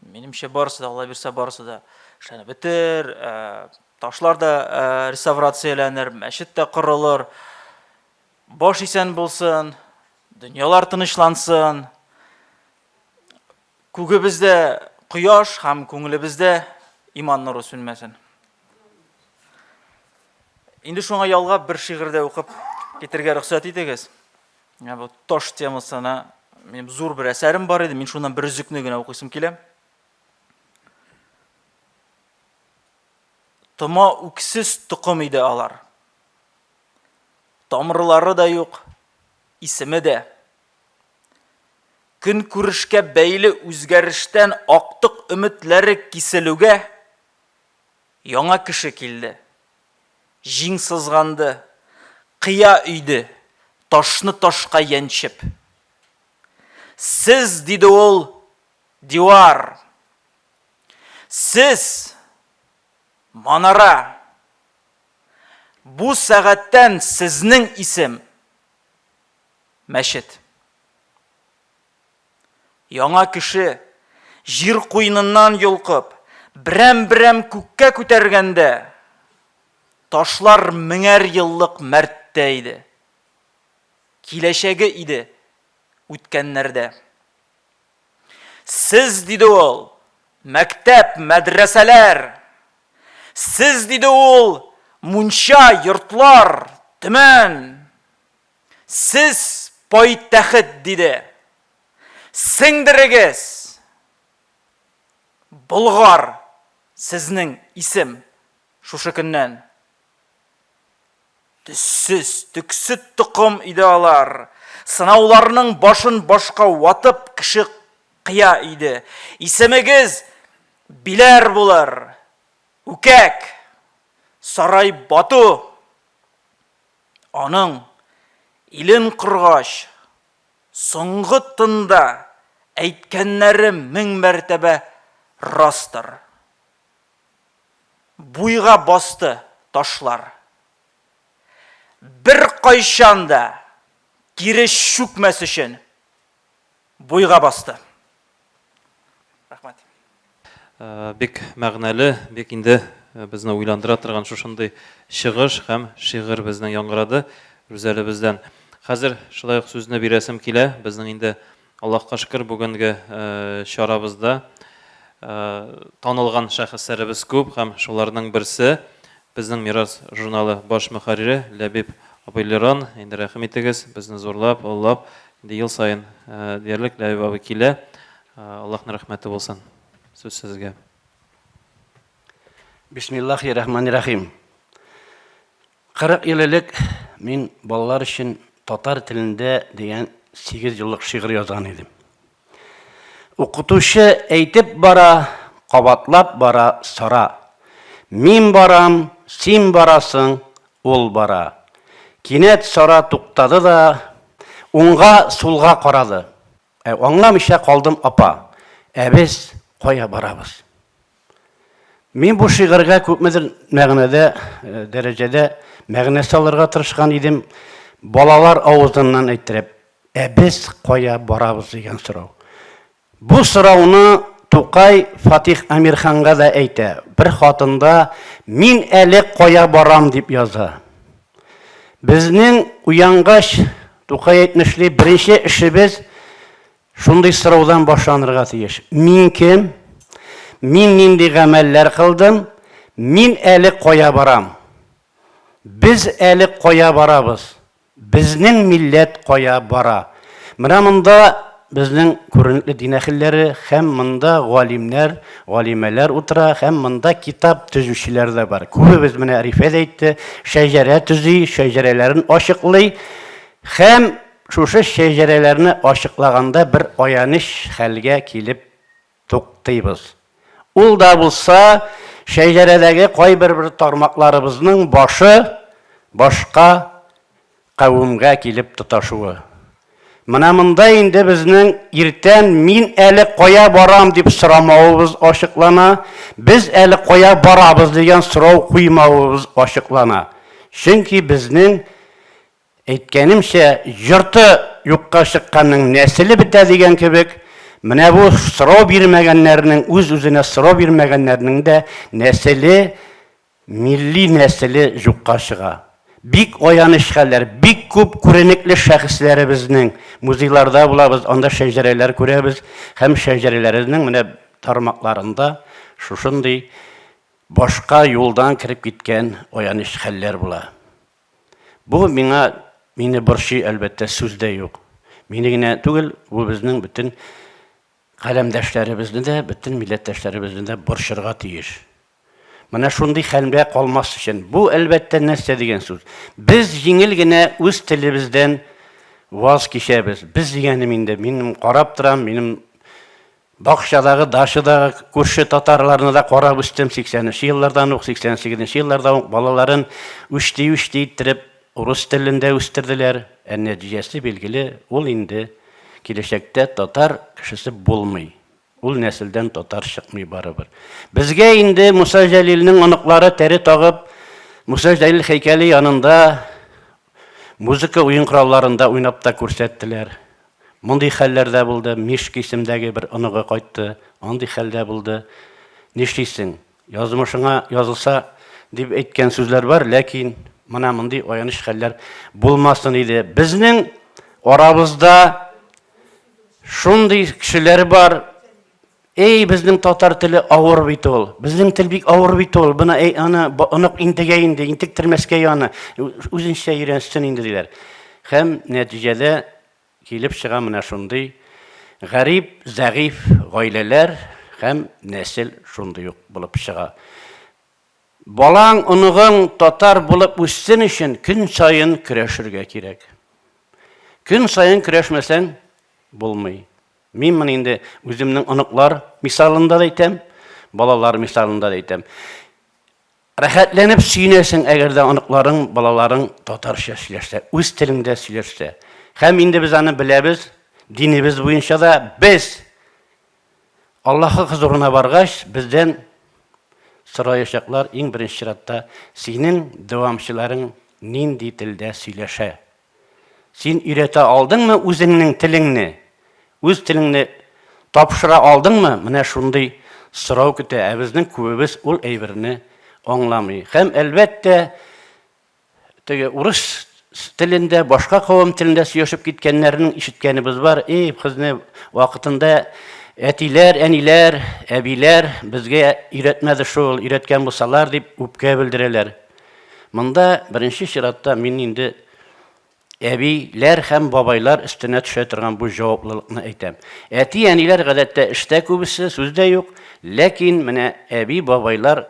минемчә, барысы да, Алла бирсә, барысы да эшләнеп бетер, э, ташлар да э, реставрацияләнер, мәчет тә корылыр. Баш исән булсын, дөньялар тынычлансын. Күгебездә кояш һәм күңелебездә иман нуры сүнмәсен. Инде шуңа ялгап бер шигырь дә укып китергә рөхсәт итегез. Менә бу таш темасына минем зур бер әсәрем бар иде. Мин шуннан бер өзекне генә укыйсым килә. Тома үксез токым иде алар. Тамырлары да юк, исеме дә. Көнкүрешкә бәйле үзгәрештән актык өметләре киселүгә, яңа кеше килде. Җиң сызганды, кыя өйде, ташны ташка яньчеп. Сез, диде ул, дивар. Сез, манара. Бу сәгатьтән сезнең исем, мәчет. Яңа кеше, җир куеныннан йолкып, берәм-берәм күккә күтәргәндә, ташлар меңәр еллык мәрттә иде. Киләчәге иде үткәннәрдә. Сез, диде ул, мәктәп, мәдрәсәләр. Сез, диде ул, мунча, йортлар, төмән. Сез пайтәхет, диде. Сеңдерегез! Болгар сезнең исем шушы көннән. Төссез, төксе токым иде алар. Сынауларның башын башка ватып кеше кыя иде. Исемегез Биләр булыр. Үкәк, Сарай Бату. Аның, илен коргач, соңгы тында әйткәннәре мең мәртәбә растыр. Буйга басты ташлар. Беркайчан да кире чүкмәс өчен буйга басты. Рәхмәт. Бик мәгънәле, бик инде безне уйландыра торган шушындый чыгыш һәм шигырь безнең яңгырады Рүзәлебездән. Хәзер шулай ук сүзне бирәсем килә. Безнең инде Аллаһка шөкер, бүгенге чарабызда танылган шәхесләребез күп һәм шуларның берсе безнең Мирас журналы баш мөхәррире Ләбиб абый Лерон. Инде рәхим итегез, безне зурлап, олылап, инде ел саен диярлек Ләбиб абый килә. Аллаһның рәхмәте булсын. Сүз сезгә. Бисмиллахи рахмани рахим. 40 ел элек мин балалар өчен татар телендә дигән 8 еллык шигырь язган идем. Укытучы әйтеп бара, кабатлап бара Сара. Мин барам, син барасың, ул бара. Кинәт Сара туктады да, уңга, сулга карады. Ә аңламыйча калдым, апа, ә без кая барабыз? Мин бу шигырьгә күпмедер мәгънәдә, э, дәрәҗәдә мәгънә салырга тырышкан идем. Балалар авызыннан әйттереп, ә без кая барабыз дигән сорау. Бу сорауны Тукай Фатих Әмирханга да әйтә. Бер хатында мин әле кая барам дип яза. Безнең уянгач, Тукай әйтмешли, беренче эшебез шундый сораудан башланырга тиеш. Мин кем? Мин нинди гамәлләр кылдым? Мин әле кая барам? Без әле кая барабыз? Безнең милләт кая бара? Менә монда безнең күренекле дин әһелләре һәм монда галимнәр, галимәләр утыра һәм монда китап төзүчеләр дә бар. Күбебез менә Рифә дә әйтте, шәҗәрә төзи, шәҗәрәләрен ачыклый һәм шушы шәҗәрәләрне ачыклаганда бер аяныч хәлгә килеп туктыйбыз. Ул да булса, шәҗәрәдәге кайбер бер тармакларыбызның башы башка кавемгә килеп тоташуы. Менә монда инде безнең иртән мин әле кая барам дип сорамавыбыз ачыклана, без әле кая барабыз дигән сорау куймавыбыз ачыклана. Чөнки безнең Әйткәнемчә, йорты юкка чыкканның нәселе бетә дигән кебек, менә бу сорау бирмәгәннәрнең, үз-үзенә сорау бирмәгәннәрнең дә нәселе, милли нәселе юкка чыга. Бик аяныч хәлләр, бик күп күренекле шәхесләребезнең музейларда булабыз, анда шәҗәрәләр күрәбез һәм шәҗәрәләребезнең менә тармакларында шушындый башка юлдан кереп киткән аяныч хәлләр була. Бу миңа, мине борчый, әлбәттә, сүз дә юк. Мине генә түгел, бу безнең бөтен каләмдәшләребезне дә, бөтен милләттәшләребезне дә борчырга тиеш. Менә шундый хәлгә калмас өчен. Бу, әлбәттә, нәрсә дигән сүз? Без җиңел генә үз телебездән ваз кичәбез. Без дигәнем инде, минем карап торам, минем Бакчадагы, дачадагы күрше татарларны да карап үстем, 80 нче еллардан ук, 88 нче елларда ук балаларын үчти-үчти иттереп урыс телендә үстерделәр. Ә нәтиҗәсе, билгеле, ул инде киләчәктә татар кешесе булмый. Ул нәселдән татар чыкмый барыбер. Безгә инде Муса Җәлилнең оныклары тәре тагып, Муса Җәлил һәйкәле янында музыка уен коралларында уйнап та күрсәттеләр. Мондый хәлләр дә булды, Мишка исемдәге бер оныгы кайтты, андый хәл дә булды. Нишлисең, язмышыңа язылса, дип әйткән сүзләр бар, ләкин менә мондый аяныч хәлләр булмасын иде. Безнең арабызда шундый кешеләр бар, Эй, безнең татар теле авыр бит ул. Безнең тел бик авыр бит ул. Бына эй, аны онык интегә инде, интектермәскә яны. Үзенчә өйрәнсен инде диләр. Һәм нәтиҗәдә килеп чыга менә шундый гарип, зәгыйфь гаиләләр һәм нәсел шундый ук булып чыга. Балаң, оныгың татар булып үссен өчен көн саен көрәшергә кирәк. Көн саен көрәшмәсәң булмый. Мин моны инде үземнең оныклар мисалында да әйтәм, балалар мисалында да әйтәм. Рәхәтләнеп сөенәсең, әгәр дә оныкларың, балаларың татарча сөйләшсә, үз телеңдә сөйләшсә. Һәм инде без аны беләбез, динебез буенча да без Аллаһы хозурына баргач, бездән Сораячаклар, иң беренче чиратта, синең дәвамчыларың нинди телдә сөйләшә? Син өйрәтә алдыңмы үзеңнең телеңне? Үз телеңне тапшыра алдыңмы? Менә шундый сорау көтә, ә безнең күбебез ул әйберне аңламый. Һәм, әлбәттә, теге урыс телендә, башка кавым телендә сөйләшеп киткәннәрен ишеткәнебез бар. Эй, безне вакытында әтиләр, әниләр, әбиләр безгә өйрәтмәде шул, өйрәткән булсалар дип үпкә белдерәләр. Монда беренче чиратта мин инде әбиләр һәм бабайлар өстенә төшә торган бу җаваплылыкны әйтәм. Әти-әниләр гадәттә эштә күбесе, сүз дә юк, ләкин менә әби-бабайлар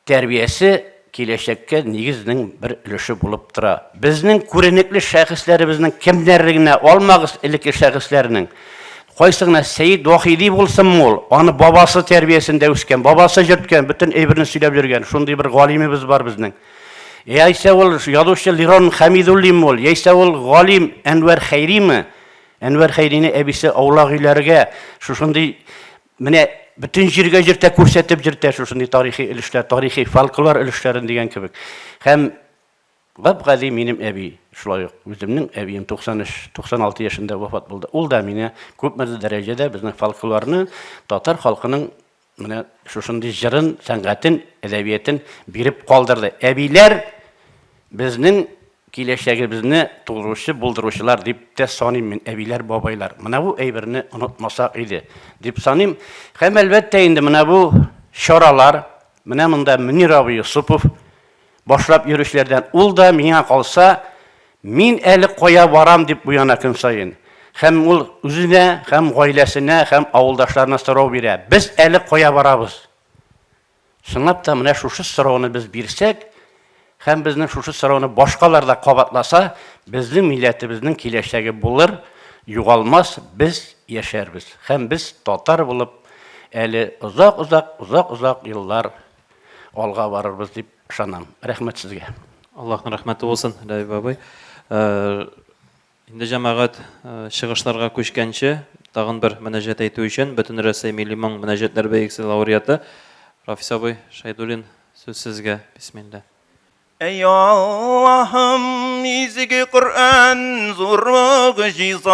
тәрбиясе киләчәккә нигезнең бер өлеше булып тора. Безнең күренекле шәхесләребезнең кемнәрен генә алмагыз элекке шәхесләрнең, кайсы гына Сәет Вахиди булсынмы ул, аны бабасы тәрбиясендә үскән, бабасы йөрткән, бөтен әйберне сөйләп йөргән, шундый бер галимебез бар безнең. Яисә ул язучы Лирон Хәмидуллинмы ул, яисә ул галим Әнвәр Хәйриме, Әнвәр Хәйрине әбисе аулак өйләргә шушындый Менә бөтен җиргә җөртә, күрсәтеп җөртә шушындый тарихи өлешләр, тарихи фольклор өлешләрен дигән кебек. Һәм гап-гади минем әби, шулай ук үземнең әбием 93, 96 яшендә вафат булды. Ул да мине күпмедер дәрәҗәдә безнең фольклорны, татар халкының менә шушындый җырын, сәнгатен, әдәбиятын биреп калдырды. Әбиләр безнең Киләчәгебезне тудыручы, булдыручылар дип тә саныйм мин, әбиләр, бабайлар. Менә бу әйберне онытмасак иде, дип саныйм. Һәм, әлбәттә инде, менә бу чаралар, менә монда Мөнир абый Йосыпов башлап йөрүчеләрдән, ул да миңа калса, мин әле кая барам дип уяна көн саен. Һәм ул үзенә, һәм гаиләсенә, һәм авылдашларына сорау бирә, без әле кая барабыз? Чынлап та, менә шушы сорауны без бирсәк, һәм безнең шушы сорауны башкалар да кабатласа, безнең милләтебезнең киләчәге булыр, югалмас, без яшәрбез. Һәм без татар булып әле озак-озак, озак-озак еллар алга барырбыз дип ышанам. Рәхмәт сезгә. Аллаһның рәхмәте булсын, Ләбиб абый. Инде җәмәгать чыгышларга күчкәнче, тагын бер мөнәҗәт әйтү өчен Бөтенрәсәй милли моң мөнәҗәтләр бәйгесе лауреаты Рафис абый Шәйдуллин, сүз сезгә, бисмилла. Әй Аллаһым, изге Коръән зур могҗизаң,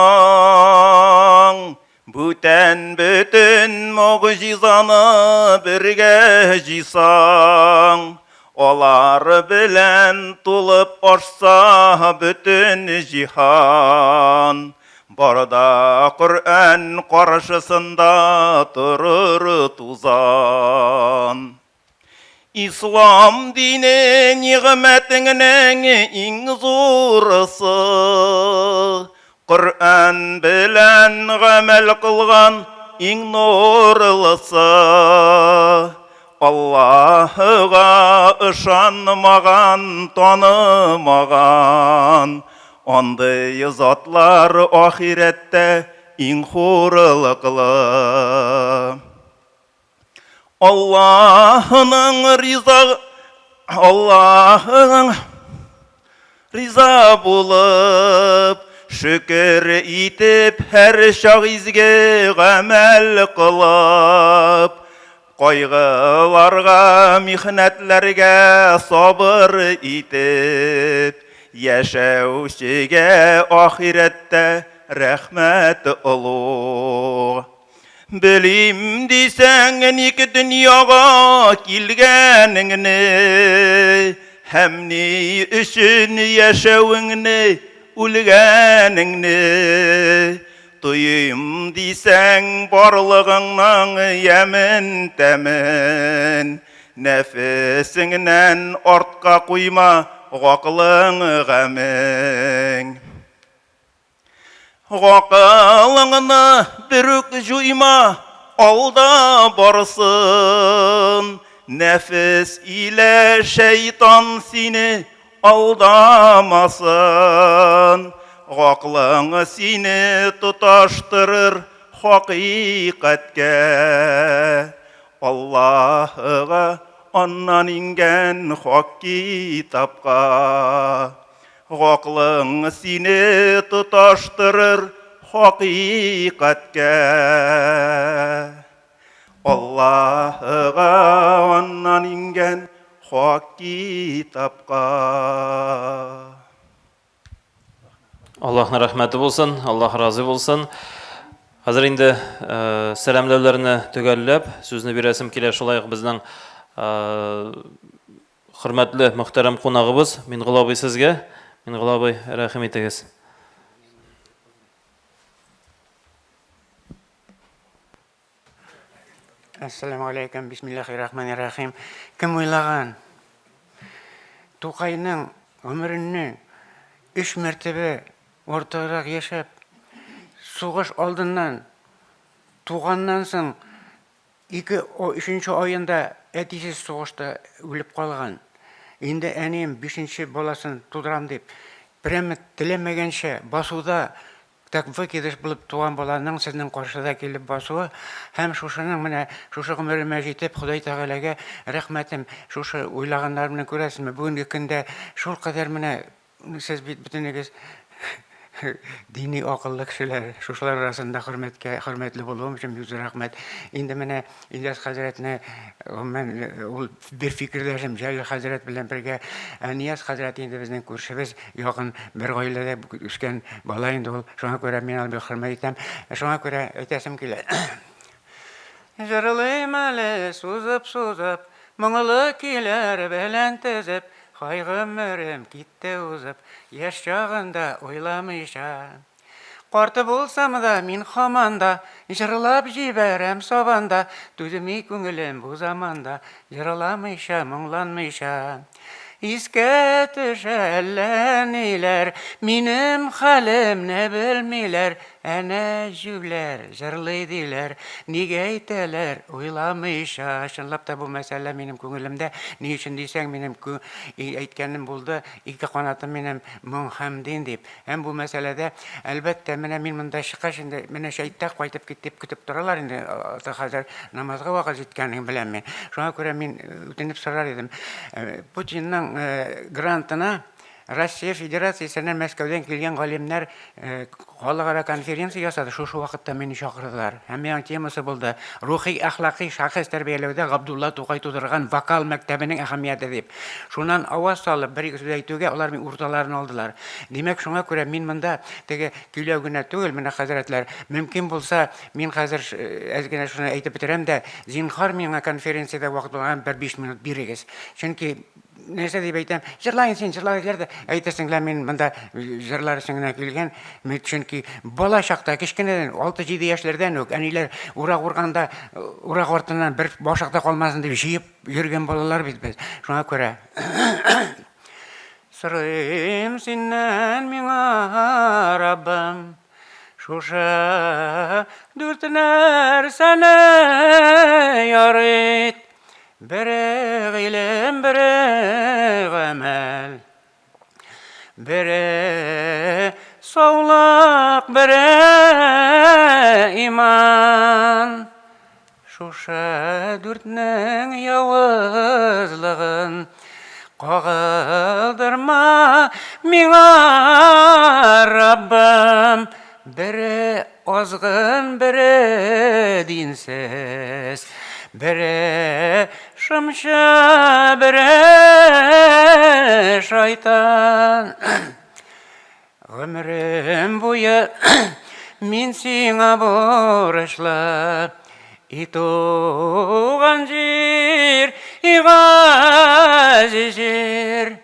Бүтән бөтен могҗизаны бергә җыйсаң, алар белән тулып ашса бөтен җиһан, бар да Коръән каршысында торыр тузан. Ислам дине нигъмәтеңнең иң зурысы. Коръән белән гамәл кылган иң нурлысы. Аллаһыга ышанмаган, танымаган, андый затлар ахирәттә иң хурлыклы. Аллаһының риза Аллаһының риза булып, шөкер итеп, һәр чак изге гамәл кылып, кайгыларга, михнәтләргә сабыр итеп, яшәүчегә ахирәттә рәхмәт олуг. Белим дисәң, ник дөньяга килгәнеңне һәм ни өчен яшәвеңне, үлгәнеңне. Тоем дисәң, барлыгыңның ямен, тәмен. Нәфесеңнән артка куйма гакылың гамен. Гакылыңны берүк җуйма, алда барсын. Нәфес илә шәйтан сине алдамасын. Гакылың сине тоташтырыр хакыйкатькә. Аллаһыга, аннан иңгән хак китапка. Гакълың сине тоташтырыр хакыйкатькә. Аллаһыга аннан иңгән хак китапка. Аллаһның рәхмәте булсын, Аллаһ разый булсын. Хәзер инде э, сәламләүләрне төгәлләп, сүзне бирәсем килә шулай ук безнең э, хөрмәтле мөхтәрәм кунагыбыз Мингол абый сезгә. Мингол абый, рәхим итегез. Әссәламү алейкум, бисмиллахи рахмани рахим. Кем уйлаган? Тукайның гомереннән өч мәртәбә артыграк яшәп, сугыш алдыннан, туганнан соң ике, өченче аенда әтисез сугышта үлеп калган. Инде әнием бишенче баласын тудырам дип, прямо теләмәгәнчә басуда Так выкидыш булып туган баланың сезнең каршыда килеп басуы һәм шушының менә шушы гомеремә җитеп, Ходай Тәгаләгә рәхмәтем, шушы уйлаганнарымны күрәсезме, бүгенге көндә шулкадәр менә сез бит бөтенегез дини акыллы кешеләр, шушылар арасында хөрмәткә, хөрмәтле булуым өчен бик зур рәхмәт. Инде менә Ильяс хәзрәтне, гомумән, ул бер фикердәшем Җәлил хәзрәт белән бергә. Ә Нияз хәзрәт инде безнең күршебез, якын бер гаиләдә үскән бала инде ул. Шуңа күрә мин аны бик хөрмәт итәм. Шуңа күрә әйтәсем килә. Җырлыйм әле сузып-сузып, моңлы көйләр белән тезеп, Һай гомерем китте узып, яшь чагында уйламыйча. Карты булсам да, мин һаман да Җырлап җибәрәм сабанда, Түзми күңелем бу заманда, Җырламыйча, моңланмыйча. Искә төшә әллә ниләр, Минем хәлемне белмиләр, Әнә җүләр, җырлый диләр, Нигә әйтәләр, уйламыйча. Чынлап та бу мәсьәлә минем күңелемдә, Ни өчен дисәң, минем әйткәнем булды, Ике канатым минем моң һәм дин дип. Һәм бу мәсьәләдә, әлбәттә, менә мин монда чыккач инде, менә чәйттә кайтып кит дип көтеп торалар инде, ата хәзер намазга вакыт җиткәнен беләм мин. Шуңа күрә мин үтенеп сорар идем. Путинның грантына Россия Федерациясеннән Мәскәүдән килгән галимнәр халыкара конференция ясады, шушы вакытта мине чакырдылар. Һәм миңа темасы булды, рухи-әхлакый шәхес тәрбияләүдә Габдулла Тукай тудырган вокал мәктәбенең әһәмияте дип. Шуннан аваз салып, бер-ике сүз әйтүгә, алар мине урталарына алдылар. Димәк, шуңа күрә мин монда теге көйләү генә түгел, менә хәзрәтләр, мөмкин булса, мин хәзер әз генә шуны әйтеп бетерәм дә, зинһар миңа конференциядә вакыт булган бер биш минут бирегез. Чөнки нәрсә дип әйтәм, җырла инде син, җырла диләр дә, әйтерсең лә мин монда җырлар өчен генә килгән. Чөнки бала чакта, кечкенәдән, 6-7 яшьләрдән үк әниләр урак урганда, урак артыннан бер башак та калмасын дип җыеп Йөргән балалар бит без. Шуңа күрә сорыйм синнән миңа, Раббым, шушы дүрт нәрсәне ярыйт. Бере гыйлем, бере гамәл. Бере саулык, бере иман. Шушы дүртнең явызлыгын кагылдырма миңа, Раббым. Бере азгын, бере динсез, бере шымчы, бере шайтан. Гомерем буе мин сиңа бурычлы, И туган җир, и газиз җир.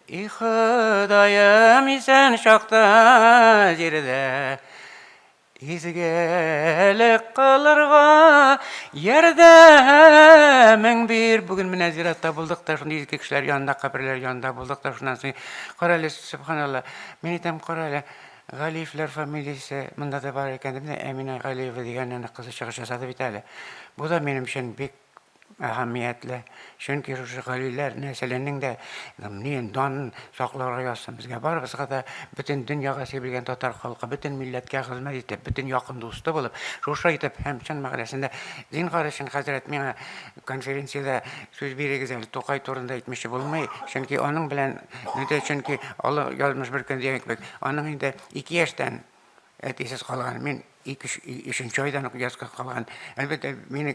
И Ходаем, исән чакта җирдә изгелек кылырга ярдәмең бир. Бүген менә зиратта булдык та, шундый изге кешеләр янында, каберләр янында булдык та, шуннан соң, кара әле, сөбханалла, мин әйтәм, кара әле, Галиевләр фамилиясе монда да бар икән дип, менә Әминә Галиева дигән әнә кызы чыгыш ясады бит әле. Бу да минем өчен бик Әһәмиятле, чөнки шушы галиләр нәселенең дә ни данын сакларга язсын безгә барыбызга да, бөтен дөньяга сибелгән татар халкы, бөтен милләткә хезмәт итеп, бөтен якын дусты булып, шушы итеп һәм чын мәгънәсендә, зинһар өчен, хәзрәт, миңа конференциядә сүз бирегез әле, Тукай турында әйтмичә булмый, чөнки аның белән, чөнки олы язмыш бер көн дигән кебек, аның инде ике яшьтән әтисез калган, мин. Ике, өченче айдан ук язга калган. Әлбәттә, мине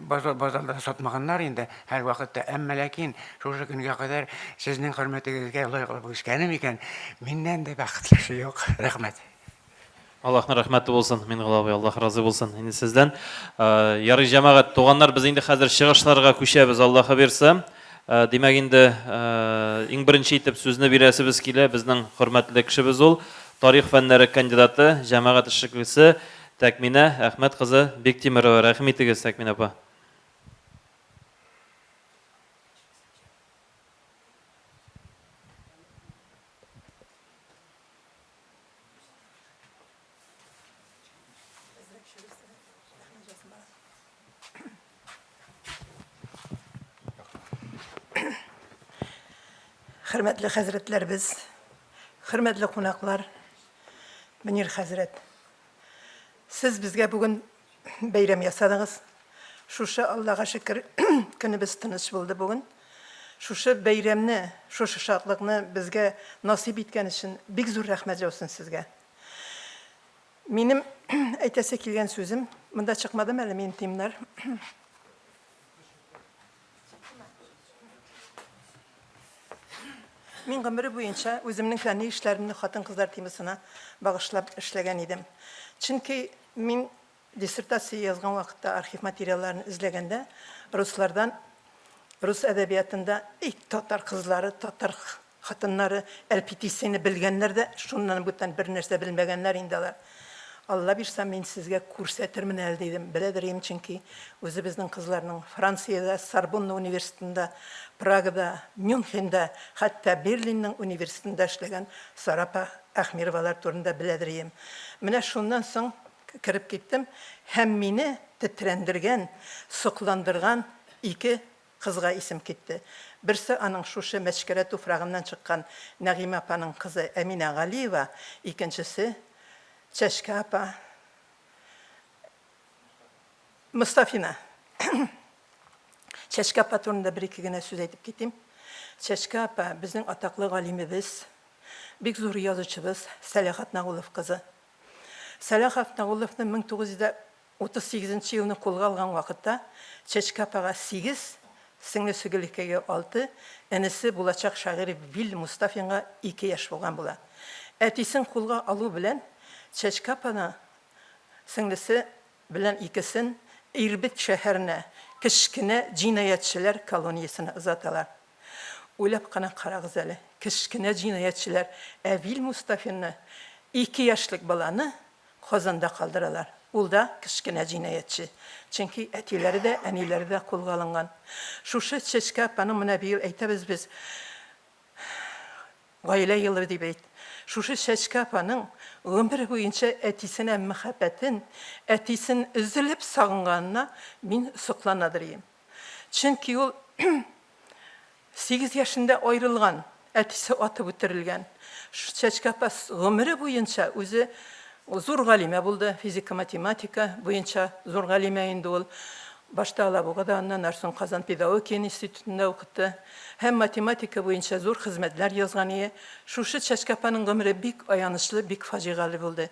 базар, базарда сатмаганнар инде һәрвакытта. Әмма ләкин шушы көнгә кадәр сезнең хөрмәтегезгә лаек булып үскәнем икән, миннән дә бәхетле кеше юк. Рәхмәт. Аллаһның рәхмәте булсын, Мингол абый, Аллаһ разый булсын инде сездән. Ярый, җәмәгать, туганнар, без инде хәзер чыгышларга күчәбез, Аллаһы бирсә. Димәк инде, иң беренче итеп сүзне бирәсебез килә, безнең хөрмәтле кешебез ул, тарих фәннәре кандидаты, җәмәгать эшлеклесе Тәкминә Әхмәт кызы Биктимерова. Рәхим итегез, Тәкминә апа. Хөрмәтле хәзрәтләребез, хөрмәтле кунаклар, Мөнир хәзрәт, сез безгә бүген бәйрәм ясадыгыз. Шушы Аллага шөкер, көнебез тыныч булды бүген. Шушы бәйрәмне, шушы шатлыкны безгә насыйп иткән өчен бик зур рәхмәт яусын сезгә. Минем әйтәсе килгән сүзем, монда чыкмадым әле минем темнар. Мин гомере буенча үземнең фәнни эшләремне хатын-кызлар темасына багышлап эшләгән идем. Чөнки мин Диссертация язган вакытта архив материалларын эзләгәндә, руслардан рус әдәбиятында и татар кызлары, татар хатыннары әлпитисене белгәннәр дә, шуннан бүтән бер нәрсә белмәгәннәр инде алар. Алла бирса, мин сезгә күрсәтермен әле, дидем. Беләдер идем, чөнки үзебезнең кызларның Франциядә, Сорбонна университетында, Прагада, Мюнхенда, хәтта Берлинның университетында эшләгән Сара апа Әхмировалар турында беләдер идем. Менә шуннан соң Кереп киттем һәм мине тетрәндергән, сокландырган ике кызга исем китте. Берсе аның шушы Мәчкәрә туфрагыннан чыккан Нәгыймә апаның кызы Әминә Галиева, икенчесе, Чәчкә апа Мостафина. Чәчкә апа турында бер-ике генә сүз әйтеп китим. Чәчкә апа, безнең атаклы галимебез, бик зур язучыбыз Сәлах Атнагулов кызы. Сәлахов Нагуловны 1938 нче елны кулга алган вакытта Чәчкә апага сигез, сеңлесе Гөлкәйгә алты, энесе, булачак шагыйрь Вил Мостафинга ике яшь булган була. Әтисен кулга алу белән Чәчкә апаны сеңлесе белән икесен Ирбит шәһәренә, кечкенә җинаятьчеләр колониясенә озаталар. Уйлап кына карагыз әле, кечкенә җинаятьчеләр Әвил Мустафинны, ике яшьлек баланы, Казанда калдыралар. Ул да кечкенә җинаятьче. Чөнки әтиләре дә, әниләре дә кулга алынган. Шушы Чәчкә апаның менә быел әйтәбез без, Гаилә елы дип әйт. Шушы Чәчкә апаның гомере буенча әтисенә мәхәббәтен, әтисен өзелеп сагынганына мин сокланадыр ием. Чөнки ул 8 яшендә аерылган, әтисе атып үтерелгән. Чәчкә апа гомере буенча үзе зур галимә булды, физика-математика буенча зур галимә инде ул. Башта Алабугада, аннан арсон Казан педагогия институтында укытты һәм математика буенча зур хезмәтләр язган ие. Шушы Чәчкә апаның гомере бик аянычлы, бик фаҗигале булды.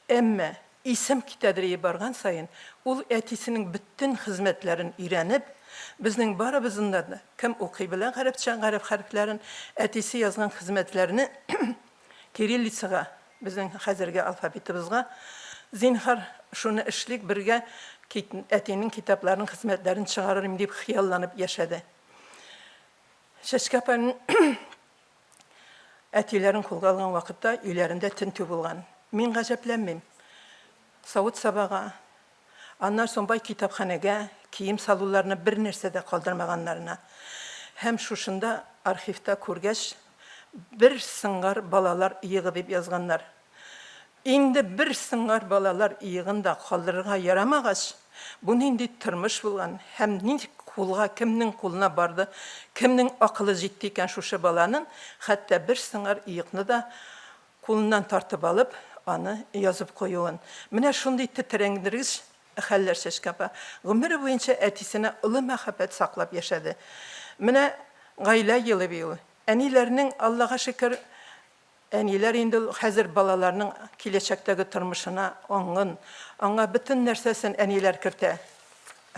Әмма Исем китәдерие барган саен, ул әтисенең бөтен хезмәтләрен өйрәнеп, безнең барыбызны да, кем укый белә гарәпчә, гарәп хәрефләрен, әтисе язган хезмәтләрне кириллицага, безнең хәзерге алфавитыбызга, зинһар, шуны эшлик, бергә әтинең китапларын, хезмәтләрен чыгарырым дип хыялланып яшәде. Чәчкә апаның Әтиләрен кулга алган вакытта өйләрендә тентү булган. Мин гаҗәпләнмим. Савыт-сабага, аннан соң бай китапханәгә кием салуларына бернәрсә дә калдырмаганнарына. Һәм шушында архивта күргәч, бер сыңар балалар иегы дип язганнар. Инде бер сыңар балалар иегын да калдырырга ярамагач, бу нинди тормыш булган һәм ничек кулга, кемнең кулына барды, кемнең акылы җитте икән шушы баланың, хәтта бер сыңар иекны да кулыннан тартып алып, аны язып куюын. Менә шундый тетрәндергеч хәлләр Чәчкә апа гомере буенча әтисенә олы мәхәббәт саклап яшәде. Менә гаилә елы быел. Әниләрнең, Аллага шөкер, Әниләр инде ул хәзер балаларның киләчәктәге тормышына аңын, аңа бөтен нәрсәсен әниләр кертә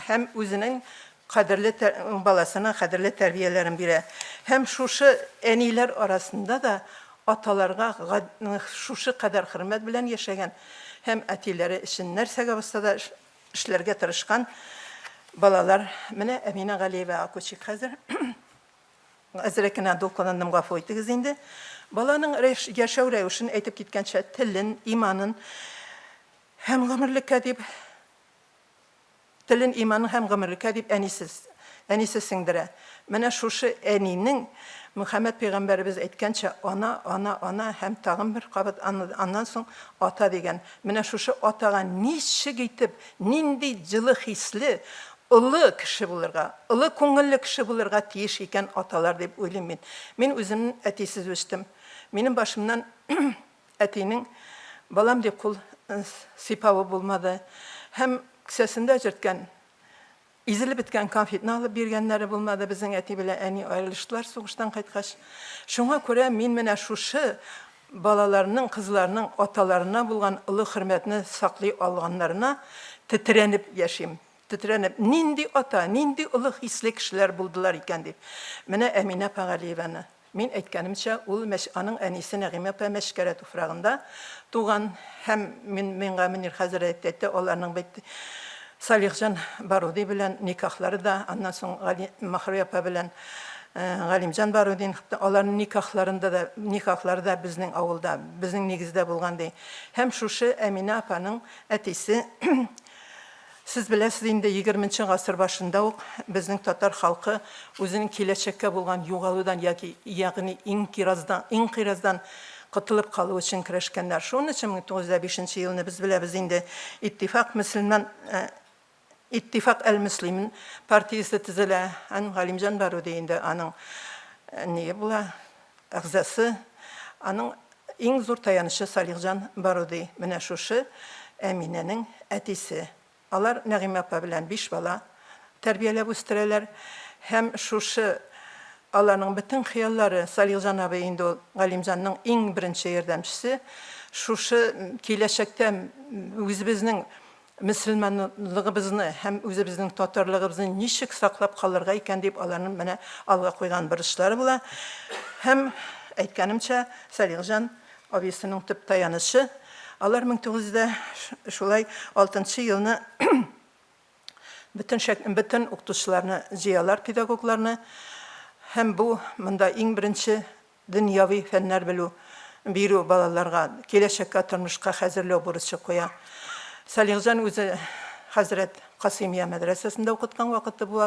һәм үзенең кадерле баласына кадерле тәрбияләрен бирә. Һәм шушы әниләр арасында да аталарга шушы кадәр хөрмәт белән яшәгән һәм әтиләре өчен нәрсәгә булса да эшләргә тырышкан балалар. Менә Әминә Галиевага күчик хәзер. Әзрәк кенә дулкынландым, гафу итегез инде. Баланың яшәү рәвешен әйтеп киткәнчә, телен, иманын һәм гомерлеккә дип, телен, иманын һәм гомерлеккә дип әнисез, әнисе сеңдерә. Менә шушы әнинең, Мөхәммәд пәйгамбәребез әйткәнчә, ана, ана, ана һәм тагын бер кабат аннан соң ата дигән. Менә шушы атага ничек итеп, нинди җылы хисле, олы кеше булырга, олы күңелле кеше булырга тиеш икән аталар дип уйлыйм мин. Мин үзем әтисез үстем. Минем башымнан әтинең балам дип кул сыйпавы булмады. Һәм кесәсендә йөрткән изелеп беткән конфетны алып биргәннәре булмады. Безнең әти белән әни аерылыштылар сугыштан кайткач. Шуңа күрә мин менә шушы балаларның, кызларның аталарына булган олы хөрмәтне саклый алганнарына тетрәнеп яшим. Тетрәнеп, нинди ата, нинди олы хисле кешеләр булдылар икән дип. Менә Әминә апа Галиеваны. Мин әйткәнемчә, ул мәч, аның әнисе Нәгыймә апа Мәчкәрә туфрагында туган һәм мин, миңа Мөнир хәзрәт әйтте, аларның бит Салихҗан Баруди белән никахлары да, аннан соң Гали, Маһруй апа белән Галимҗан Барудин, аларның никахларында да, никахлары да безнең авылда, безнең нигездә булган, ди. Һәм шушы Әминә апаның әтисе Сез беләсез инде, егерменче гасыр башында ук безнең татар халкы үзенең киләчәккә булган югалудан яки, ягъни инкираздан, инкыйраздан котылып калу өчен көрәшкәннәр. Шуның өчен 1905 нче елны без беләбез инде, Иттифак мөселман, Иттифак әл-мөслимин партиясе төзелә. Һәм Галимҗан Баруди инде аның ние була, әгъзасы. Аның иң зур таянычы Салихҗан Баруди, менә шушы Әминәнең әтисе. Алар Нәгыймә апа белән биш бала тәрбияләп үстерәләр. Һәм шушы аларның бөтен хыяллары, Салихҗан абый инде ул Галимҗанның иң беренче ярдәмчесе, шушы киләчәктә үзебезнең мөселманлыгыбызны һәм үзебезнең татарлыгыбызны ничек саклап калырга икән дип аларның менә алга куйган бурычлары була. Һәм, әйткәнемчә, Салихҗан абыйсының төп таянычы. Алар 1900 шулай алтынчы елны бөтен шәк, бөтен укытучыларны җыялар, педагогларны. Һәм бу монда иң беренче Дөньяви фәннәр белү бирү балаларга киләчәккә тормышка хәзерләү бурычы куя. Салихҗан үзе хәзрәт Касыймия мәдрәсәсендә укыткан вакыты бу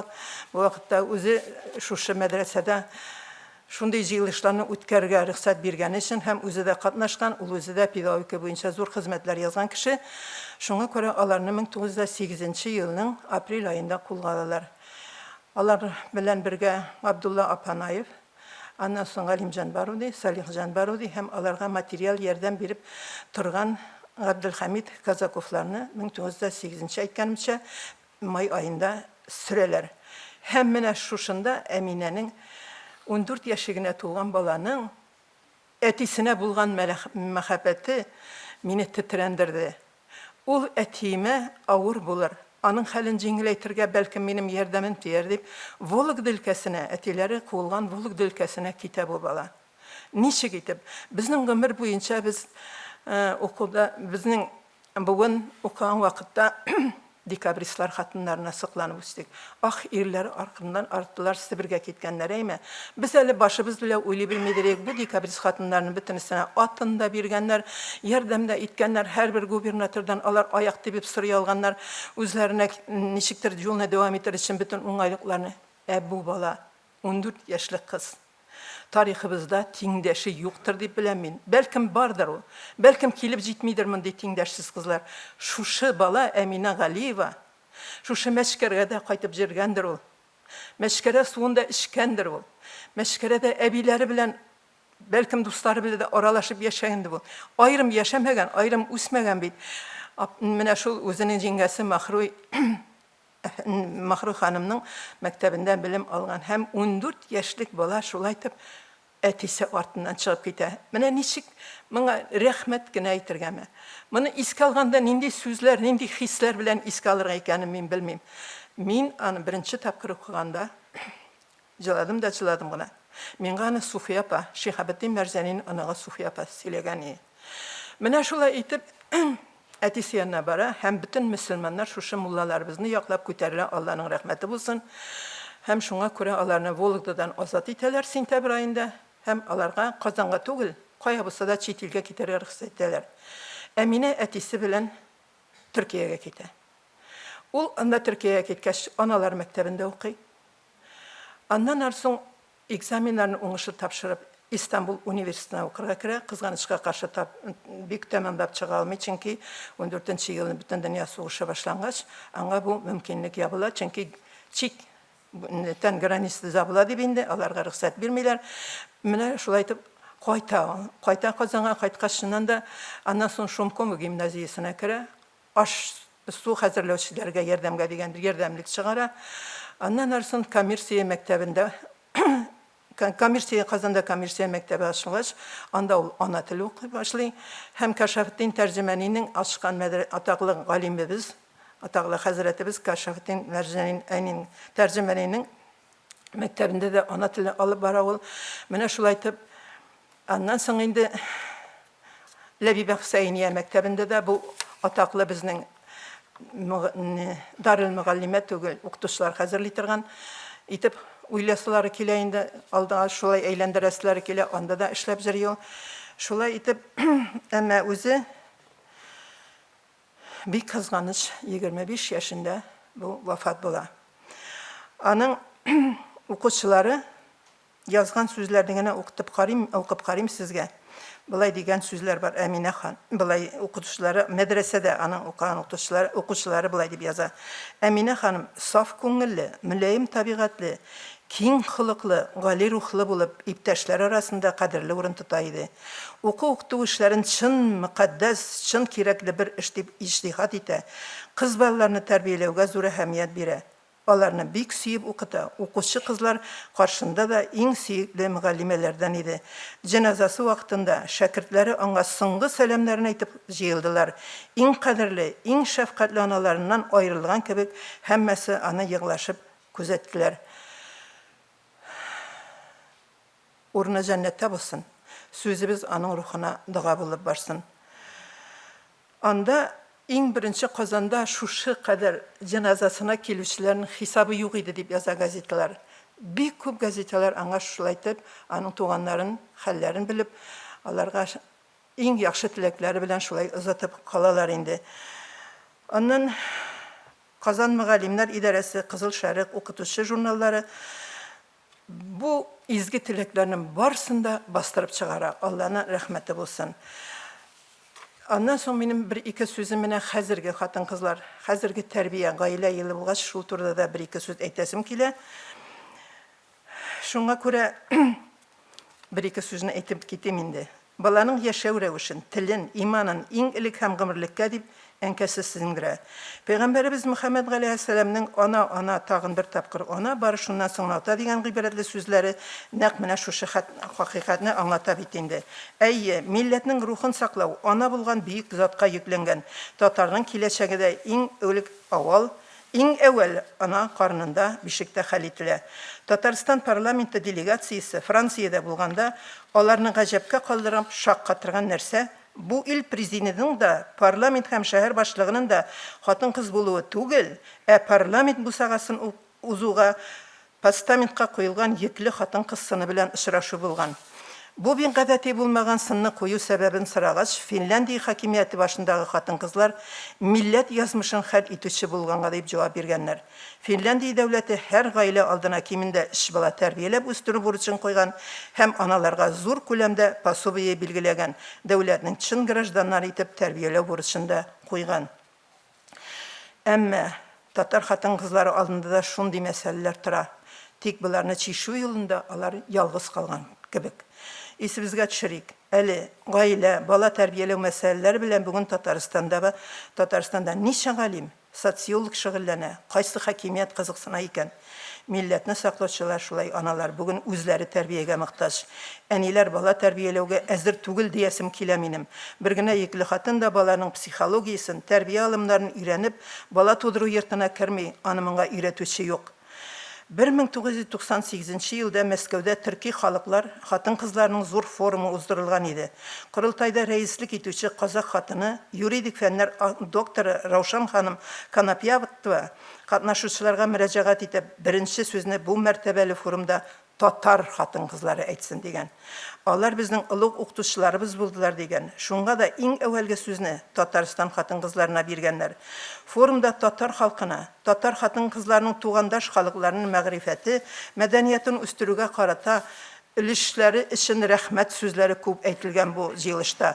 бу вакытта үзе шушы мәдрәсәдә шундый җыелышларны үткәрергә рөхсәт биргәне өчен һәм үзе дә катнашкан, ул үзе дә педагогика буенча зур хезмәтләр язган кеше. Шуңа күрә аларны 1908 нче елның апрель аенда кулга алалар. Алар белән бергә Габдулла Апанаев, Аннан соң Галимҗан Баруди, Салихҗан Баруди һәм аларга материаль ярдәм биреп торган Габделхәмит Казаковларны 1908 нче, әйткәнемчә, май аенда сөрәләр. Һәм менә шушында Әминәнең, 14 яше генә тулган баланың әтисенә булган мәхәббәте мине тетрәндерде. Ул әтиемә авыр булыр, аның хәлен җиңеләйтергә бәлкем минем ярдәмем тияр дип, Вологда өлкәсенә, әтиләре куылган Вологда өлкәсенә китә бу бала. Ничек итеп? Безнең гомер буенча без укуда, безнең буын укыган вакытта Декабристлар хатыннарына сокланып үстек. Ах, ирләр артыннан арттылар, Себергә киткәннәр, әйме? Без әле башыбыз белән уйлый белмидер идек, бу декабрист хатыннарның бөтенесенә атын да биргәннәр, ярдәм дә иткәннәр, һәрбер губернатордан алар аяк тибеп сорый алганнар, үзләренә ничектер юлны дәвам итәр өчен бөтен уңайлыкларны. Ә бу бала, 14 яшьлек кыз. Тарихыбызда тиңдәше юктыр дип беләм мин. Бәлкем бардыр ул. Бәлкем килеп җитмидер мондый тиңдәшсез кызлар. Шушы бала Әминә Галиева шушы Мәчкәргә дә кайтып җөргәндер ул. Мәчкәрә суын да эчкәндер ул. Мәчкәрәдә әбиләре белән, бәлкем дуслары белән дә аралашып яшәгәндер ул. Аерым яшәмәгән, аерым үсмәгән бит. Менә шул үзенең җиңгәсе Маһруй Маһруй ханымның мәктәбендә белем алган һәм 14 яшьлек бала шулай итеп. әтисе артыннан чыгып китә. Менә ничек моңа рәхмәт кенә әйтергәме? Моны искә алганда нинди сүзләр, нинди хисләр белән искә алырга икәнен мин белмим. Мин аны беренче тапкыр укыганда җыладым да җыладым гына. Миңа аны Суфия апа, Шиһабетдин Мәрҗанинең оныгы Суфия апа сөйләгән иде. Менә шулай итеп әтисе янына бара һәм бөтен мөселманнар шушы муллаларыбызны яклап күтәрелә, Алланың рәхмәте булсын. Һәм шуңа күрә аларны Вологдадан азат итәләр сентябрь аенда һәм аларга Казанга түгел, кая булса да чит илгә китәргә рөхсәт итәләр. Әминә әтисе белән Төркиягә китә. Ул анда Төркиягә киткәч, аналар мәктәбендә укый. Аннан ар соң Экзаменнарны уңышлы тапшырып, Истанбул университетына укырга керә. Кызганычка каршы, тап, бик тәмамлап чыга алмый, чөнки ундүртенче елны Бөтендөнья сугышы башлангач, аңа бу мөмкинлек ябыла, чөнки чик тән границасы ябыла дип инде, аларга рөхсәт бирмиләр. Менә шулай итеп кайта ул. Кайта Казанга, кайткач, чыннан да, аннан соң Шумкова гимназиясенә керә. Аш-су хәзерләүчеләргә ярдәмгә дигән бер ярдәмлек чыгара. Аннан арсын коммерция мәктәбендә коммерция Казанда коммерция мәктәбе ачылгач, анда ул ана теле укый башлый. Һәм Кашафетдин Тәрҗемәнинең ачкан мәдрә атаклы галимебез, атаклы хәзрәтебез Кашафетдин Мәрҗәнин Әнин Тәрҗемәнинең мәктәбендә дә ана теле алып бара ул. Менә шулай итеп, аннан соң инде Ләбибә Хөсәения мәктәбендә дә бу атаклы безнең Дарел-мөгаллимә түгел, укытучылар хәзерли торган итеп уйласылары килә инде, алдыга шулай әйләндерәселәре килә, анда да эшләп җыри ул. Шулай итеп, әмма үзе бик кызганыч, 25 яшендә бу вафат була. Аның укучылары Язган сүзләрне генә укытып карыйм, укып карыйм сезгә. Болай дигән сүзләр бар, Әминә хан. Болай укытучылары, мәдрәсәдә аның укыган укытучылары, укучылары болай дип яза. Әминә ханым саф күңелле, мөлаем табигатьле, киң холыклы, гали рухлы булып, иптәшләре арасында кадерле урын тота иде. Уку-укыту эшләрен чын мөкатдәс, чын кирәкле бер эш дип иҗтиһад итә, кыз балаларны тәрбияләүгә зур әһәмият бирә. Аларны бик сөеп укыта, укучы кызлар каршында да иң сөекле мөгаллимәләрдән иде. Җеназасы вакытында шәкертләре аңа соңгы сәламнәрен әйтеп җыелдылар. Иң кадерле, иң шәфкатьле аналарыннан аерылган кебек, һәммәсе аны егълашып күзәттеләр. Урыны җәннәттә булсын, сүзебез аның рухына дога булып барсын. Анда иң беренче Казанда шушы кадәр җеназасына килүчеләрнең хисабы юк иде, дип яза газеталар. Бик күп газеталар аңа шулай итеп, аның туганнарын, хәлләрен белеп, аларга иң яхшы теләкләре белән шулай озатып калалар инде. Аннан Казан мөгаллимнәр идарәсе, Кызыл Шәрык, Укытучы журналлары Бу изге теләкләрнең барысын да бастырып чыгара, Алланың рәхмәте булсын. Аннан соң минем бер-ике сүзем менә хәзерге хатын-кызлар, хәзерге тәрбия, гаилә елы булгач, шул турыда да бер-ике сүз әйтәсем килә. Шуңа күрә бер-ике сүзне әйтеп китим инде. Баланың яшәү рәвешен, телен, иманын иң элек һәм гомерлеккә дип әнкәсе сеңдерә. Пәйгамбәребез Мөхәммәд галәйһәссәламнең Ана, ана, тагын бер тапкыр ана, бары шуннан соң гына ата дигән гыйбрәтле сүзләре нәкъ менә шушы хакыйкатьне аңлата бит инде. Әйе, милләтнең рухын саклау ана булган бөек затка йөкләнгән. Татарның киләчәге дә иң элек авал, Иң әүвәл ана карынында, бишектә хәл ителә. Татарстан парламенты делегациясе Франциядә булганда, аларны гаҗәпкә калдырып, шаккатырган нәрсә, бу ил президентының да, парламент һәм шәһәр башлыгының да хатын-кыз булуы түгел, ә парламент бусагасын узуга Постаментка куелган йөкле хатын-кыз сыны белән очрашу булган. Бу бик гадәти булмаган сынны кую сәбәбен сорагач, Финляндия хакимияте башындагы хатын-кызлар милләт язмышын хәл итүче булганга дип җавап биргәннәр. Финляндия дәүләте һәр гаилә алдына кимендә өч бала тәрбияләп үстерү бурычын куйган һәм аналарга зур күләмдә пособие билгеләгән, дәүләтнең чын гражданнары итеп тәрбияләү бурычын да куйган. Әмма татар хатын-кызлары алдында да шундый мәсьәләләр тора. Тик боларны чишү юлында алар ялгыз калган кебек. Исебезгә төшерик, әле гаилә, бала тәрбияләү мәсьәләләре белән бүген Татарстанда Татарстанда ничә галим? социолог шөгыльләнә, кайсы хакимият кызыксына икән? Милләтне саклаучылар шулай аналар бүген үзләре тәрбиягә мохтаҗ. Әниләр бала тәрбияләүгә әзер түгел диясем килә минем. Бер генә йөкле хатын да баланың психологиясен, тәрбия алымнарын өйрәнеп, бала тудыру йортына керми, аны моңа өйрәтүче юк. 1998 нче елда Мәскәүдә төрки халыклар хатын-кызларының зур форумы уздырылган иде. Корылтайда рәислек итүче казакъ хатыны, юридик фәннәр докторы Раушан ханым Конопьятова катнашучыларга мөрәҗәгать итеп, беренче сүзне бу мәртәбәле форумда татар хатын-кызлары әйтсен, дигән. Алар безнең олуг укытучыларыбыз булдылар, дигән. Шуңа да иң әүвәлге сүзне Татарстан хатын-кызларына биргәннәр. Форумда татар халкына, татар хатын-кызларының тугандаш халыкларының мәгърифәте, мәдәниятен үстерүгә карата өлешләре өчен рәхмәт сүзләре күп әйтелгән бу җыелышта.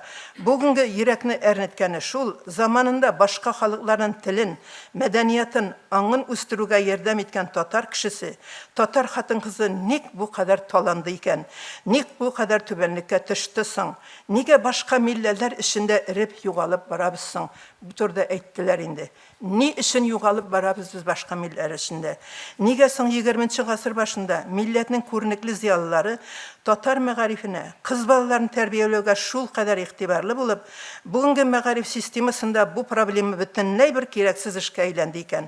Бүгенге йөрәкне әрнеткәне шул, заманында башка халыкларның телен, мәдәниятын, аңын үстерүгә ярдәм иткән татар кешесе, татар хатын-кызы ник бу кадәр таланды икән? Ник бу кадәр түбәнлеккә төште соң? Нигә башка милләләр эчендә эреп, югалып барабыз соң? Бу турыда әйттеләр инде. Ни өчен югалып барабыз без башка милләр эчендә? Нигә соң егерменче гасыр башында милләтнең күренекле зыялылары татар мәгарифенә, кыз балаларын тәрбияләүгә шулкадәр игътибарлы булып, бүгенге мәгариф системасында бу проблема бөтенләй бер кирәксез эшкә әйләнде икән?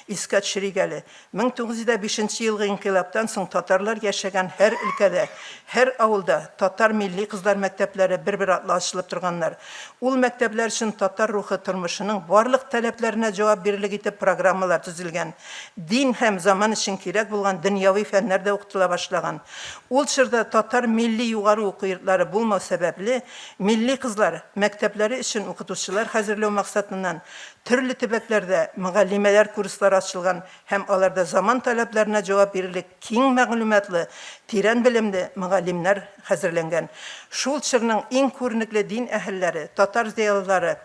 Искә төшерик әле, 1905 нче елгы инкыйлабтан соң татарлар яшәгән һәр өлкәдә, һәр авылда татар милли кызлар мәктәпләре бер-бер артлы ачылып торганнар. Ул мәктәпләр өчен татар рухы тормышының барлык таләпләренә җавап бирерлек итеп программалар төзелгән. Дин һәм заман өчен кирәк булган дөньяви фәннәр дә укытыла башлаган. Ул чорда татар милли югары уку йортлары булмау сәбәпле, милли кызлар мәктәпләре өчен укытучылар хәзерләү максатыннан Төрле төбәкләрдә мөгаллимәләр курслары ачылган һәм аларда заман таләпләренә җавап бирерлек киң мәгълүматлы, тирән белемле мөгаллимнәр хәзерләнгән. Шул чорның иң күренекле дин әһелләре, татар зыялылары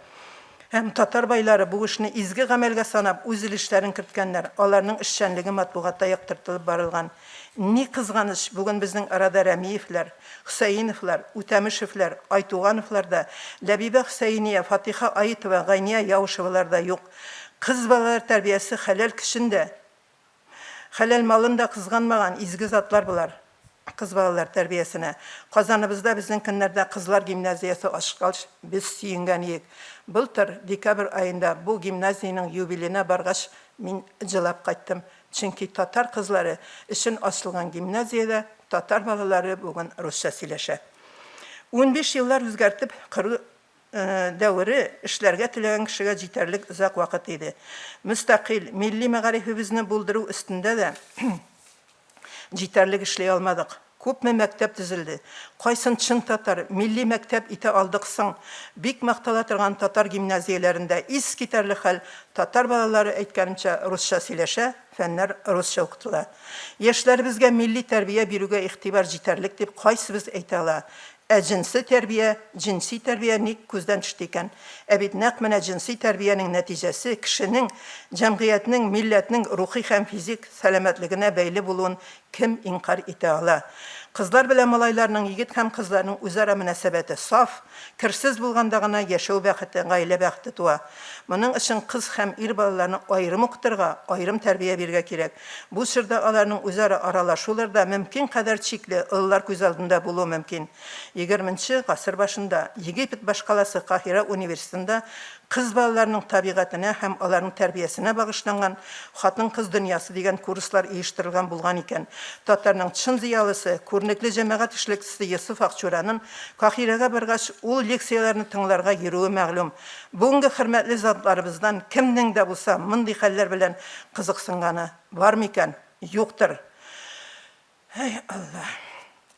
һәм татар байлары бу эшне изге гамәлгә санап, үз өлешләрен керткәннәр, аларның эшчәнлеге матбугатта яктыртылып барылган. Ни кызганыч, бүген безнең арада Рәмиевләр, Хөсәеновлар, Үтәмешевләр, Айтугановлар да, Ләбибә Хөсәения, Фатыйха Аитова, Гайния Яушевалар да юк. Кыз балалар тәрбиясе хәләл көчен дә, хәләл малын да кызганмаган изге затлар болар. Кыз балалар тәрбиясенә. Казаныбызда безнең көннәрдә кызлар гимназиясе ачкач, без сөенгән иек. Былтыр, декабрь аенда бу гимназиянең юбилена баргач, мин җылап кайттым. Чөнки татар кызлары өчен ачылган гимназиядә татар балалары бүген русча сөйләшә. 15 еллар үзгәртеп кору дәвере эшләргә теләгән кешегә җитәрлек озак вакыт иде. Мөстәкыйль, милли мәгарифебезне булдыру өстендә дә җитәрлек эшли алмадык. Күпме мәктәп төзелде. Кайсын чын татар, милли мәктәп итә алдык соң? Бик мактала торган татар гимназияләрендә искитәрлек хәл, татар балалары, әйткәнемчә, русча сөйләшә, фәннәр русча укытыла. Яшьләребезгә милли тәрбия бирүгә игътибар җитәрлек дип кайсыбыз әйтә ала? Ә җенси тәрбия, җенси тәрбия ник күздән төште икән? Ә бит нәкъ менә җенси тәрбиянең нәтиҗәсе кешенең, җәмгыятьнең, милләтнең рухи һәм физик сәламәтлегенә бәйле булуын кем инкарь итә ала? Кызлар белән малайларның, егет һәм кызларның үзара мөнәсәбәте саф, керсез булганда гына яшәү бәхете, гаилә бәхете туа. Моның өчен кыз һәм ир балаларны аерым укытырга, аерым тәрбия бирергә кирәк. Бу чорда аларның үзара аралашулары да мөмкин кадәр чикле, олылар күз алдында булуы мөмкин. Егерменче гасыр башында Египет башкаласы Каһирә университетында кыз балаларның табигатенә һәм аларның тәрбиясенә багышланган Хатын-кыз дөньясы дигән курслар оештырылган булган икән. Татарның чын зыялысы, күренекле җәмәгать эшлеклесе Йосыф Акчуранын Каһирәгә баргач, ул лекцияләрне тыңларга йөрүе мәгълүм. Бүгенге хөрмәтле затларыбыздан кемнең дә булса мондый хәлләр белән кызыксынганы бар микән? Юктыр. Әй, Алла!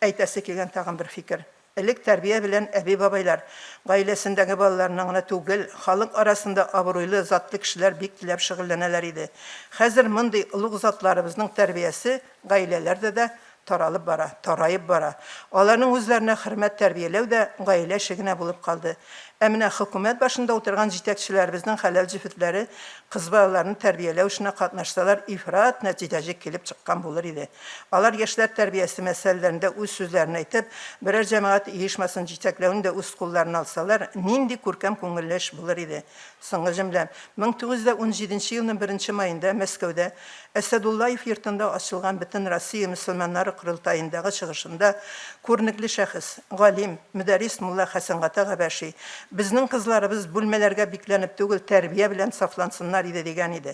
Әйтәсе килгән тагын бер фикер. Элек тәрбия белән әби-бабайлар, гаиләсендәге балаларына гына түгел, халык арасында абруйлы, затлы кешеләр бик теләп шөгыльләнәләр иде. Хәзер мондый олуг затларыбызның тәрбиясе гаиләләрдә дә таралып бара, тараеп бара. Аларның үзләренә хөрмәт тәрбияләү дә гаилә эше генә булып калды. Ә менә хөкүмәт башында утырган җитәкчеләребезнең хәләл җефетләре кыз балаларны тәрбияләү эшенә катнашсалар, ифрат нәтиҗәҗе килеп чыккан булыр иде. Алар яшьләр тәрбиясе мәсьәләләрендә үз сүзләрен әйтеп, берәр җәмәгать оешмасын җитәкләүне дә үз кулларына алсалар, нинди күркәм күңелле эш булыр иде. Соңгы җөмләм. 1917 нче елның беренче маенда Мәскәүдә Әсәдуллаев йортында ачылган Бөтенроссия мөселманнары корылтаендагы чыгышында күренекле шәхес, галим, мөдәррис мулла Хәсәнгата Габәши, Безнең кызларыбыз бүлмәләргә бикләнеп түгел, тәрбия белән сафлансыннар иде, дигән иде.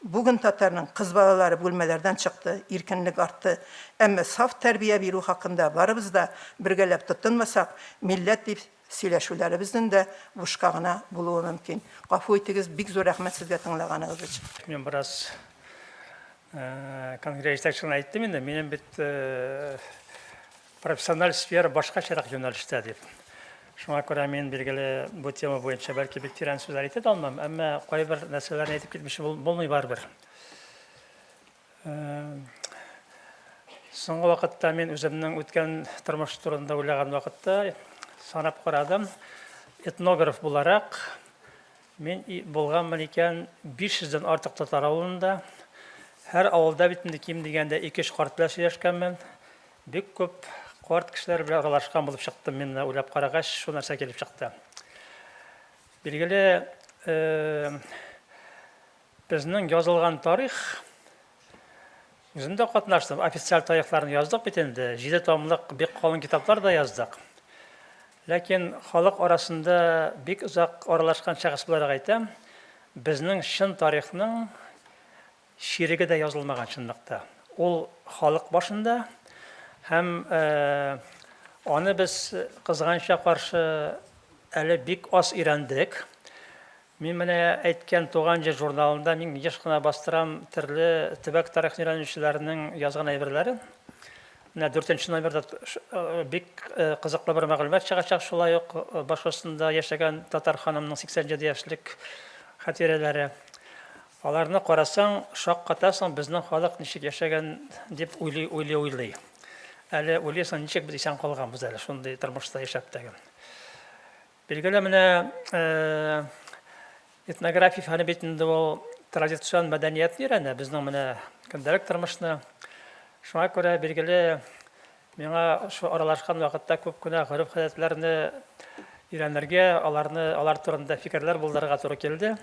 Бүген татарның кыз балалары бүлмәләрдән чыкты, иркенлек артты. Әмма саф тәрбия бирү хакында барыбыз да бергәләп тотынмасак, милләт дип Сөйләшүләребезнең дә бушка гына булуы мөмкин. Гафу итегез, бик зур рәхмәт сезгә тыңлаганыгыз өчен. Мин бераз конгресс җитәкчелегенә әйттем инде, минем бит профессиональ сфера башкачарак юнәлештә дип. Шуңа күрә мин, билгеле, бу тема буенча бәлки бик тирән сүзләр әйтә дә алмам, әмма кайбер нәрсәләрне әйтеп китмичә булмый барыбер. Соңгы вакытта мин үземнең үткән тормыш турында уйлаган вакытта санап карадым. Этнограф буларак мин булганмын икән 500 дән артык татар авылында. Һәр авылда бит инде ким дигәндә 2-3 карт белән сөйләшкәнмен. Бик күп карт кешеләр белән аралашкан булып чыктым мин уйлап карагач, шул нәрсә килеп чыкты. Билгеле, Безнең язылган тарих, үзем дә катнаштым, официаль тарихларны яздык бит инде, җиде томлык бик калын китаплар да яздык. Ләкин халык арасында бик озак аралашкан шәхес буларак әйтәм, безнең чын тарихның чиреге дә язылмаган чынлыкта. Ул халык башында һәм аны без кызганычка каршы әле бик аз өйрәндек. Мин менә әйткән Туган җир журналында мин еш кына бастырам төрле төбәк тарихын өйрәнүчеләрнең язган әйберләрен. Менә дүртенче номерда бик кызыклы бер мәгълүмат чыгачак шулай ук Башкортстанда яшәгән татар ханымның 87 яшьлек хатирәләре. Аларны карасаң, шаккатасың, безнең халык ничек яшәгән дип уйлый, уйлый, уйлый. Әле уйлыйсың, ничек без исән калганбыз әле шундый тормышта яшәп тә. Билгеле, менә этнография фәне бит инде ул традицион мәдәниятне өйрәнә, безнең менә көндәлек тормышны. Шуңа күрә, билгеле, миңа шу аралашкан вакытта күп кенә гореф-гадәтләрне өйрәнергә, аларны, алар турында фикерләр булдырырга туры килде.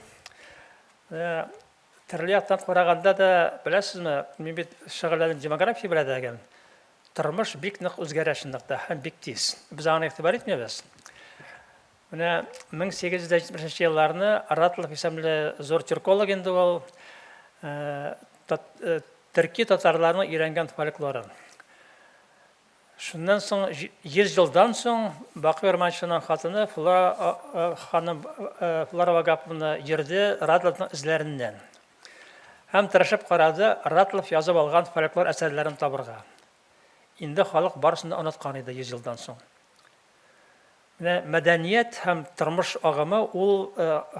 Төрле яктан караганда да, беләсезме, мин бит шөгыльләнеп демография белән дә Тормыш бик нык үзгәрә чынлыкта һәм бик тиз. Без аңа игътибар итмибез. Менә 1870 елларны Ратлов исемле зур тюрколог инде ул э, э, төрки татарларның өйрәнгән фольклорын. Шуннан соң 100 елдан соң Бакый Урманчының хатыны Флора э, ханым Флора Вагаповна йөрде Ратловның эзләреннән. Һәм тырышып карады Ратлов язып алган фольклор әсәрләрен табырга. Инде халык барысын да оныткан иде 100 елдан соң. Менә мәдәният һәм тормыш агымы ул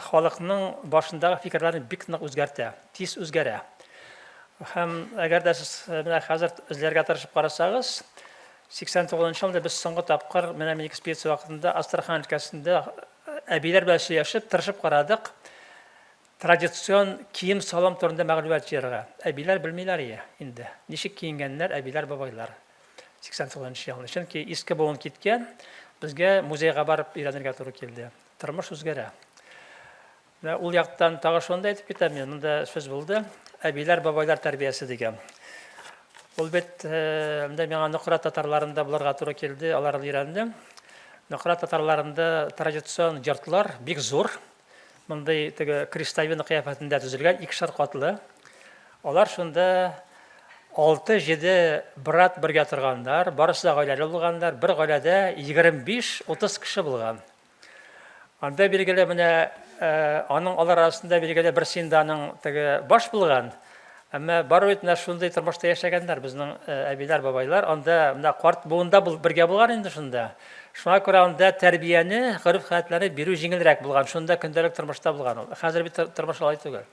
халыкның башындагы фикерләрне бик нык үзгәртә, тиз үзгәрә. Һәм әгәр дә сез менә хәзер эзләргә тырышып карасагыз, 89 нчы елда без соңгы тапкыр менә мин экспедиция вакытында Астрахань өлкәсендә әбиләр белән сөйләшеп, тырышып карадык. Традицион кием-салым турында мәгълүмат җыярга. Әбиләр белмиләр ие инде. Ничек киенгәннәр әбиләр, бабайлар 89 нчы елны. Чөнки иске буын киткән, безгә музейга барып өйрәнергә туры килде. Тормыш үзгәрә. Менә ул яктан тагы шуны да әйтеп китәм мин, монда сүз булды. Әбиләр, бабайлар тәрбиясе дигән. Ул бит монда миңа Нократ татарларында булырга туры килде, аларны өйрәндем. Нократ татарларында традицион йортлар бик зур. Мондый теге крестовина кыяфәтендә төзелгән икешәр катлы. Алар шунда 6-7 брат бергә торганнар, барысы да гаиләле булганнар. Бер гаиләдә 25-30 кеше булган. Анда билгеле менә э, аның алар арасында билгеле бер инде аның теге баш булган. Әмма барыбер бит менә шундый тормышта яшәгәннәр безнең э, әбиләр, бабайлар. Анда менә карт буында бергә булган инде шунда. Шуңа күрә анда тәрбияне, гореф-гадәтләрне бирү җиңелрәк булган. Шунда көндәлек тормышта булган ул. Хәзер бит тормыш алай түгел.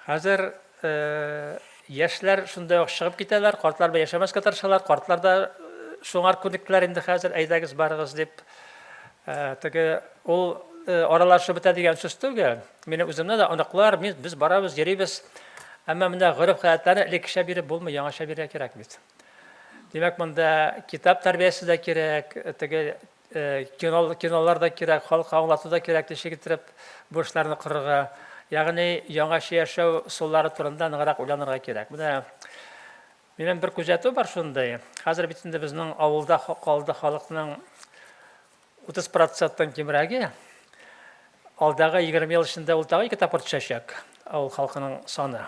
Хәзер 100 э, Яшьләр шунда ук чыгып китәләр, картлар белән яшәмәскә тырышалар. Картлар да шуңар күнектеләр инде хәзер, әйдәгез, барыгыз дип. Теге ул аралашу бетә дигән сүз түгел. Минем үземне дә оныклар, мин, без барабыз, йөрибез. Әмма менә гореф-гадәтләрне элеккечә биреп булмый, яңача бирергә кирәк бит. Димәк, монда китап тәрбиясе дә кирәк, теге Кино, кинолар да кирәк, халыкка аңлату да кирәк, ничек иттереп бу эшләрне корырга. Ягъни яңача яшәү ысуллары турында ныграк уйланырга кирәк. Менә минем бер күзәтү бар шундый. Хәзер бит инде безнең авылда калды халыкның 30 проценттан кимрәге. Алдагы 20 ел эчендә ул тагы ике тапкыр төшәчәк, авыл халкының саны.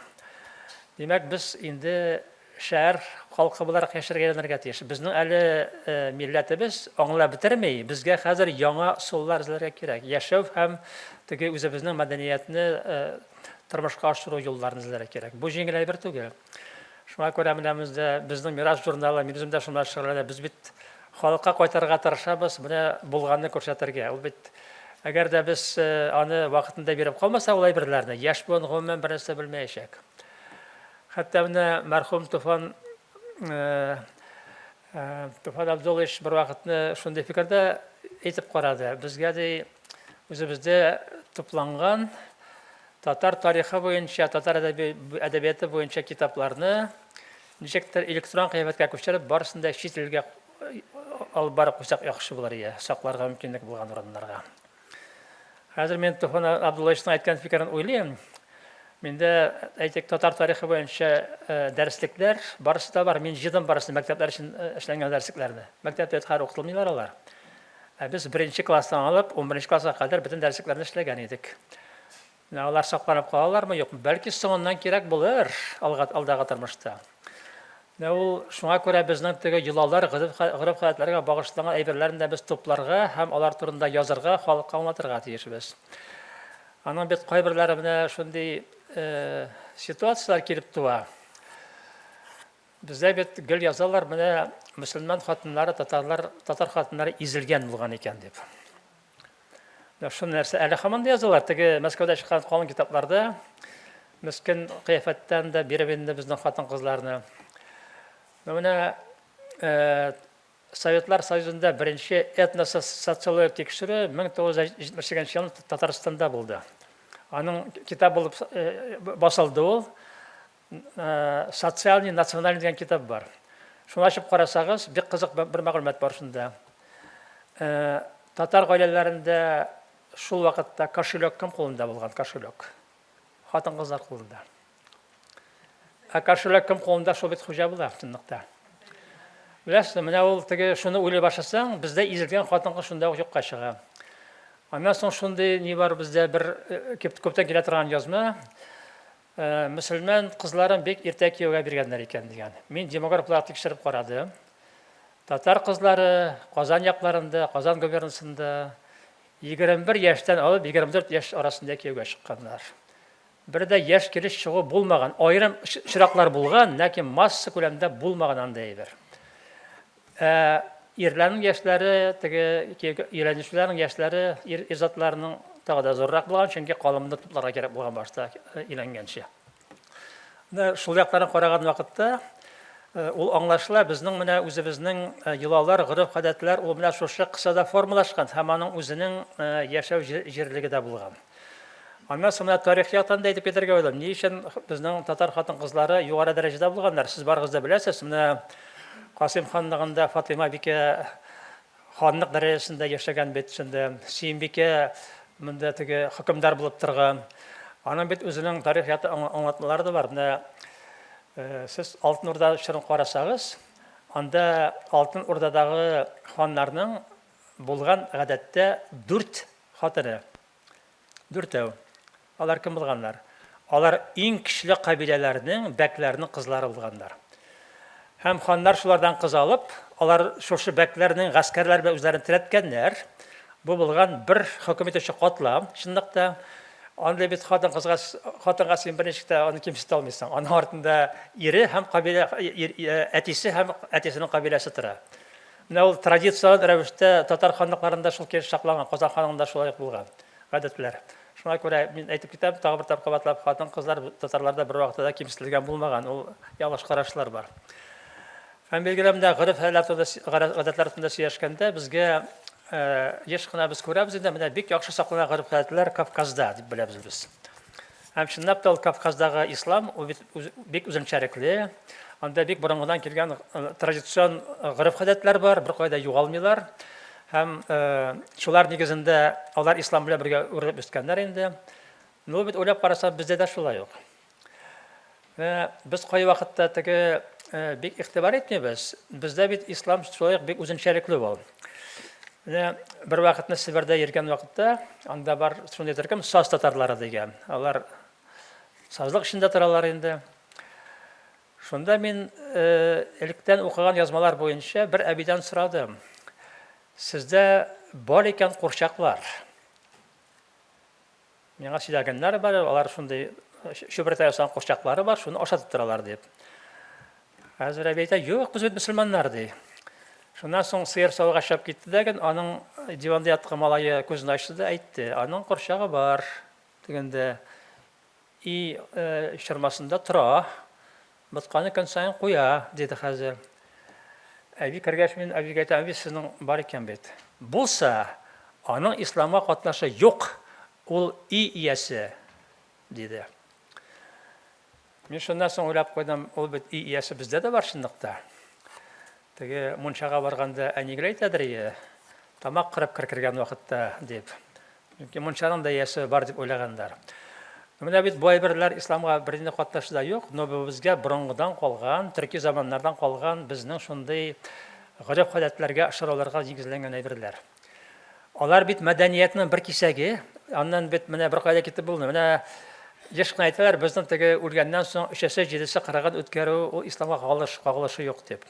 Димәк, без инде Шәһәр халкы буларак яшәргә өйрәнергә тиеш. Безнең әле милләтебез аңлап бетерми, безгә хәзер яңа ысуллар эзләргә кирәк. Яшәү һәм теге үзебезнең мәдәниятне тормышка ашыру юлларын эзләргә кирәк. Бу җиңел әйбер түгел. Шуңа күрә менә бездә безнең Мирас журналы, мин үзем дә шунда шөгыльләнәм. Без бит халыкка кайтарырга тырышабыз, менә булганны күрсәтергә. Ул бит әгәр дә без аны вакытында биреп калмасак ул әйберләрне, яшь буын гомумән бернәрсә белмәячәк. Хәтта менә мәрхүм Туфан Туфан Абдуллович бер вакытны шундый фикердә әйтеп карады. Безгә ди үзебездә тупланган татар тарихы буенча, татар әдәбияты буенча китапларны ничектер электрон кыяфәткә күчереп, барысын да чит илгә алып барып куйсак яхшы булыр иде, сакларга мөмкинлек булган урыннарга. Хәзер мин Туфан Абдуллаевичның әйткән фикерен уйлыйм. Миндә, әйтик, татар тарихы буенча э, дәреслекләр барысы да бар. Мин җыйдым барысын, мәктәпләр өчен э, эшләнгән дәреслекләрне. Мәктәптә хәзер укытылмыйлар алар. Ә без беренче класстан алып 11 класска кадәр бөтен дәреслекләрне эшләгән идек. Менә алар сакланып калалармы, юкмы? Бәлки соңыннан кирәк булыр алга, алдагы тормышта. Менә ул шуңа күрә безнең теге йолалар, гореф-гадәтләргә багышланган әйберләрне дә без тупларга һәм алар турында язарга, халыкка аңлатырга тиешбез. Аның бит кайберләре менә шундый э, ситуацияләр килеп туа. Бездә бит гел язалар, менә мөселман хатыннары, татарлар, татар хатыннары изелгән булган икән дип. Менә шул нәрсә әле һаман да язалар. Теге Мәскәүдә чыккан калын китапларда мескен кыяфәттән дә биреп инде безнең хатын-кызларны. Менә э, Советлар Союзында беренче этносоциологик тикшерү 1978 елны Татарстанда булды. Аның китап булып э, басылды ул. Социальный национальный дигән китап бар. Шуны ачып карасагыз, бик кызык бер мәгълүмат бар шунда. Татар гаиләләрендә шул вакытта кошелек кем кулында булган? Кошелек. Хатын-кызлар кулында. Ә кошелек кем кулында, шул бит хуҗа була чынлыкта. Беләсезме, менә ул теге шуны уйлый башласаң, бездә изелгән хатын-кыз шунда ук юкка чыга. Аннан соң шундый ни бар бездә бер күптән килә торган язма. Мөселман кызларын бик иртә кияүгә биргәннәр икән дигән. Мин демографлар тикшереп карадым. Татар кызлары Казан якларында, Казан губернасында 21 яшьтән алып 24 яшь арасында кияүгә чыкканнар. Бер дә яшь килеш чыгу булмаган. Аерым очраклар булган, ләкин масса күләмдә булмаган андый әйбер. Ә ирләрнең яшьләре, теге өйләнешүләрнең яшьләре ир, ир затларының тагы да зуррак булган, чөнки калымны тупларга кирәк булган башта өйләнгәнче. Менә шул якларын караган вакытта ул аңлашыла, безнең менә үзебезнең йолалар, гореф-гадәтләр ул менә шушы кысада формалашкан һәм аның үзенең яшәү җирлеге дә булган. Аннан соң менә тарихи яктан да әйтеп китәргә уйлыйм. Ни өчен безнең татар хатын-кызлары югары дәрәҗәдә булганнар? Сез барыгыз да беләсез, менә Касыйм ханлыгында Фатыйма бикә ханлык дәрәҗәсендә яшәгән бит шунда. Сөембикә монда теге хөкемдар булып торган. Аның бит үзенең тарих яты аңлатмалары да бар. Менә э, сез Алтын Урда чорын карасагыз, анда Алтын Урдадагы ханнарның булган гадәттә дүрт хатыны. Дүртәү. Алар кем булганнар? Алар иң көчле кабиләләрнең, бәкләрнең кызлары булганнар. Һәм ханнар шулардан кыз алып, алар шушы бәкләрнең гаскәрләре белән үзләрен терәткәннәр. Бу булган бер хөкем итүче катлам, чынлыкта. Андый бит хатын-кызга хатынга син берничек тә аны кимсетә алмыйсың. Аның артында ире һәм кабилә әтисе һәм әтисенең кабиләсе тора. Менә ул традицион рәвештә татар ханлыкларында шул килеш сакланган, Казан ханлыгында шулай ук булган гадәтләр. Шуңа күрә мин әйтеп китәм, тагы бер тапкыр кабатлап, хатын-кызлар татарларда бервакытта да кимсетелгән булмаган, ул ялгыш карашлар бар. Һәм билгеле менә гореф-гадәтләр турында, гадәтләр турында сөйләшкәндә безгә еш кына без күрәбез инде, менә бик яхшы саклана гореф-гадәтләр Кавказда дип беләбез без. Һәм чынлап та ул Кавказдагы ислам ул бит бик үзенчәлекле. Анда бик борынгыдан килгән традицион гореф-гадәтләр бар, беркайда югалмыйлар. Һәм шулар нигезендә алар ислам белән бергә үрелеп үскәннәр инде. Ну, бит уйлап карасаң, бездә дә шулай ук. Без кайвакытта теге бик игътибар итмибез. Бездә бит ислам шулай ук бик үзенчәлекле ул. Менә бер вакытны Себердә йөргән вакытта анда бар шундый төркем саз татарлары дигән. Алар сазлык эчендә торалар инде. Шунда мин электән укыган язмалар буенча бер әбидән сорадым. Сездә бар икән курчаклар. Миңа сөйләгәннәр бар, алар шундый чүпрәктә ясаган курчаклары бар, шуны ашатып торалар дип. Хәзер әби әйтә, юк, без бит мөселманнар ди. Шуннан соң сыер саварга чыгып китте дә, аның диванда яткан малае күзен ачты да әйтте, аның курчагы бар дигәндә, и чормасында тора, ботканы көн саен куя, диде хәзер. Әби кергәч, мин әбигә әйтәм, әби, сезнең бар икән бит. Булса, аның исламга катнашы юк, ул өй иясе, диде. Мин шуннан соң уйлап куйдым, ул бит өй иясе бездә дә бар чынлыкта. Теге мунчага барганда әни гел әйтәдер ие, тамак кырып кер кергән вакытта, дип. Чөнки мунчаның да иясе бар дип уйлаганнар. Менә бит бу әйберләр исламга бернинди катнашы да юк, но бу безгә борынгыдан калган, төрки заманнардан калган безнең шундый гореф-гадәтләргә, ышануларга нигезләнгән әйберләр. Алар бит мәдәниятнең бер кисәге, аннан бит менә беркая да китеп булмый. Менә еш кына әйтәләр, безнең теге үлгәннән соң өчесе, җидесе, кырыгын үткәрү ул исламга кагылыш, кагылышы юк дип.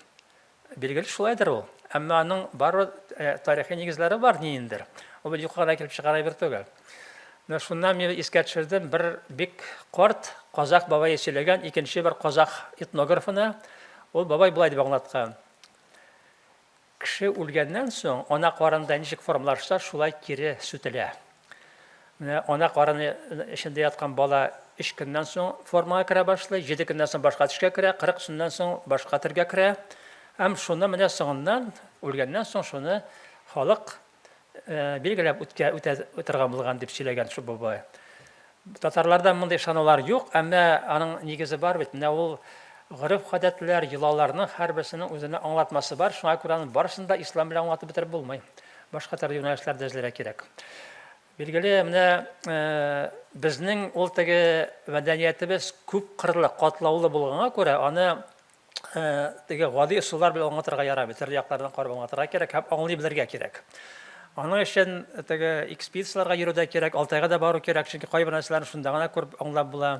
Билгеле, шулайдыр ул. Әмма аның барыбер э, тарихи нигезләре бар ниндидер. Ул бит юкка гына килеп чыгар әйбер түгел. Менә шуннан мин искә төшердем, бер бик карт казах бабае сөйләгән икенче бер казах этнографына. Ул бабай болай дип аңлаткан. Кеше үлгәннән соң ана карынында ничек формалашса, шулай кире сүтелә. Менә ана карыны эчендә яткан бала өч көннән соң формага керә башлый, җиде көннән соң башка төшкә керә, 40 көннән соң башка төргә керә. Һәм шуны менә соңыннан, үлгәннән соң шуны халык э, билгеләп үткә, үтә торган булган дип сөйләгән шул бабай. Татарларда мондый ышанулар юк, әмма аның нигезе бар бит. Менә ул гореф-гадәтләр, йолаларның һәрберсенең үзенең аңлатмасы бар, шуңа күрә аның барысын да ислам белән аңлатып бетереп булмый. Башка төрле юнәлешләр дә эзләргә кирәк. Билгеле, менә безнең ул теге мәдәниятебез күп кырлы, катлаулы булганга күрә, аны теге гади ысуллар белән аңлатырга ярамый. Төрле яклардан карап аңлатырга кирәк һәм аңлый белергә кирәк. Аның өчен теге экспедицияләргә йөрү дә кирәк, Алтайга да бару кирәк, чөнки кайбер нәрсәләрне шунда гына күреп аңлап була.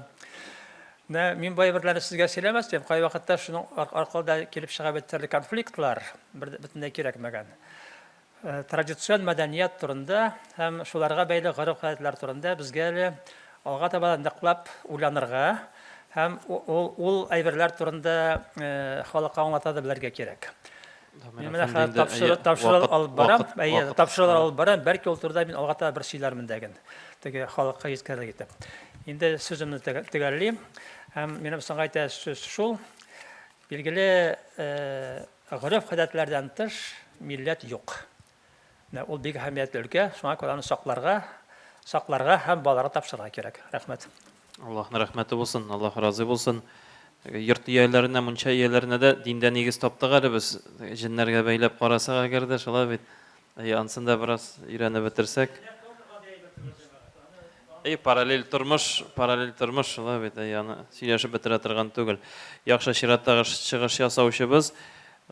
Менә мин бу әйберләрне сезгә сөйләмәс идем, кайвакытта шуның аркылы да килеп чыга бит төрле конфликтлар, бер бөтенләй кирәкмәгән. Э, традицион мәдәният турында һәм шуларга бәйле гореф-гадәтләр турында безгә әле алга таба да ныклап уйланырга һәм ул, ул әйберләр турында э, халыкка аңлата да белергә кирәк. Мин менә хәзер тапшыру, тапшыру алып барам, әйе, тапшырулар алып барам, бәлки ул турыда мин алга таба бер сөйләрмен дәген, теге халыкка җиткерерлек итеп. Инде сүземне төгәллим. Һәм минем соңгы әйтә сүз шул. Билгеле, э, Гореф-гадәтләрдән тыш милләт юк. Менә ул бик әһәмиятле өлкә, шуңа күрә аны сакларга, сакларга һәм балаларга тапшырырга кирәк. Рәхмәт. Аллаһның рәхмәте булсын, Аллаһ разый булсын. Йорт ияләренә, мунча ияләренә дә диндә нигез таптык әле без. Җеннәргә бәйләп карасак әгәр дә, шулай бит. Әйе, ансын да бераз өйрәнеп бетерсәк. Әйе, параллель тормыш, параллель тормыш, шулай бит, әйе, аны сөйләшеп бетерә торган түгел. Яхшы, чираттагы чыгыш ясаучыбыз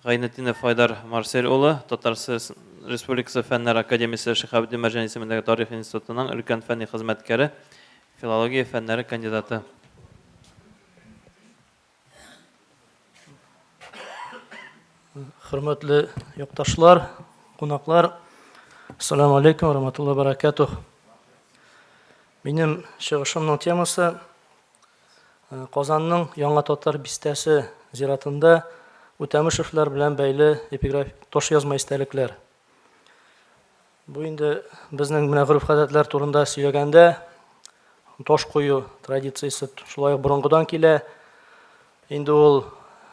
Гайнетдинов Айдар Марсель улы, Татар Республикасы Фәннәр академиясе Шиһабетдин Мәрҗани исемендәге тарих институтының өлкән фәнни хезмәткәре, филология фәннәре кандидаты. Хөрмәтле якташлар, кунаклар, Ассаламу алейкум ва рахматуллаһи ва баракатух. Минем чыгышымның темасы э, Казанның Яңа Татар бистәсе зиратында Үтәмешевләр белән бәйле эпиграфик таш язма истәлекләр. Бу инде безнең менә гореф-гадәтләр турында сөйләгәндә, таш кую традициясе шулай ук борынгыдан килә. Инде ул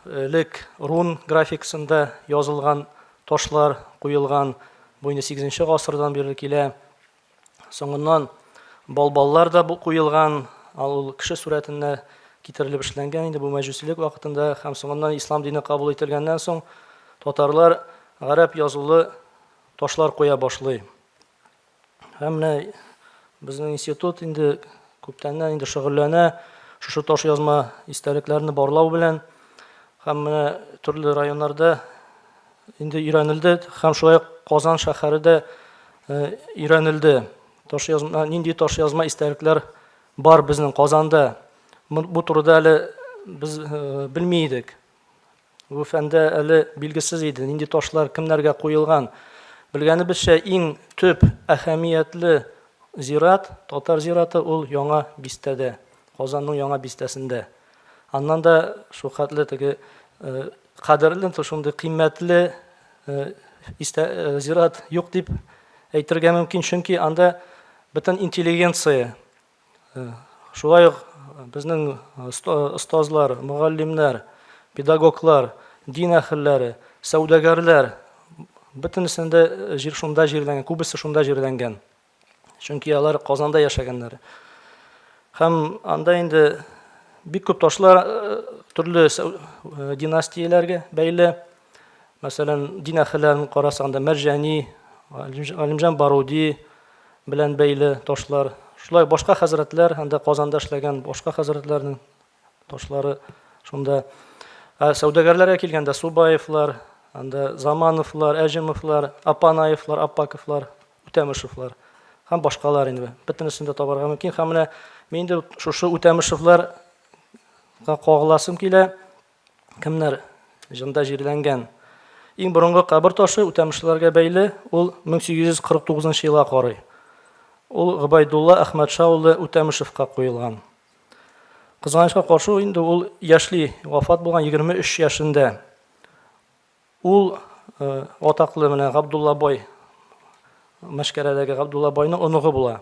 элек рун графикасында язылган ташлар куелган, бу инде 8 гасырдан бирле килә. Соңыннан балбаллар да бу куелган, ул кеше сурәтенә китерелеп эшләнгән инде бу мәҗүсилек вакытында һәм соңыннан ислам дине кабул ителгәннән соң татарлар гарәп язулы ташлар куя башлый. Һәм менә безнең институт инде күптәннән инде шөгыльләнә шушы таш язма истәлекләрне барлау белән. Һәм менә төрле районнарда инде өйрәнелде һәм шулай ук Казан шәһәре дә өйрәнелде. Таш язма, нинди таш язма истәлекләр бар безнең Казанда. Бу турыда әле без белми идек. Бу фәндә әле билгесез иде, нинди ташлар кемнәргә куелган. Белгәнебезчә, иң төп әһәмиятле зират, татар зираты ул Яңа бистәдә, Казанның Яңа бистәсендә. Аннан да шул хәтле теге кадерле, шундый кыйммәтле зират юк дип әйтергә мөмкин, чөнки анда бөтен интеллигенция, шулай ук безнең остазлар, мөгаллимнәр, педагоглар, дин әһелләре, сәүдәгәрләр, бөтенесендә җир шунда җирләнгән, күбесе шунда җирләнгән. Чөнки алар Казанда яшәгәннәр. Һәм анда инде бик күп ташлар төрле династияләргә бәйле. Мәсәлән, дин әһелләрен карасаң анда Мәрҗани, Галимҗан Баруди белән бәйле ташлар. Шулай башка хәзрәтләр, анда Казанда эшләгән башка хәзрәтләрнең ташлары шунда. Ә сәүдәгәрләргә килгәндә Субаевлар, анда Замановлар, Әҗемовлар, Апанаевлар, Аппаковлар, Үтәмышевлар һәм башкалар инде. Бөтенесен дә табарга мөмкин. Һәм менә мин инде шушы Үтәмышевларга кагыласым килә. Кемнәр җында җирләнгән? Иң борынгы кабер ташы Үтәмышларга бәйле, ул 1849 елга карый. Ул Гобәйдулла Әхмәтша улы Үтәмышевка куелган. Кызганычка каршы, инде ул яшьли вафат булган, 23 яшендә. Ул атаклы менә Габдулла бай, Мәшкәрәдәге Габдулла байның оныгы була.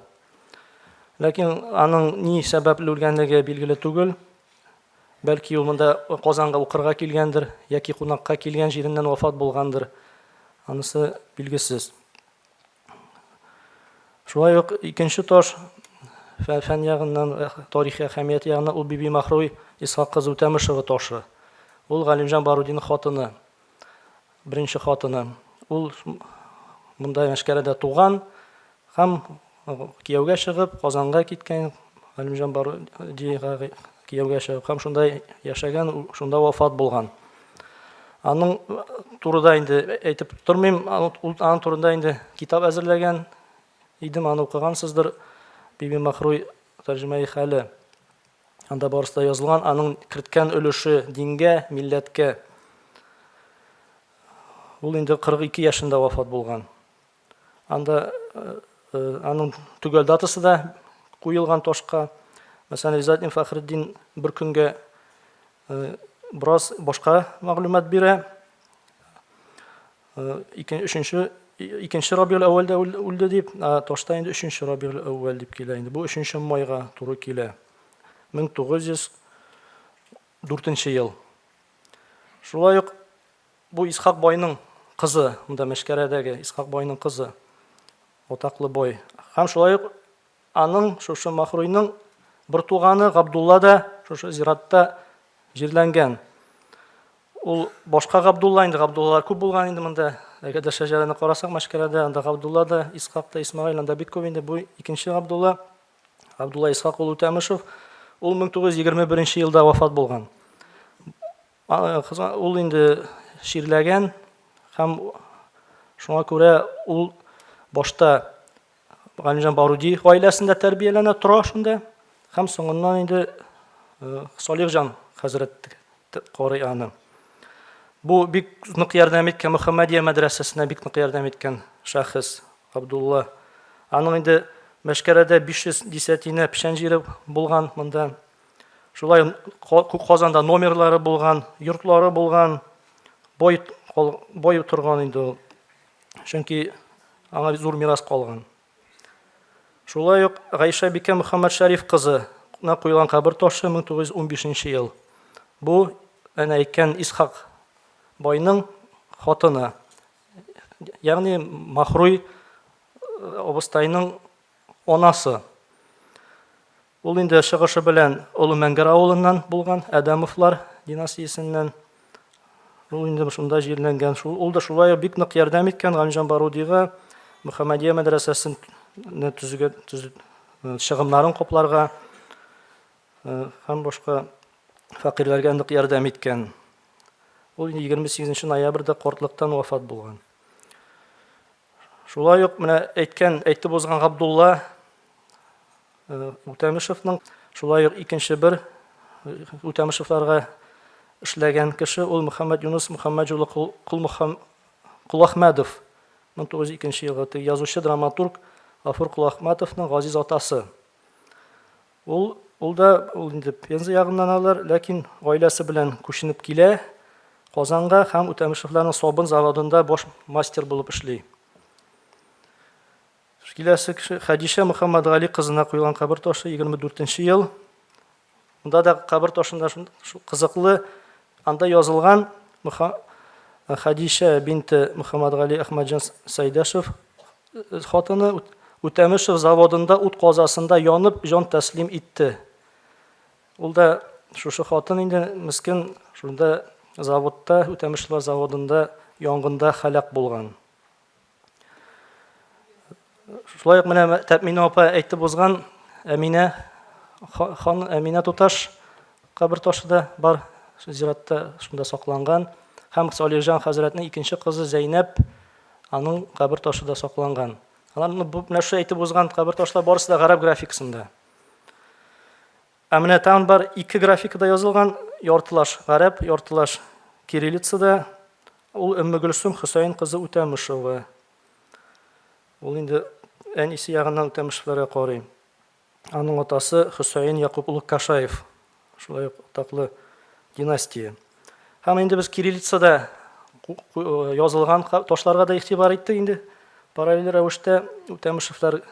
Ләкин аның ни сәбәпле үлгәнлеге билгеле түгел. Бәлки ул монда Казанга укырга килгәндер, яки кунакка килгән җиреннән вафат булгандыр. Анысы билгесез. Шулай ук икенче таш фән ягыннан, тарихи әһәмияте ягыннан ул Биби Махруй Исхак кызы Үтәмышева ташы. Ул Галимҗан Барудиның хатыны, беренче хатыны. Ул монда Мәшкәрәдә туган һәм кияүгә чыгып, Казанга киткән, Галимҗан Барудига кияүгә чыгып һәм шунда яшәгән, шунда вафат булган. Аның турыда инде әйтеп тормыйм, аның турында инде китап әзерләгән идем, аны укыгансыздыр. Биби Махруй тәрҗемәи хәле. Анда барысы да язылган, аның керткән өлеше дингә, милләткә. Ул инде 42 яшендә вафат булган. Анда аның төгәл датасы да куелган ташка. Мәсәлән, Ризатдин Фәхретдин бер көнгә бераз башка мәгълүмат бирә. Өченче, икенче Рабиул әүвәлдә үлде дип, ә ташта инде өченче Рабиул әүвәл дип килә инде. Бу өченче майга туры килә. 1904 ел. Шулай ук Бу Исхак байның кызы, монда Мәшкәрәдәге Исхак байның кызы, атаклы бай. Һәм шулай ук аның, шушы Махруйның бертуганы Габдулла да шушы зиратта җирләнгән. Ул башка Габдулла инде, Габдуллалар күп булган инде монда. Әгәр дә шәҗәрәне карасак Мәшкәрәдә, анда Габдулла да, Исхак та, Исмаил анда бик күп инде. Бу икенче Габдулла. Габдулла Исхак улы Үтәмышев. Ул 1921 елда вафат булган. Ул инде чирләгән һәм шуңа күрә ул башта Галимҗан Баруди гаиләсендә тәрбияләнә, тора шунда һәм соңыннан инде Салихҗан хәзрәт карый аны. Бу бик нык ярдәм иткән Мөхәммәдия мәдрәсәсенә бик нык ярдәм иткән шәхес Абдулла. Аның инде Мәшкәрәдә 500 дисәтинә печән җире булган монда. Шулай Казанда номерлары булган, йортлары булган, бай, бай торган инде ул. Чөнки аңа зур мирас калган. Шулай ук Гайшәбикә Мөхәммәтшәриф кызы на куелган кабер ташы 1915 нче ел. Бу, әнә әйткән Исхак байның хатыны. Ягъни Махруй абыстайның анасы. Ул инде чыгышы белән Олы Мәңгәр авылыннан булган, Әдәмовлар династиясеннән. Ул инде шунда җирләнгән. Шул ул да шулай ук бик нык ярдәм иткән Галимҗан Барудига Мөхәммәдия мәдрәсәсен төзүгә төз, чыгымнарын капларга һәм башка фәкыйрьләргә нык ярдәм иткән. Ул 28 ноябрьдә картлыктан вафат булган. Шулай ук менә әйткән, әйтеп узган Габдулла Үтәмешевның шулай ук икенче бер Үтәмешевларга эшләгән кеше ул Мөхәммәд Юныс Мөхәммәд улы Кулахмәдов 1902 елгы язучы, драматург Гафур Кулахмәтовның газиз атасы. Ул, ул да, ул инде Пенза ягыннан алар, ләкин гаиләсе белән күченеп килә Казанга һәм Үтәмешевләрнең сабын заводында баш мастер булып эшли. Киләсе кеше Хәдичә Мөхәммәдгали кызына куелган кабер ташы 24 нче ел. Монда да кабер ташында кызыклы анда язылган Хәдичә бинте Мөхәммәдгали Әхмәтҗан Сәйдәшев хатыны Үтәмешев заводында ут казасында янып җан тәслим итте. Ул да шушы хатын инде мескен шунда заводта, Үтәмешләр заводында янгында һәлак булган. Шулай ук менә Тәэминә апа әйтеп узган Әминә хан Әминә туташ кабер ташы да бар зиратта шунда сакланган. Һәм Салихҗан хәзрәтнең икенче кызы Зәйнәп Аның кабер ташы да сакланган. Алар бу менә шул әйтеп узган кабер ташлар барысы да гарәп графикасында. Ә менә тагын бар ике графикада язылган, яртылаш гарәп, яртылаш кириллицада. Ул Өммегөлсүм Хөсәен кызы Үтәмышева. Ул инде әнисе ягыннан Үтәмышевләргә карый. Аның атасы Хөсәен Якуб улы Кашаев, шулай ук атаклы династия. Һәм инде без кириллицада язылган ташларга да игътибар иттек инде. Параллель рәвештә Үтәмешевләргә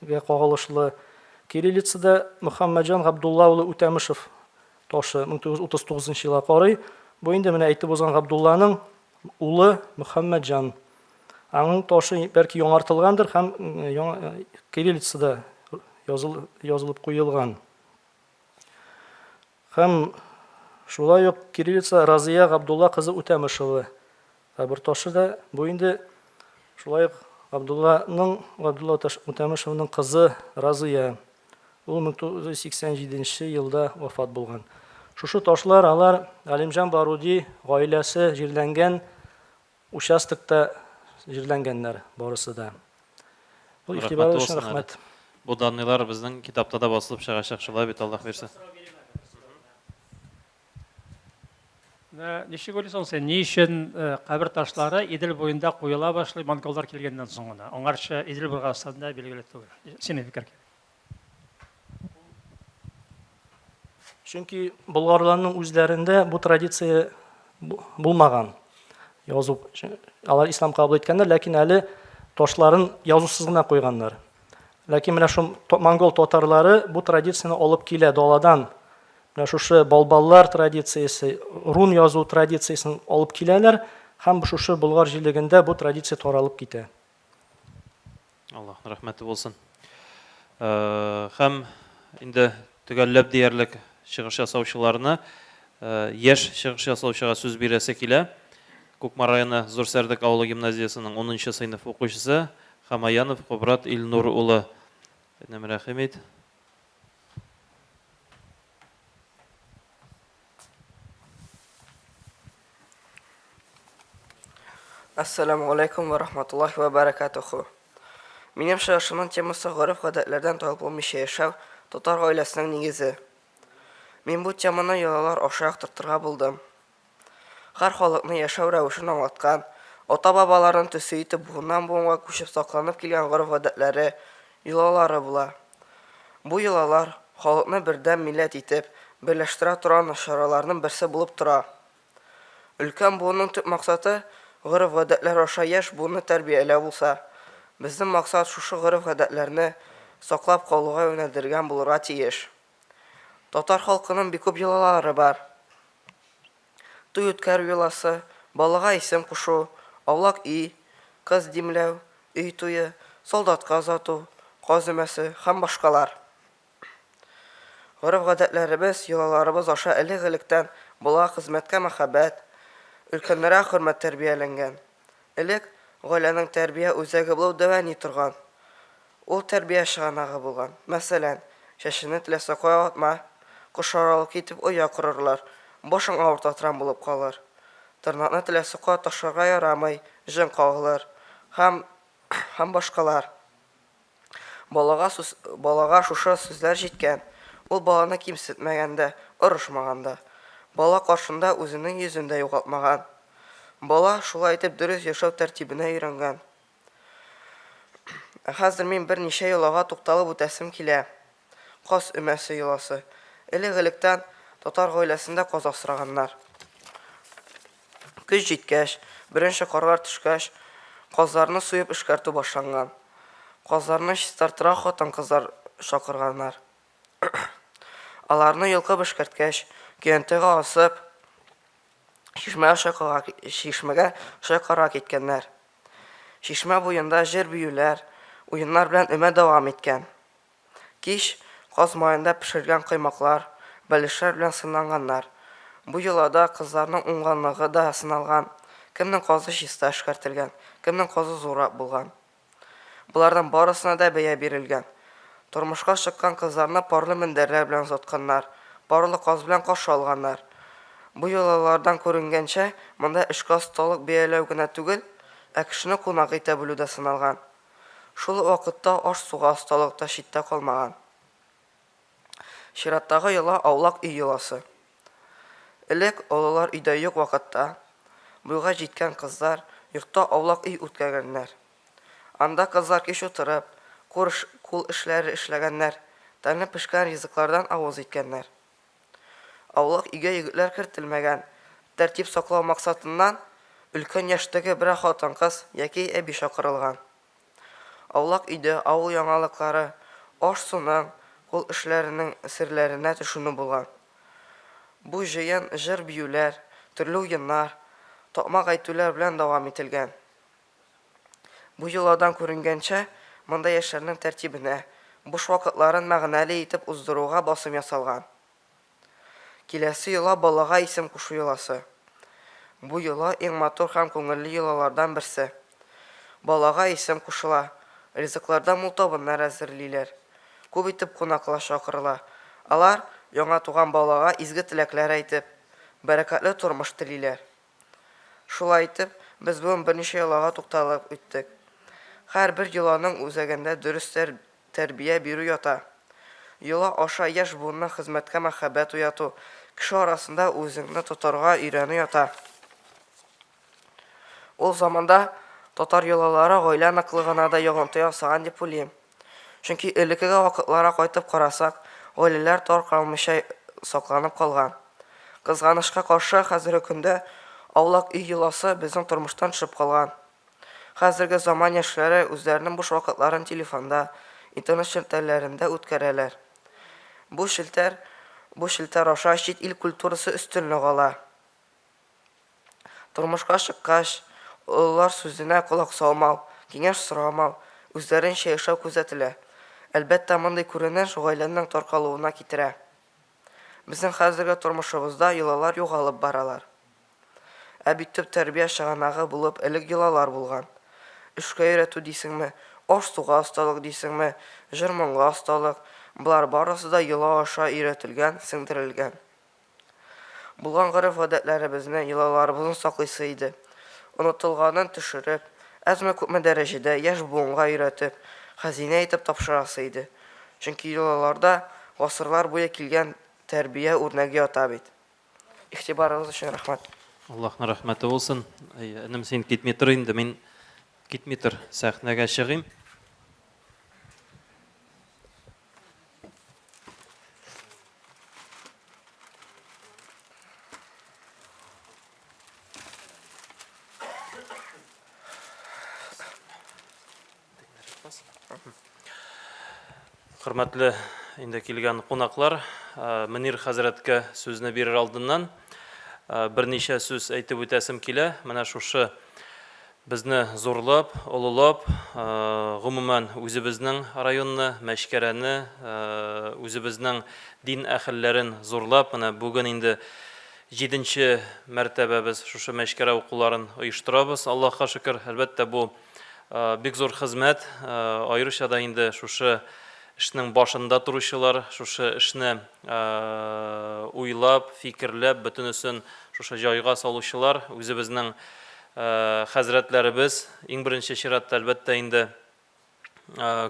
кагылышлы кириллицада Мөхәммәтҗан Габдулла улы Үтәмешев ташы 1939 елга карый. Бу инде менә әйтеп узган Габдулланың улы Мөхәммәтҗан. Аның ташы бәлки яңартылгандыр һәм яңа кириллицада языл, язылып куелган. Һәм шулай ук кириллица Разия Габдулла кызы Үтәмышева кабер ташы да бу инде шулай ук Габдулланың Габдулла Үтәмышевның кызы Разия. Ул 1987 елда вафат булган. Шушы ташлар алар Галимҗан Баруди гаиләсе җирләнгән Участокта җирләнгәннәр барысы да. Бу игътибар өчен рәхмәт. Бу данныйлар безнең китапта да басылып чыгачак, шулай бит, Аллаһ бирсә. Менә ничек уйлыйсың син, ни өчен кабер ташлары Идел буенда куела башлый монголлар килгәннән соң гына? Аңарчы Идел Болгарстанда билгеле түгел. Синең фикер. Чөнки болгарларның үзләрендә бу традиция булмаган. Язу алар ислам кабул иткәннәр, ләкин әле ташларын язусыз гына куйганнар. Ләкин менә шул монгол татарлары бу традицияне алып килә даладан. Менә шушы балбаллар традициясе, рун язу традициясен алып киләләр һәм шушы болгар җирлегендә бу традиция таралып китә. Аллаһның рәхмәте булсын. Һәм инде төгәлләп диярлек чыгыш ясаучыларны яшь чыгыш ясаучыга сүз бирәсе килә. Кукмара районы Зур Сәрдек авылы гимназиясенең 10 нчы сыйныф укучысы Хамаянов Кубрат Илнур улы. Энем, рәхим ит. Ассаламу алейкум ва рахматуллахи ва баракатуху. Минем чыгышымның темасы гореф-гадәтләрдән тайпылмыйча яшәү, татар гаиләсенең нигезе. Мин бу теманы йолалар аша яктыртырга булдым. Һәр халыкның яшәү рәвешен аңлаткан, ата-бабаларының төсе итеп буыннан-буынга күчеп сакланып килгән гореф-гадәтләре, йолалары була. Бу йолалар халыкны бердәм милләт итеп, берләштерә торган чараларның берсе булып тора. Өлкән буынның төп максаты, гореф-гадәтләр аша яшь буынны тәрбияләү булса, Безнең максат шушы гореф-гадәтләрне саклап калуга юнәлдергән булырга тиеш. Татар халкының бик күп йолалары бар. Туй үткәрү йоласы, балага исем кушу, аулак өй, кыз димләү, өй туе, солдатка озату, каз өмәсе һәм башкалар. Гореф-гадәтләребез, йолаларыбыз аша элек-электән балага хезмәткә мәхәббәт, өлкәннәргә хөрмәт тәрбияләнгән. Элек гаиләнең тәрбия үзәге булып дәү әни торган. Ул тәрбия чыганагы булган. Мәсәлән, чәчеңне теләсә кая атма, кошлар алып китеп оя корырлар, башың авырта торган булып калыр. Тырнакны теләсә кая ташларга ярамый, җен кагылыр һәм һәм башкалар. Балага сүз, балага шушы сүзләр җиткән. Ул баланы кимсетмәгән дә, орышмаган да. Бала каршында үзенең йөзен дә югалтмаган. Бала, шулай итеп, дөрес яшәү тәртибенә өйрәнгән. Ә хәзер мин берничә йолага тукталып үтәсем килә. Каз өмәсе йоласы. Элек-электән татар гаиләсендә каз асраганнар. Көз җиткәч, беренче карлар төшкәч, казларны суеп эшкәртү башланган. Казларны чистартырга хатын-кызлар чакырганнар. Аларны йолкып эшкәрткәч, көянтәгә асып, чишмәгә чайкарга, чишмәгә чайкарга киткәннәр. Чишмә буенда җыр-биюләр, уеннар белән өмә дәвам иткән. Кич, каз маенда пешергән коймаклар, бәлешләр белән сыйланганнар. Бу йолада кызларның уңганлыгы да сыналган, кемнең казы чиста эшкәртелгән, кемнең казы зуррак булган. Боларның барысына да бәя бирелгән. Тормышка чыккан кызларны парлы мендәрләр белән озатканнар, парлы каз белән каршы алганнар. Бу йолалардан күренгәнчә, монда эшкә осталык бәяләү генә түгел, ә кешене кунак итә белү дә сыналган. Шул ук вакытта аш-суга осталык та читтә калмаган. Чираттагы йола, аулак өй йоласы. Элек, олылар өйдә юк вакытта, буйга җиткән кызлар йортта аулак өй үткәргәннәр. Анда кызлар кич утырып, курш, кул эшләре эшләгәннәр, тәмле пешкән ризыклардан авыз иткәннәр. Аулак өйгә егетләр кертелмәгән. Тәртип саклау максатыннан, өлкән яшьтәге берәр хатын-кыз яки әби чакырылган. Аулак өйдә авыл яңалыклары, аш-суның, кул эшләренең серләренә төшенү булган. Бу җыен җыр-биюләр, төрле уеннар, такмак әйтүләр белән дәвам ителгән. Бу йоладан күренгәнчә, монда яшьләрнең тәртибенә, буш вакытларын мәгънәле итеп уздыруга басым ясалган. Киләсе йола, балага исем кушу йоласы. Бу йола, иң матур һәм күңелле йолалардан берсе. Балага исем кушыла, ризыклардан мул табыннар әзерлиләр, күп итеп кунаклар чакырыла. Алар, яңа туган балага изге теләкләр әйтеп, бәрәкәтле тормыш телиләр. Шулай итеп, без бүген берничә йолага тукталып үттек. Һәрбер йоланың үзәгендә дөрес тәрбия бирү ята. Йола аша яшь буынның хезмәткә мәхәббәт уяту, кеше арасында үзеңне тотарга өйрәнү ята. Ул заманда татар йолалары гаилә ныклыгына да йогынты ясаган дип уйлыйм. Чөнки элеккеге вакытларга кайтып карасак, гаиләләр таркалмыйча сакланып калган. Кызганычка каршы, хәзерге көндә аулак өй йоласы безнең тормыштан төшеп калган. Хәзерге заман яшьләре үзләренең буш вакытларын телефонда, интернет челтәрләрендә үткәрәләр. Бу челтәр, бу челтәр аша чит ил культурасы өстенлек ала. Тормышка чыккач, олылар сүзенә колак салмау, киңәш сорамау, үзләренчә яшәү күзәтелә. Әлбәттә, мондый күренеш гаиләнең таркалуына китерә. Безнең хәзерге тормышыбызда йолалар югалып баралар. Ә бит төп тәрбия чыганагы булып элек йолалар булган. Эшкә өйрәтү дисеңме, аш-суга осталык дисеңме, җыр-моңга осталык, болар барысы да йола аша өйрәтелгән, сеңдерелгән. Булган гореф-гадәтләребезне, йолаларыбызны саклыйсы иде. Онытылганын төшереп, әзме-күпме дәрәҗәдә яшь буынга өйрәтеп, хәзинә итеп тапшырасы иде. Чөнки йолаларда гасырлар буе килгән тәрбия үрнәге ята бит. Игътибарыгыз өчен рәхмәт. Аллаһның рәхмәте булсын. Әйе, энем, син китми тор инде, мин китми тор, сәхнәгә чыгыйм. Бас. Хөрмәтле инде килгән кунаклар, Мөнир хәзрәткә сүзне бирер алдыннан берничә сүз әйтеп үтәсем килә. Менә шушы безне зурлап, олылап, гомумән, үзебезнең районны, Мәчкәрәне, үзебезнең дин әһелләрен зурлап, менә бүген инде җиденче мәртәбә без шушы Мәчкәрә укуларын оештырабыз, Аллаһка шөкер. Әлбәттә, бу бик зур хезмәт, аеруча да инде шушы эшнең башында торучылар, шушы эшне уйлап, фикерләп, бөтенесен шушы җайга салучылар, үзебезнең хәзрәтләребез, иң беренче чиратта, әлбәттә инде,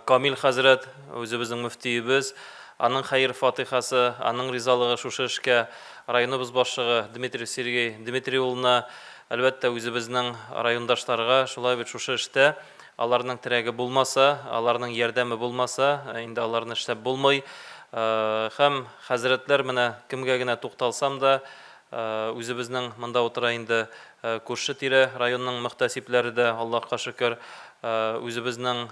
Камил хәзрәт, үзебезнең мөфтиебез, аның хәер-фатыйхасы, аның ризалыгы шушы эшкә, районыбыз башлыгы Дмитриев Сергей Дмитрий улына, әлбәттә, үзебезнең райондашларга, шулай бит шушы эштә аларның терәге булмаса, аларның ярдәме булмаса, инде аларны эшләп булмый. Һәм хәзрәтләр менә кемгә генә тукталсам да, Үзебезнең монда утыра инде күрше-тирә районның мөхтәсибләре дә, Аллаһка шөкер, үзебезнең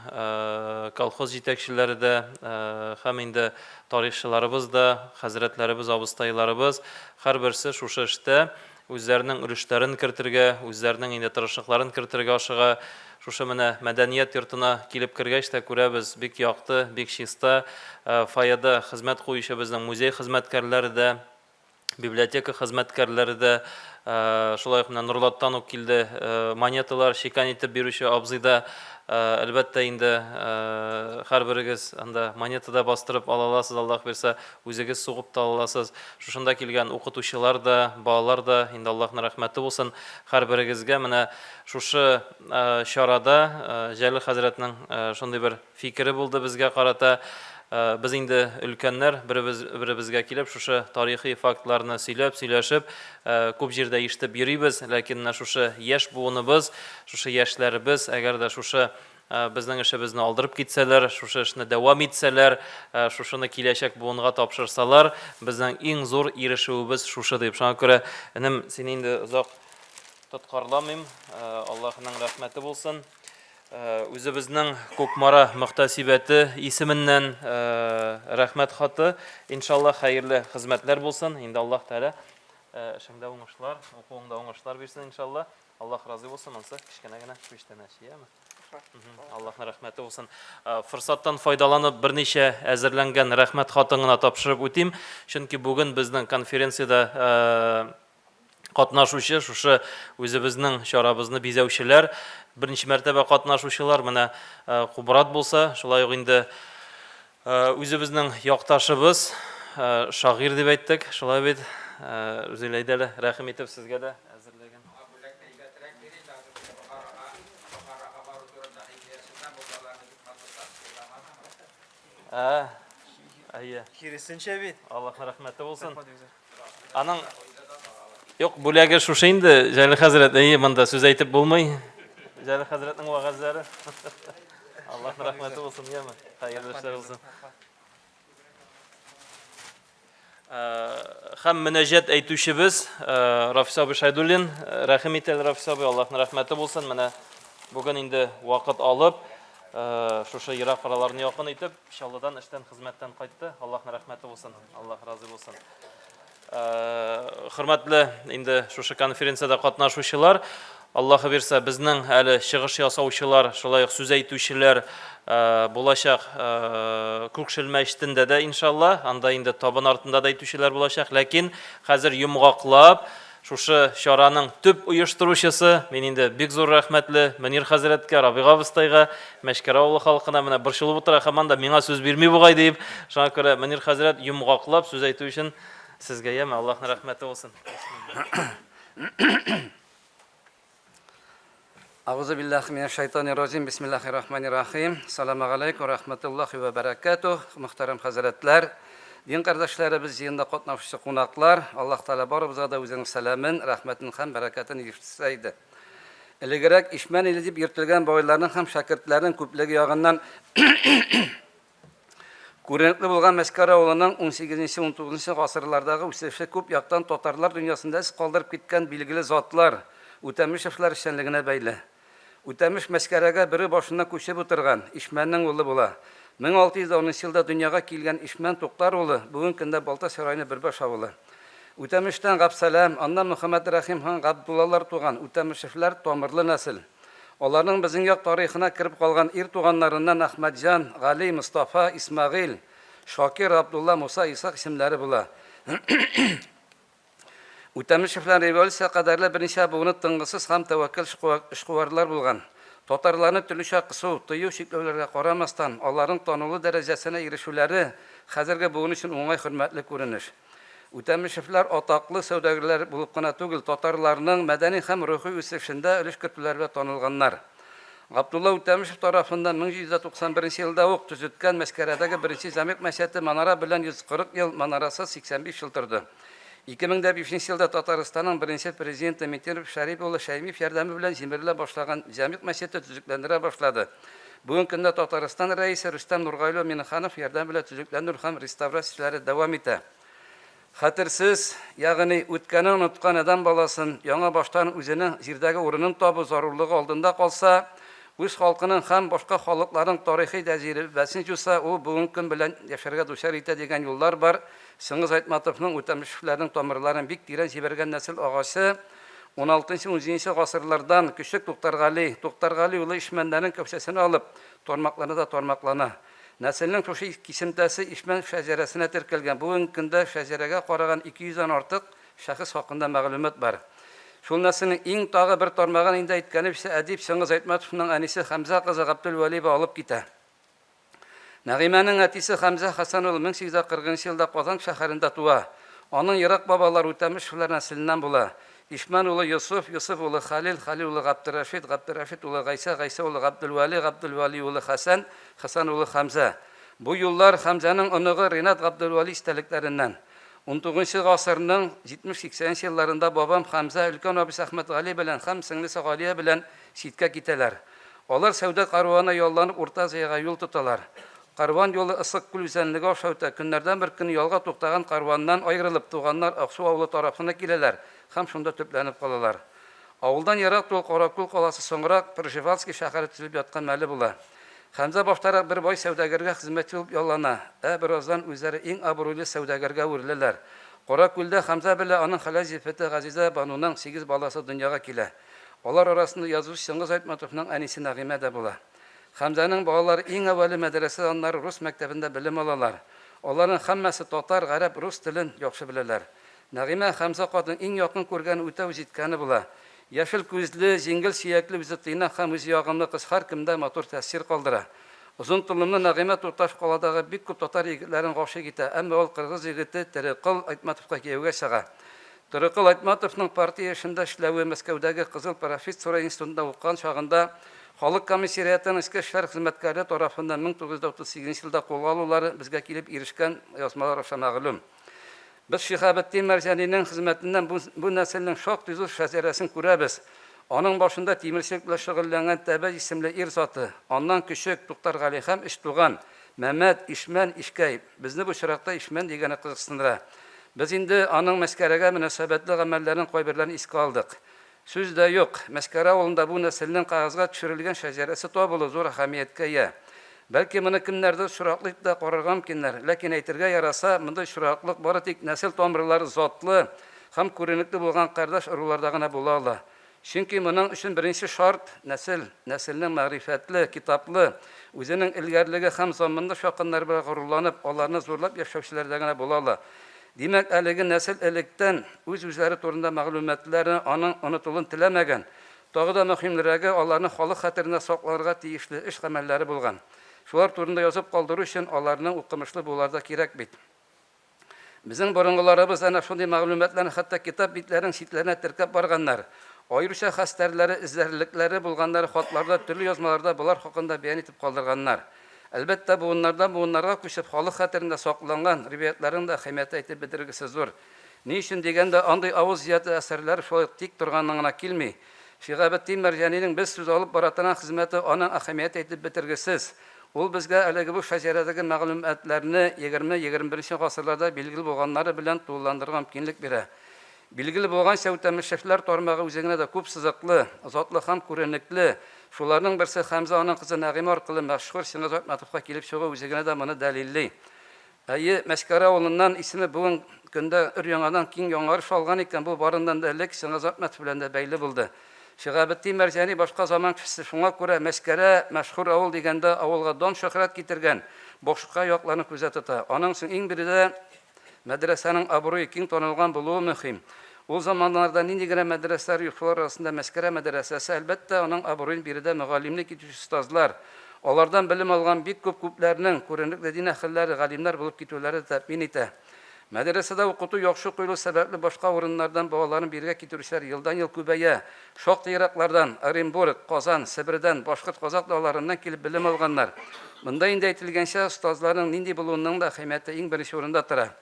колхоз җитәкчеләре дә һәм инде тарихчыларыбыз да, хәзрәтләребез, абыстайларыбыз, һәрберсе шушы эштә үзләренең өлешләрен кертергә, үзләренең инде тырышлыкларын кертергә ашыга. Шушы менә мәдәният йортына килеп кергәч тә күрәбез, бик якты, бик чиста. Фойеда хезмәт куючы безнең музей хезмәткәрләре дә, библиотека хезмәткәрләре дә, шулай ук менә Нурлаттан ук килде монеталар чекан итеп бирүче абзый да, әлбәттә инде, һәрберегез анда монета да бастырып ала аласыз, Аллаһ бирсә, үзегез сугып та ала аласыз. Шушында килгән укытучылар да, балалар да, инде Аллаһның рәхмәте булсын һәрберегезгә. Менә шушы чарада Җәлил хәзрәтнең шундый бер фикере булды безгә карата. Без инде өлкәннәр, беребез беребезгә килеп, шушы тарихи фактларны сөйләп, сөйләшеп, күп җирдә ишетеп йөрибез. Ләкин менә шушы яшь буыныбыз, шушы яшьләребез, әгәр дә шушы безнең эшебезне алдырып китсәләр, шушы эшне дәвам итсәләр, шушыны киләчәк буынга тапшырсалар, безнең иң зур ирешүебез шушы дип. Шуңа күрә, энем, сине инде озак тоткарламыйм. Аллаһының рәхмәте булсын. Үзебезнең Кукмара мөхтәсибәте исеменнән рәхмәт хаты. Иншалла, хәерле хезмәтләр булсын. Инде Аллаһ Тәгалә эшеңдә уңышлар, укуыңда уңышлар бирсен, иншалла. Аллаһ разый булсын. Монысы кечкенә генә күчтәнәч, яме? Аллаһның рәхмәте булсын. Форсаттан файдаланып, берничә әзерләнгән рәхмәт хатын гына тапшырып үтим. Чөнки бүген безнең конференциядә катнашучы, шушы үзебезнең чарабызны бизәүчеләр, беренче мәртәбә катнашучылар, менә Кубрат булса, шулай ук инде үзебезнең якташыбыз, шагыйрь дип әйттек, шулай бит, Рүзил, әйдә әле, рәхим итеп сезгә дә әзерләгән. Ә, әйе. Киресенчә бит. Аллаһның рәхмәте булсын. Аның Юк, бүләге шушы инде, Җәлил хәзрәт, әйе, монда сүз әйтеп булмый. Җәлил хәзрәтнең вәгазьләре. Аллаһның рәхмәте булсын, яме. Хәерле эшләр булсын. Һәм мөнәҗәт әйтүчебез Рафис абый Шайдуллин. Рәхим ит әле, Рафис абый, Аллаһның рәхмәте булсын. Менә бүген инде вакыт алып, шушы ерак араларны якын итеп, Чаллыдан эштән, хезмәттән кайтты. Аллаһның рәхмәте булсын. Аллаһ разый булсын. Хөрмәтле инде шушы конференциядә катнашучылар, Аллаһы бирсә, безнең әле чыгыш ясаучылар, шулай ук сүз әйтүчеләр булачак Күкшел мәчетендә дә, иншалла, анда инде табын артында да әйтүчеләр булачак. Ләкин хәзер йомгаклап, Шушы чараның төп оештыручысы, мин инде бик зур рәхмәтле Мөнир хәзрәткә, Рабига абыстайга, Мәчкәрә авылы халкына, менә борчылып утыра һаман да миңа сүз бирми бугай диеп. Шуңа күрә Мөнир хәзрәт йомгаклап сүз әйтү өчен сезгә, яме, Аллаһның рәхмәте булсын. Әгъузу биллахи минәш шайтанир раҗим. Бисмиллахир рахманир рахим. Саламу алейкум рахматуллахи ва баракатух. Мөхтәрәм хәзрәтләр, дин кардәшләребез, җыенда катнашучы кунаклар, Аллаһ Тәгалә барыбызга да үзенең сәламен, рәхмәтен һәм бәрәкәтен ирештерсә иде. Элегрәк Ишмән иле дип йөртелгән байларның һәм шәкертләрнең күплеге ягыннан Күренекле булган Мәскәр авылының унсигезенче-унтугызынчы гасырлардагы үсеше күп яктан татарлар дөньясында эз калдырып киткән билгеле затлар, Үтәмешевләр эшчәнлегенә бәйле. Үтәмеш Мәчкәрәгә Бөре башыннан күчеп утырган, Ишмәннең улы була. 1610 нчы елда дөньяга килгән Ишмән Туктар улы бүген көндә Балтач районы Бөрбаш авылы. Үтәмештән Габсәлам, аннан Мөхәммәдрәхим һәм Габдуллалар туган, Үтәмешевләр тамырлы нәсел. Аларның безнең як тарихына кереп калган ир туганнарыннан Әхмәтҗан, Гали, Мостафа, Исмәгыйль, Шакир, Габдулла, Муса, Исхак исемнәре була. Үтәмешевләр революция кадәрле берничә буыны тынгысыз һәм тәвәккәл эшкуарлар булган. Татарларны төрлечә кысу, тыю, чикләүләргә карамастан, аларның танулы дәрәҗәсенә ирешүләре хәзерге буын өчен уңай хөрмәтле күренеш. Үтәмешевләр атаклы сәүдәгәрләр булып кына түгел, татарларның мәдәни һәм рухи үсешендә өлеш кертүләре белән танылганнар. Габдулла Үтәмешев тарафыннан 1791 елда ук төзеткән Мәскәрәдәге беренче җәмигъ мәчете манара белән 140 ел, манарасыз 85 ел торды. 2005 елда Татарстанның беренче президенты Минтимер Шәрип улы Шәймиев ярдәме белән җимерелә башлаган җәмигъ мәчете төзекләндерә башлады. Бүгенге көндә Татарстан Рәисе Рөстәм Нургали улы Миңнеханов ярдәме белән төзекләндерү һәм реставрация эшләре дәвам итә. Хәтерсез, ягъни үткәнен оныткан адәм баласын яңа баштан үзенең җирдәге урынын табу зарурлыгы алдында калса, үз халкының һәм башка халыкларның тарихи тәҗрибәсен җуса, ул бүгенге көн белән яшәргә дучар итә дигән юллар бар Чыңгыз Айтматовның Үтәмешевләрнең тамырларын бик тирән җибәргән нәсел агачы уналтынчы-унҗиденче гасырлардан Көчек Туктаргали, Туктаргали улы Ишмәннәрнең кәүсәсен алып, тармаклана да тармаклана. Нәселнең шушы кисемтәсе Ишмән шәҗәрәсенә теркәлгән. Бүгенге көндә шәҗәрәгә караган 200 дән артык шәхес хакында мәгълүмат бар. Шул нәселнең иң тагы бер тармагын инде әйткәнебезчә әдип Чыңгыз Айтматовның әнисе Хәмзә кызы Габделвәлиева алып китә. Нәгыймәнең әтисе Хәмзә Хәсән улы 1840 нчы елда Казан шәһәрендә туа. Аның ерак бабалары Үтәмешевләр нәселеннән була. Ишмән улы Йосыф, Йосыф улы Хәлил, Хәлил улы Габдерәшит, Габдерәшит улы Гайсә, Гайсә улы Габделвәли, Габделвәли улы Хәсән, Хәсән улы Хәмзә. Бу юллар Хәмзәнең оныгы Ринат Габделвәли истәлекләреннән. Унтугызынчы гасырның 70-80 нче елларында бабам Хәмзә өлкән абыйсы Әхмәтгали белән һәм сеңлесе Галия белән читкә китәләр. Алар сәүдә карванына ялланып Урта Азиягә юл тоталар. Карван юлы Ысык күл үзәнлеге аша үтә. Көннәрдән бер көнне ялга туктаган карваннан аерылып, туганнар Аксу авылы тарафына киләләр һәм шунда төпләнеп калалар. Авылдан ерак түгел Каракүл каласы, соңрак Пржевальский шәһәре төзелеп яткан мәле була. Хәмзә баштарак бер бай сәүдәгәргә хезмәтче булып яллана, ә бераздан үзләре иң абруйлы сәүдәгәргә әвереләләр. Каракүлдә Хәмзә белә аның хәләл җефете Газизә Бануның сигез баласы дөньяга килә. Алар арасында язучы Чыңгыз Айтматовның әнисе Нәгыймә дә була. Хәмзәнең балалары иң әүвәле мәдрәсә, аннары рус мәктәбендә белем алалар. Аларның һәммәсе татар, гарәп, рус телен яхшы беләләр. Нәгыймә Хәмзә картның иң якын күргәне, үтә үз иткәне була. Яшел күзле, җиңгел сөякле, үзе тыйнак һәм үзе ягымлы кыз һәркемдә матур тәэсир калдыра. Озын толымлы Нәгыймә туташ каладагы бик күп татар егетләрен гашыйк итә, әмма ул кыргыз егете Терекол Айтматовка кияүгә чыга. Торекол Айтматовның партия эшендә эшләве Мәскәүдәге Кызыл профессура институтында укыган чагында Халык комиссариатының эчке эшләр хезмәткәре тарафыннан 1938 елда кулга алулары безгә килеп ирешкән язмалар аша мәгълүм. Без Шиһабетдин Мәрҗанинең хезмәтеннән бу, бу нәселнең шактый зур шәҗәрәсен күрәбез. Аның башында тимерчелек белән шөгыльләнгән Тәбәй исемле ир заты, аннан Көчек, Туктаргали һәм өч туган, Мәмәт, Ишмән, Ишкәй. Безне бу очракта Ишмән дигәне кызыксындыра. Без инде аның Мәскәрәгә мөнәсәбәтле гамәлләренең кайберләрен искә алдык. Сүз дә юк, Мәскәрә авылында бу нәселнең кәгазьгә төшерелгән шәҗәрәсе табылу зур әһәмияткә ия. Бәлки, моны кемнәрдер очраклы дип тә карарга мөмкиннәр, ләкин әйтергә яраса, мондый очраклык бары тик нәсел тамырлары затлы һәм күренекле булган кардәш ыруларда гына була ала. Чөнки моның өчен беренче шарт, нәсел, нәселнең мәгърифәтле, китаплы, үзенең элгәрлеге һәм заманлы чакыннары белән горурланып, аларны зурлап яшәүчеләрдә генә була ала. Димәк, әлеге нәсел электән үз-үзләре турында мәгълүматлары аның онытылуын теләмәгән, тагы да мөһимлерәге, аларның халык хәтерендә сакланырга тиешле эш-гамәлләре булган. Шулар турында язып калдыру өчен аларның укымышлы булулары да кирәк бит. Безнең борынгыларыбыз әнә шундый мәгълүматларны хәтта китап битләренең читләренә теркәп барганнар. Аеруча хәстәрләре, эзләрлекләре булганнары хатларда, төрле язмаларда болар хакында бәян итеп калдырганнар. Әлбәттә, буыннардан буыннарга күчеп, халык хәтерендә сакланган риваятьләрнең дә әһәмияте әйтеп бетергесез зур. Ни өчен дигәндә, андый авыз иҗаты әсәрләре шулай ук тик торганнан гына килми. Шиһабетдин Мәрҗанинең без сүз алып бара торган хезмәте аның әһәмияте әйтеп бетергесез. Ул безгә әлеге бу шәҗәрәдәге мәгълүматларны егерме-егерме беренче гасырларда билгеле булганнары белән тулыландырырга мөмкинлек бирә. Билгеле булганча, Үтәмешевләр тармагы үзе генә дә күп сызыклы, затлы һәм күренекле. Шуларның берсе Хәмзә аның кызы Нәгыймә аркылы мәшһүр Чыңгыз Айтматовка килеп чыгуы үзе генә дә моны дәлилли. Әйе, Мәчкәрә авылыннан исеме бүген көндә өр-яңадан киң яңарыш алган икән, бу барыннан да элек Чыңгыз Айтматов белән дә бәйле булды. Шиһабетдин Мәрҗани башка заман кешесе, шуңа күрә Мәчкәрә, мәшһүр авыл дигәндә авылга дан-шөһрәт китергән башка якларны күздә тота. Аның өчен иң биредә Мәдрәсәнең абруе киң танылган булуы мөһим. Ул заманнарда нинди генә мәдрәсәләр юк, шулар арасында Мәчкәрә мәдрәсәсе, әлбәттә, аның абруен биредә мөгаллимлек итүче остазлар, алардан белем алган бик күп күпләрнең, күренекле дин әһелләре, галимнәр булып китүләре дә тәэмин итә. Мәдрәсәдә укыту яхшы куелу сәбәпле башка урыннардан балаларын бирегә китерүчеләр елдан-ел күбәя. Шактый ераклардан, Оренбург, Казан, Себердән, башкорт, казакъ далаларыннан килеп белем алганнар. Монда инде әйтелгәнчә, остазларның нинди булуының да әһәмияте иң беренче урында тора.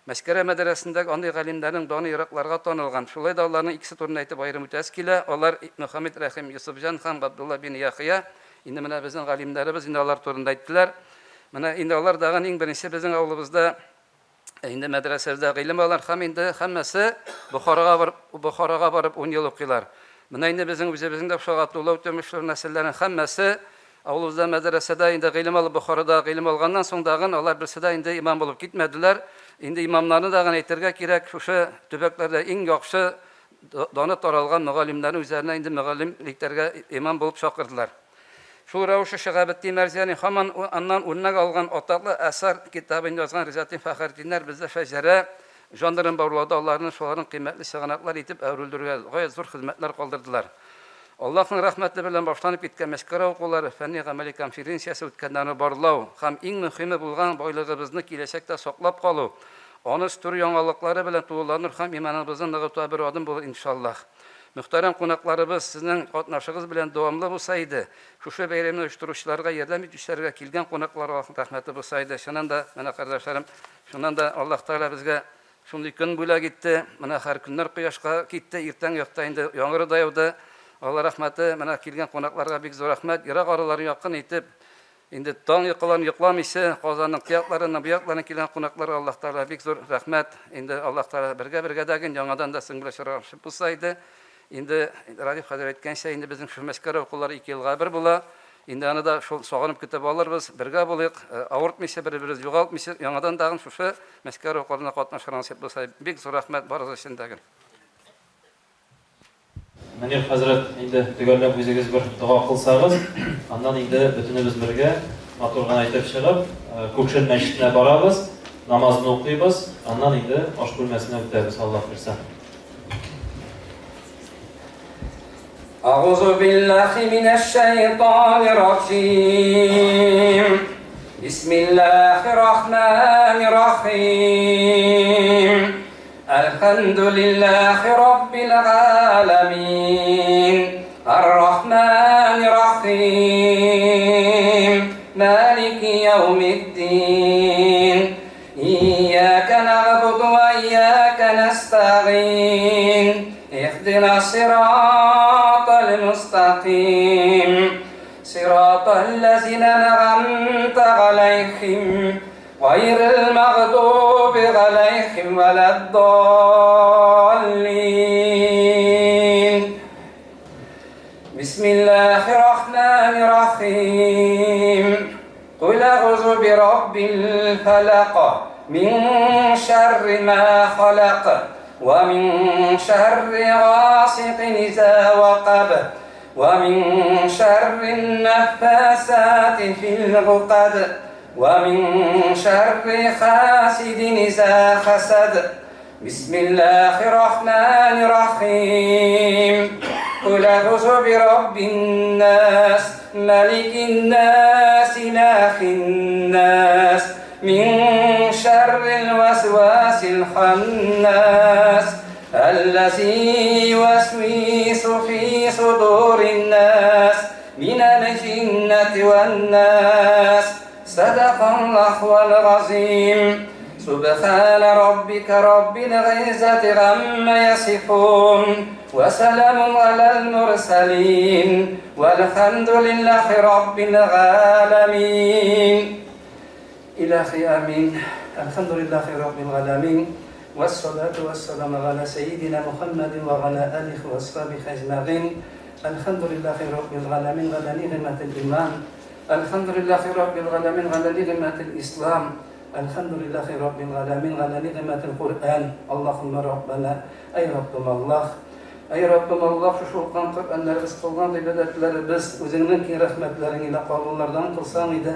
Мәчкәрә мәдрәсәсендәге андый галимнәрнең даны еракларга танылган. Шулай да аларның икесе турында әйтеп аерым үтәсе килә. Алар, Мөхәммәд Рәхим Йосыфҗан һәм Габдулла бин Яхъя. Инде менә безнең галимнәребез инде алар турында әйттеләр. Менә инде алар тагын иң беренче безнең авылыбызда Инде мәдрәсәдә гыйлем алар һәм инде һәммәсе Бохарага барып, Бохарага барып ун ел укыйлар. Менә инде безнең үзебезнең дә Шагатулла Үтәмешләр нәселләренең һәммәсе авылыбызда мәдрәсәдә инде гыйлем алып Бохарада гыйлем алганнан соң дагын алар берсе дә инде имам булып китмәделәр. Инде имамнарны дагын әйтергә кирәк, шушы төбәкләрдә иң яхшы даны таралган мөгаллимнәрне үзләренә инде мөгаллим итәргә имам булып чакырдылар. Шул рәвешле Шиһабетдин Мәрҗани һаман аннан үрнәк алган атаклы Әсар китабын язган Ризатдин Фәхретдиннәр бездә шәҗәрә жанрын барлауда аларны шуларның кыйммәтле чыганаклар итеп әверелдерүгә гаять зур хезмәтләр калдырдылар. Аллаһның рәхмәте белән башланып киткән Мәчкәрә укулары, фәнни-гамәли конференциясе үткәннәрне барлау һәм иң мөхиме булган байлыгыбызны киләчәктә саклап калу, аны үстерү яңалыклары белән тулыланыр һәм иманыбызны ныгытуга бер адым булыр, иншаллаһ. Мөхтәрәм кунакларыбыз, сезнең катнашыгыз белән дәвамлы булса иде, шушы бәйрәмне оештыручыларга, ярдәм итүчеләргә, килгән кунакларга рәхмәте булса иде. Чыннан да, менә кардәшләрем, чыннан да Аллаһ Тәгалә безгә шундый көн бүләк итте. Менә һәр көннәр кояшка китте, иртәнге якта инде яңгыр да яуды. Алла рәхмәте, менә килгән кунакларга бик зур рәхмәт. Ерак араларны якын итеп, Инде таң йокыларын йокламыйча, Казанның тиякларыннан, бу якларыннан килгән кунакларга Аллаһ Тәгалә бик зур рәхмәт. Инде Аллаһ Тәгалә бергә-бергә дә ген яңадан да сезнең белән очрашып булса иде. Инде Радиф хәзрәт әйткәнчә, инде безнең шушы Мәскәү укулары ике елга бер була. Инде аны да шул сагынып көтеп алырбыз. Бергә булыйк, авыртмыйча, бер-беребезне югалтмыйча, яңадан тагын шушы Мәскәү укуларына катнашырга насыйп булса. Бик зур рәхмәт барыгыз өчен дә ген. Мөнир хәзрәт, инде төгәлләп үзегез бер дога кылсагыз, аннан инде бөтенебез бергә матур гына итеп чыгып, Күкшел мәчетенә барабыз, намазны укыйбыз, аннан инде аш бүлмәсенә үтәбез, Аллаһ бирсә. Әгъузу биллахи минәш шәйтанир раҗим. Бисмиллахир рахманир рахим. Әлхәмдүлилләһи раббил галәмин. Ар-Рахманир Рахим. Малики яумиддин. Ияка нагъбуду ва ияка настагин. Ихдина сиратал мустаким. Сиратал лазина ан'амта галәйһим. غير المغضوب عليهم ولا الضالين بسم الله الرحمن الرحيم قل أعوذ برب الفلق من شر ما خلق ومن شر غاسق إذا وقب ومن شر النفاسات في العقد ومن شر حاسد إذا حسد بسم الله الرحمن الرحيم قل أعوذ برب الناس ملك الناس إله الناس من شر الوسواس الخناس الذي يوسوس في صدور الناس من الجنة والناس صدق الله العظيم سبحان ربك رب العزة عما يصفون وسلام على المرسلين والحمد لله رب العالمين إلهي آمين الحمد لله رب العالمين. Вәссалату вәссаламу галә сәйидина Мухаммадин вә галә алихи вә асхабихи әҗмәгыйн. Әлхәмдүлилләхи раббил галәмин галә нигъмәтил иман. Әлхәмдүлилләхи раббил галәмин галә нигъмәтил ислам. Әлхәмдүлилләхи раббил галәмин галә нигъмәтил Куръән. Аллаһуммә раббана, әй Раббым Аллаһ. Әй Раббым Аллаһ, шушы укыган Коръәннәребез, кылган гыйбадәтләребез үзеңнең киң рәхмәтләрең илә кабуллардан кылсаң иде.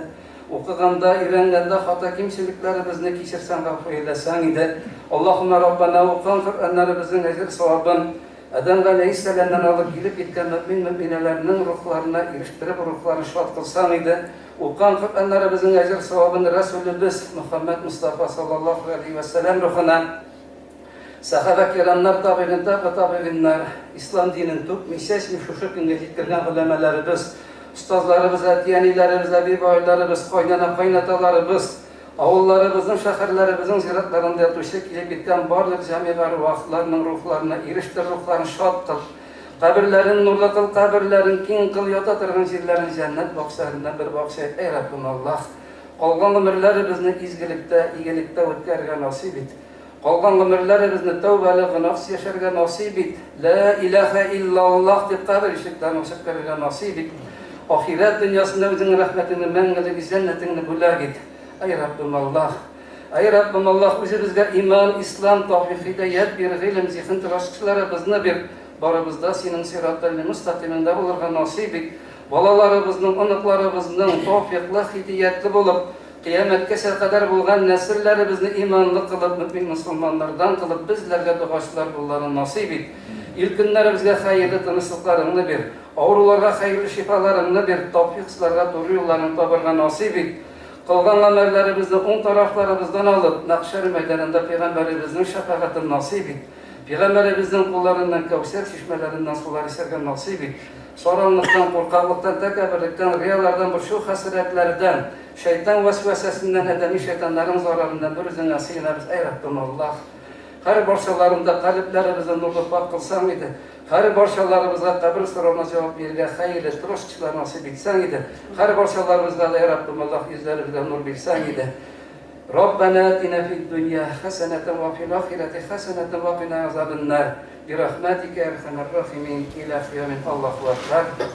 Укыганда, өйрәнгәндә хата-кимчелекләребезне кичерсәң, гафу әйләсәң иде. Аллаһуммә Раббана, укыган Коръәннәребезнең әҗер-савабын Адәм галәйһиссәламнән алып килеп киткән мөэмин-мөэминәләрнең рухларына ирештереп, рухларын шат кылсаң иде. Укыган Коръәннәребезнең әҗер-савабын Рәсүлебез Мөхәммәд Мостафа саллаллаһу галәйһи вә сәлләм рухына, Сәхабә кирамнар, табигыйн, табы табигыйннар, ислам динен түкми, чәчми шушы көнгә җиткергән голәмәләребез, остазларыбыз, әти-әниләребез, әби-бабайларыбыз, кайнана-кайнаталарыбыз, авылларыбызның, шәһәрләребезнең зиратларында ятучы, килеп киткән барлык җәмигъ әрвахларның рухларына ирештер, рухларын шат кыл, каберләрен нурлы кыл, каберләрен киң кыл, ята торган җирләрен җәннәт бакчаларыннан бер бакча ит, әй Раббым Аллаһ! Калган гомерләребезне изгелектә, игелектә үткәрергә насыйп ит. Калган гомерләребезне тәүбәле, гөнаһсыз яшәргә насыйп ит. Лә иләһә иллаллаһ дип кабер ишекләрен ачып керергә насыйп ит. Ахирәт дөньясында үзеңнең рәхмәтеңне, мәңгелек җәннәтеңне бүләк ит. Әй Раббым Аллаһ! Әй Раббым Аллаһ, үзебезгә иман, ислам, тәүфыйк, һидаять бир, гыйлем, зиһен тырышкычларыбызны бир. Барыбыз да синең сирател-мөстәкыймеңдә булырга насыйп ит. Балаларыбызның, оныкларыбызның тәүфыйклы, һидиятле булып, Кыямәткәчә кадәр булган нәселләребезне иманлы кылып, мөэмин-мөселманнардан кылып, безләргә догачлар булуларын насыйп ит. Ил-көннәребезгә хәерле тынычлыкларыңны бир. Авыруларга хәерле шифаларыңны бир, тәүфыйксызларга туры юлларыңны табарга насыйп ит. Кылган гамәлләребезне уң тарафларыбыздан алып, мәхшәр мәйданында пәйгамбәребезнең шәфәгатен насыйп ит. Пәйгамбәребезнең кулларыннан Кәүсәр чишмәләреннән сулар эчәргә насыйп ит. Саранлыктан, куркаклыктан, тәкәбберлектән, риялардан, борчу-хәсрәтләрдән, шәйтан вәсвәсәсеннән, адәми шайтаннарның зарарыннан бер үзеңә сыенабыз, әй Раббым Аллаһ! Һәр барчаларында калебләребезне нурлы пакь кылсаң иде, һәр барчаларыбызга кабер соравына җавап бирергә хәерле трошкичлар насыйп итсәң иде, һәр барчаларыбызга да, әй Раббым Аллаһ, йөзләребезгә нур бирсәң иде. Раббана атина фид дунья хәсәнәтән ва фил ахирәти хәсәнәтән ва кина азабен нар бирахмәтикә әрхәмәр рахимин илә кыямин Аллаһу әкбәр.